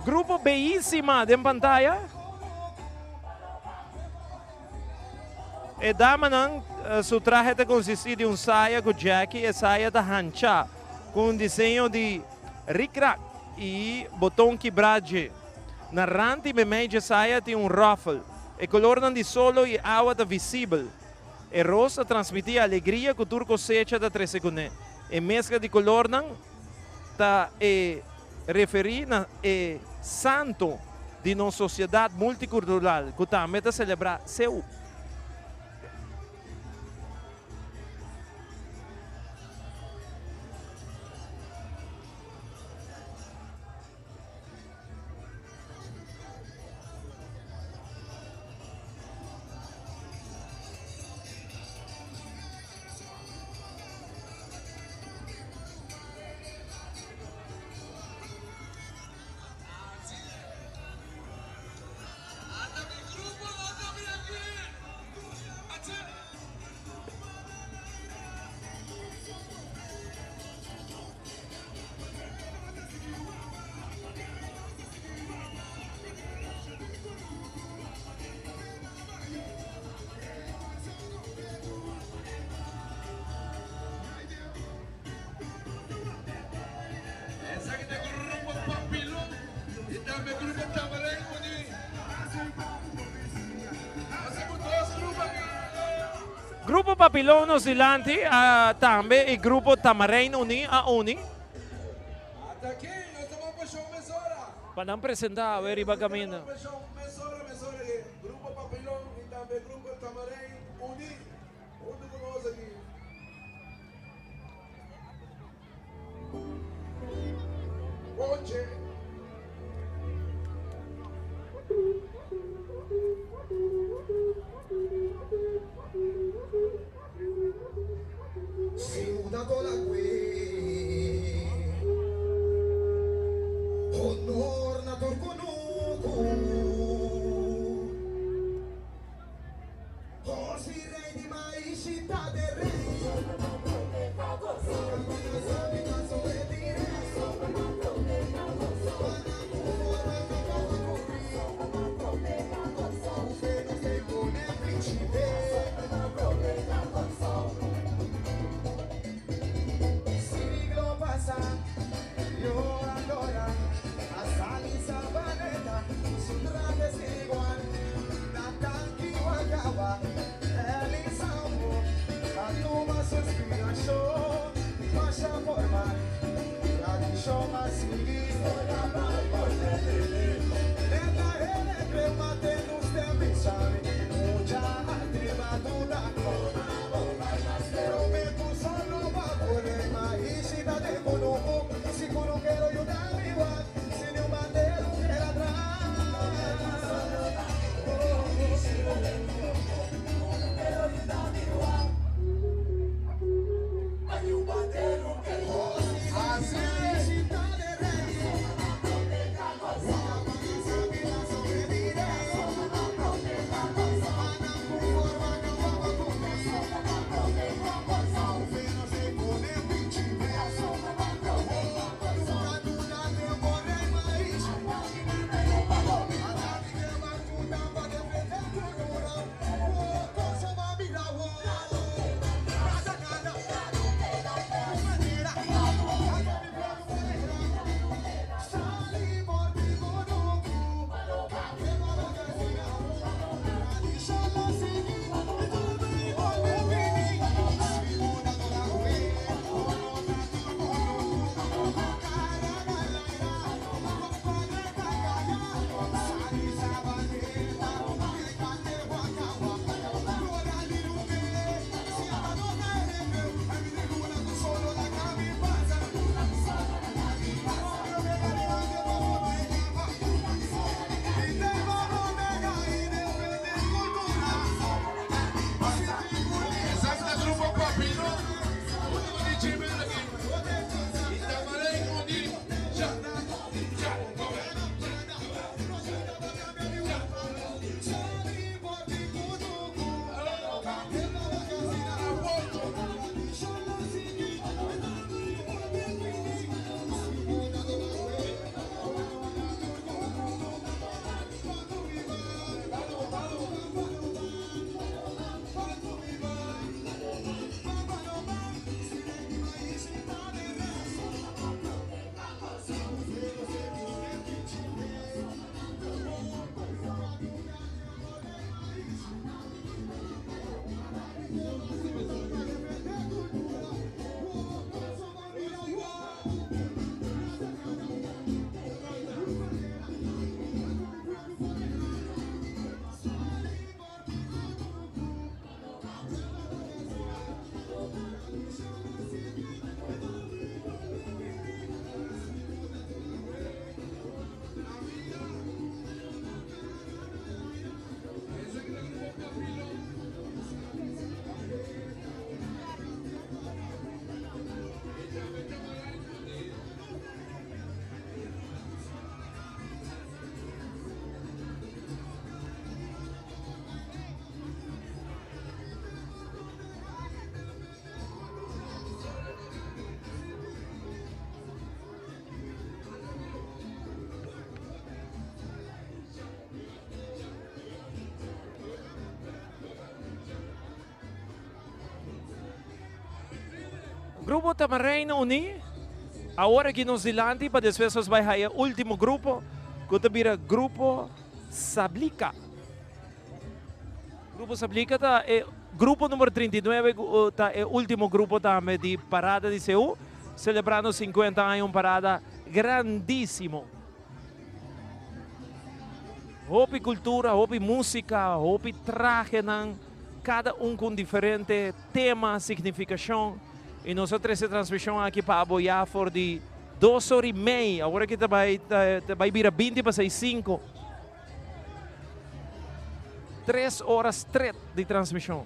Grupo beyísima den pantaya. E damanan su trahe ta konsistí di un saya ku djèki. E saya ta hanchá ku un diseño di rikrak i boton kibrá dje. Na rant i meimei dje saya tin un ròfel. E kolornan di solo i awa ta visibel. E ros ta transmití alegria ku tur kosecha ta trese kuné. E meskla di kolornan ta e referí na e santo di nos sosiedat multikultural ku tambe ta selebrá Seu. Grupo Papilon nos dilanti, tambe e grupo Tamarijn Uní a uni. Pa nan presenta awe riba caminda. Grupo Tamarijn Uní, awor aki nos dilanti pa despues nos bai haya ultimo grupo ku ta bira Grupo Sablika. Grupo Sablika ta e grupo numero 39 ku ta e ultimo grupo tambe di Parada di Seú, selebrando 50 aña un parada grandísimo. Hopi kultura, hopi músika, hopi trahenan. Kada un ku un diferente tema, signifikashon. I nos a trese e transmishon aki pa abo ya for di dos or i mei. Awor aki ta bai ta bai bira binti pa seis sinku. Tres ora stret di transmishon.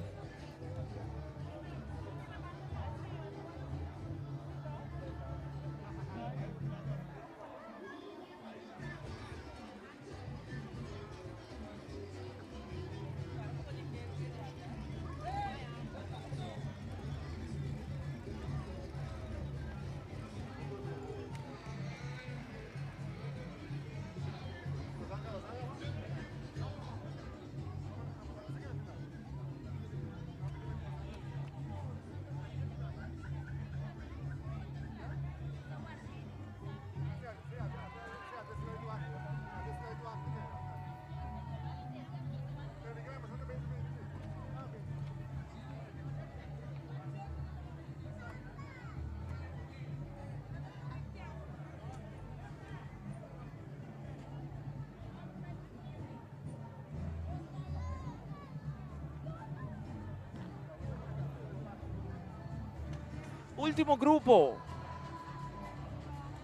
Ultimo grupo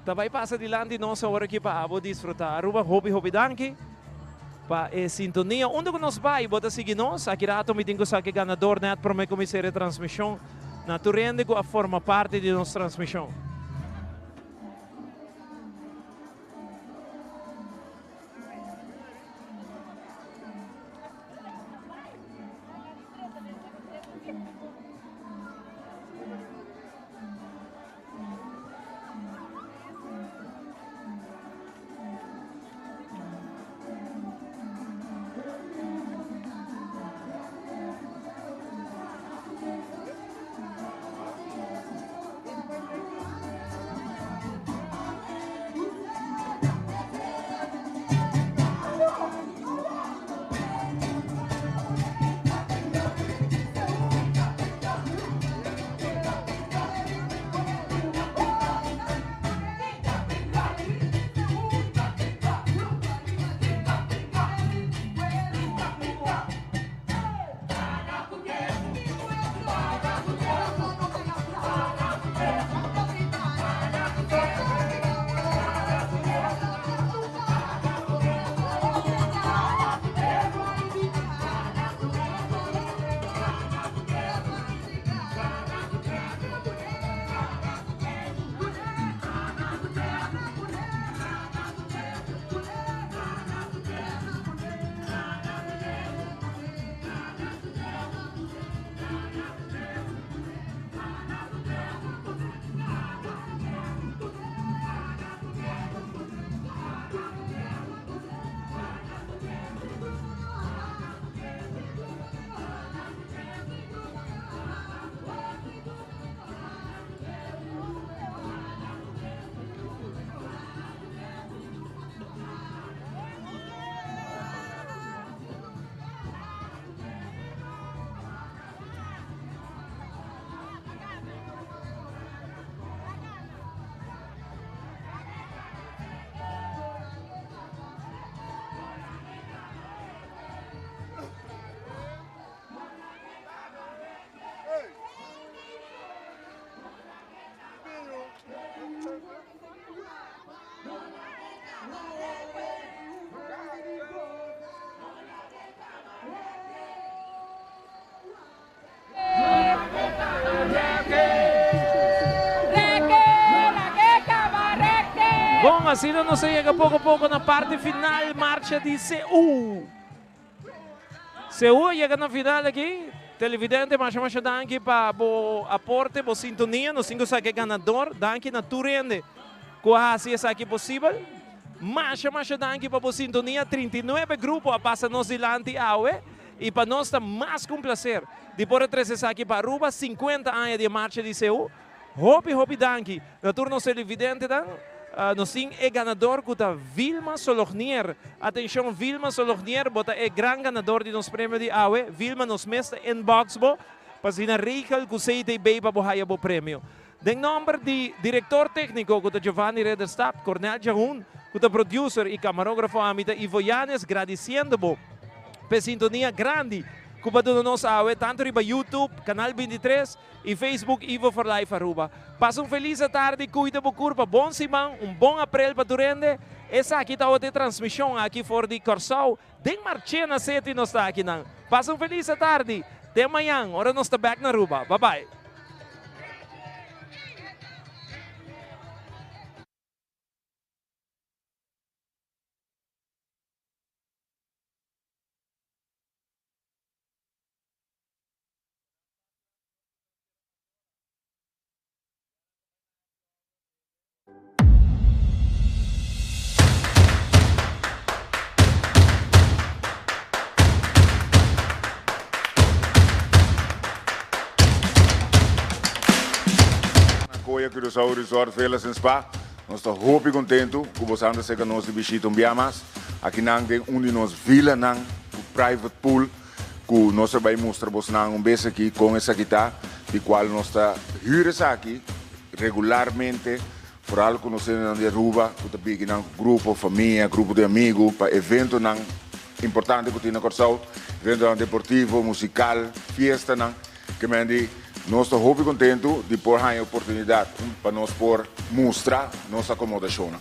ta bai pasa dilanti nos awor aki pa abo disfruta. Aruba hopi hopi danki pa e sintonia. Unda ku nos bai bo ta sigui nos. Aki rato mi tin ku sa ke ganador net prome ku mi sera e transmision na tur hende ku a forma parti di nos transmision. Bon, asina nos a yega poko poko na parti final marcha di CU. CU a yega na final aki. Televidente, masha masha danki pa bo aporte, bo sintonia. Nos tin ku sa ke ganador. Danki na tur hende ku a hasi esaki posibel. Masha masha danki pa bo sintonia. 39 grupo a pasa nos dilanti awe. Y pa nos ta mas cu un placer di por a trece esaki pa Aruba, 50 aña di e marcha di CU. Hopi hopi danki na tur nos televidentenan. Nos tin e ganador cu ta Vilma Solognier. Atencion Vilma Solognier, bo ta e gran ganador di nos premio di awe. Vilma nos mes ta inbox bo pa asina regel cu CTB pa bo haya bo premio. Den nomber di director tecnico cu ta Giovanni Ridderstap, Cornel Jahun cu ta producer y camarografo ami ta Ivo Yanez gradiciendo bo p'e sintonia grandi. ku bo a duna nos awe tantu riba YouTube, Canal 23, i Facebook Ivo for Life Aruba. Pasa un felis atardi, kuida bo kurpa, bon siman, un bon aprel pa tur hende. Esaki tabata e transmishon aki for di Kòrsou den Marchena City nos ta akinan. Pasa un felis atardi, te mañan ora nos ta bèk na Aruba. Bye bye. Nakoya Curaçao Resort Villas and Spa. Nos ta hopi kontentu ku boso anda serka nos di bishita un bia mas. Akinan den un di nos vilanan ku private pool ku nos a bai mustra bosnan un bes aki kon esaki ta, di kual nos ta hür esaki regularmente, foral ku nos hendenan di Aruba ku ta bigi nan ku grupo, famia, grupo di amigu pa eventonan importante ku tin na Kòrsou, eventonan deportivo, musikal, fiestanan. Ke men di, nos ta hopi kontentu di por haña oportunidat pa nos por mustra nos akomodashonnan.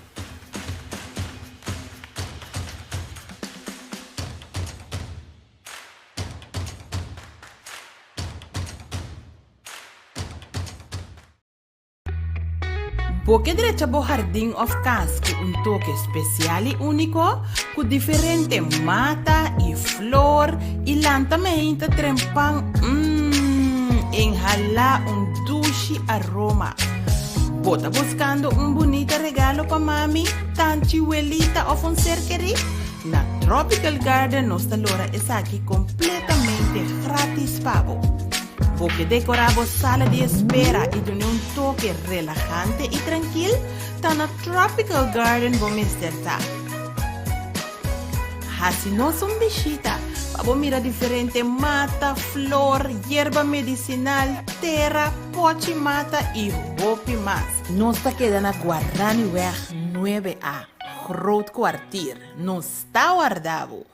Bo ke drecha bo hardin òf kas ku un toke spesial i úniko, ku diferente mata i flor i lanta meinta trempan, mmm, inhalá un dushi aroma. Bo ta buskando un bunita regalo pa mami, tanchi, welita òf un ser kerí? Na Tropical Garden nos ta lora esaki kompletamente grátis pa bo. Bo ke dekorá bo sala di espera i dun'é un toke relahante i trankil? Ta na Tropical Garden bo mester ta. Hasi nos un bishita pa bo mira diferente mata, flor, yerba medisinal, tera, pochi mata i hopi mas. Nos ta keda na Guaraniweg 9A, Groot Kwartier. Nos ta warda bo!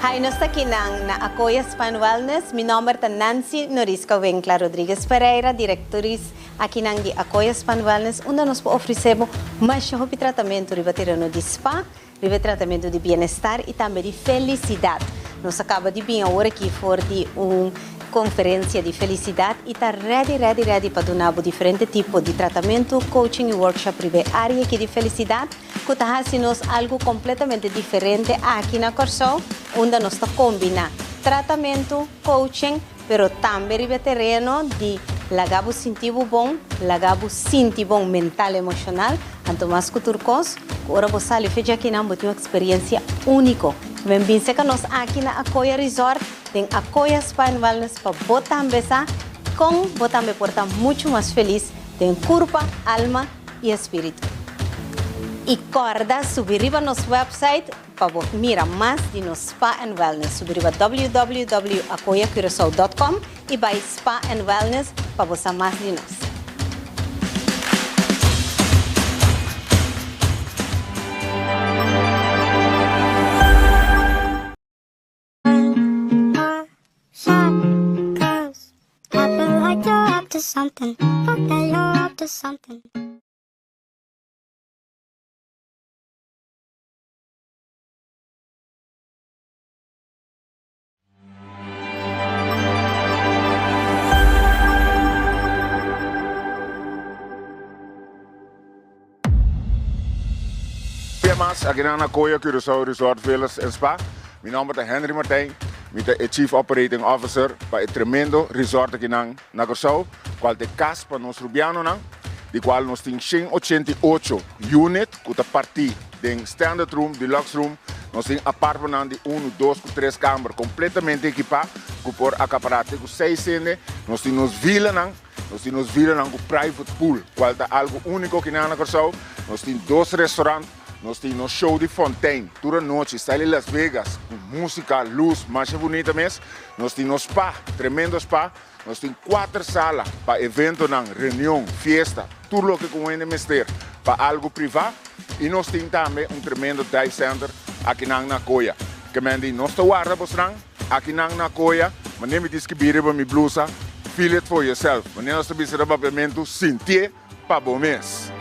Hi, nos ta akinan na Acoya Spa and Wellness. Mi nomber ta Nancy Norisca Winkla Rodriguez Pereira, directoris akinan di Acoya Spa and Wellness, unda nos por ofrece bo masha hopi tratamento riba tereno di spa, riba e tratamento di bienestar y tambe di felicidad. Nos a caba di bin awor aki for di un conferencia di felicidad y ta ready, ready, ready pa duna bo diferente tipo di tratamento, coaching y workshop riba e area aki di felicidad. ku ta hasi nos algu kompletamente diferente aki na Kòrsou, unda nos ta kombiná tratamentu, coaching, pero tambe riba e tereno di laga bo sinti bo bon, laga bo sinti bon mental, emoshonal, anto mas ku tur kos, ku ora bo sali fecha akinan bo tin un eksperensia úniko. Ben bin seka nos aki na Akoya Resort den Akoya Spa and Wellness pa bo tambe sa kon bo tambe por ta muchu mas felis den kurpa, alma, i espíritu. I kòrda subi riba nos website pa bo mira mas di nos Spa and Wellness. Subi riba www.akoyacuraçao.com i bai Spa and Wellness pa bo sa mas di nos. Dia mas aki na Nakoya Curaçao Resort Villas and Spa. Mi nomber ta Henry Martijn, mi ta e Chief Operating Officer pa e tremendo resort akinan na Curaçao, cual ta e cas pa nos Rubianonan, di cual nos tin 188 unit cu ta parti den standard room, deluxe room, nos tin apartmentnan di unu, dos cu tres camber completamente ekipa cu por acapara te cu seis hende, nos tin nos villanan, Nos tin nos villanan ku private pool, kual ta algu úniko kinan na Kòrsou. Nos tin dos restaurant, nos tin nos show di fontein tur anochi, style di Las Vegas, ku músika, lus, masha bunita mes. Nos tin nos spa, tremendo spa. Nos tin kuater sala pa eventonan, reunion, fiesta, tur loke ku un hende mester pa algu privá. I nos tin tambe un tremendo dive center. akinan na Koya. Ke men di nos ta warda bosnan akinan na Koya, manera mi tin skibí riba mi blusa, Feel it for yourself. Manera nos ta bisa riba papiamentu, sintié pa bo mes.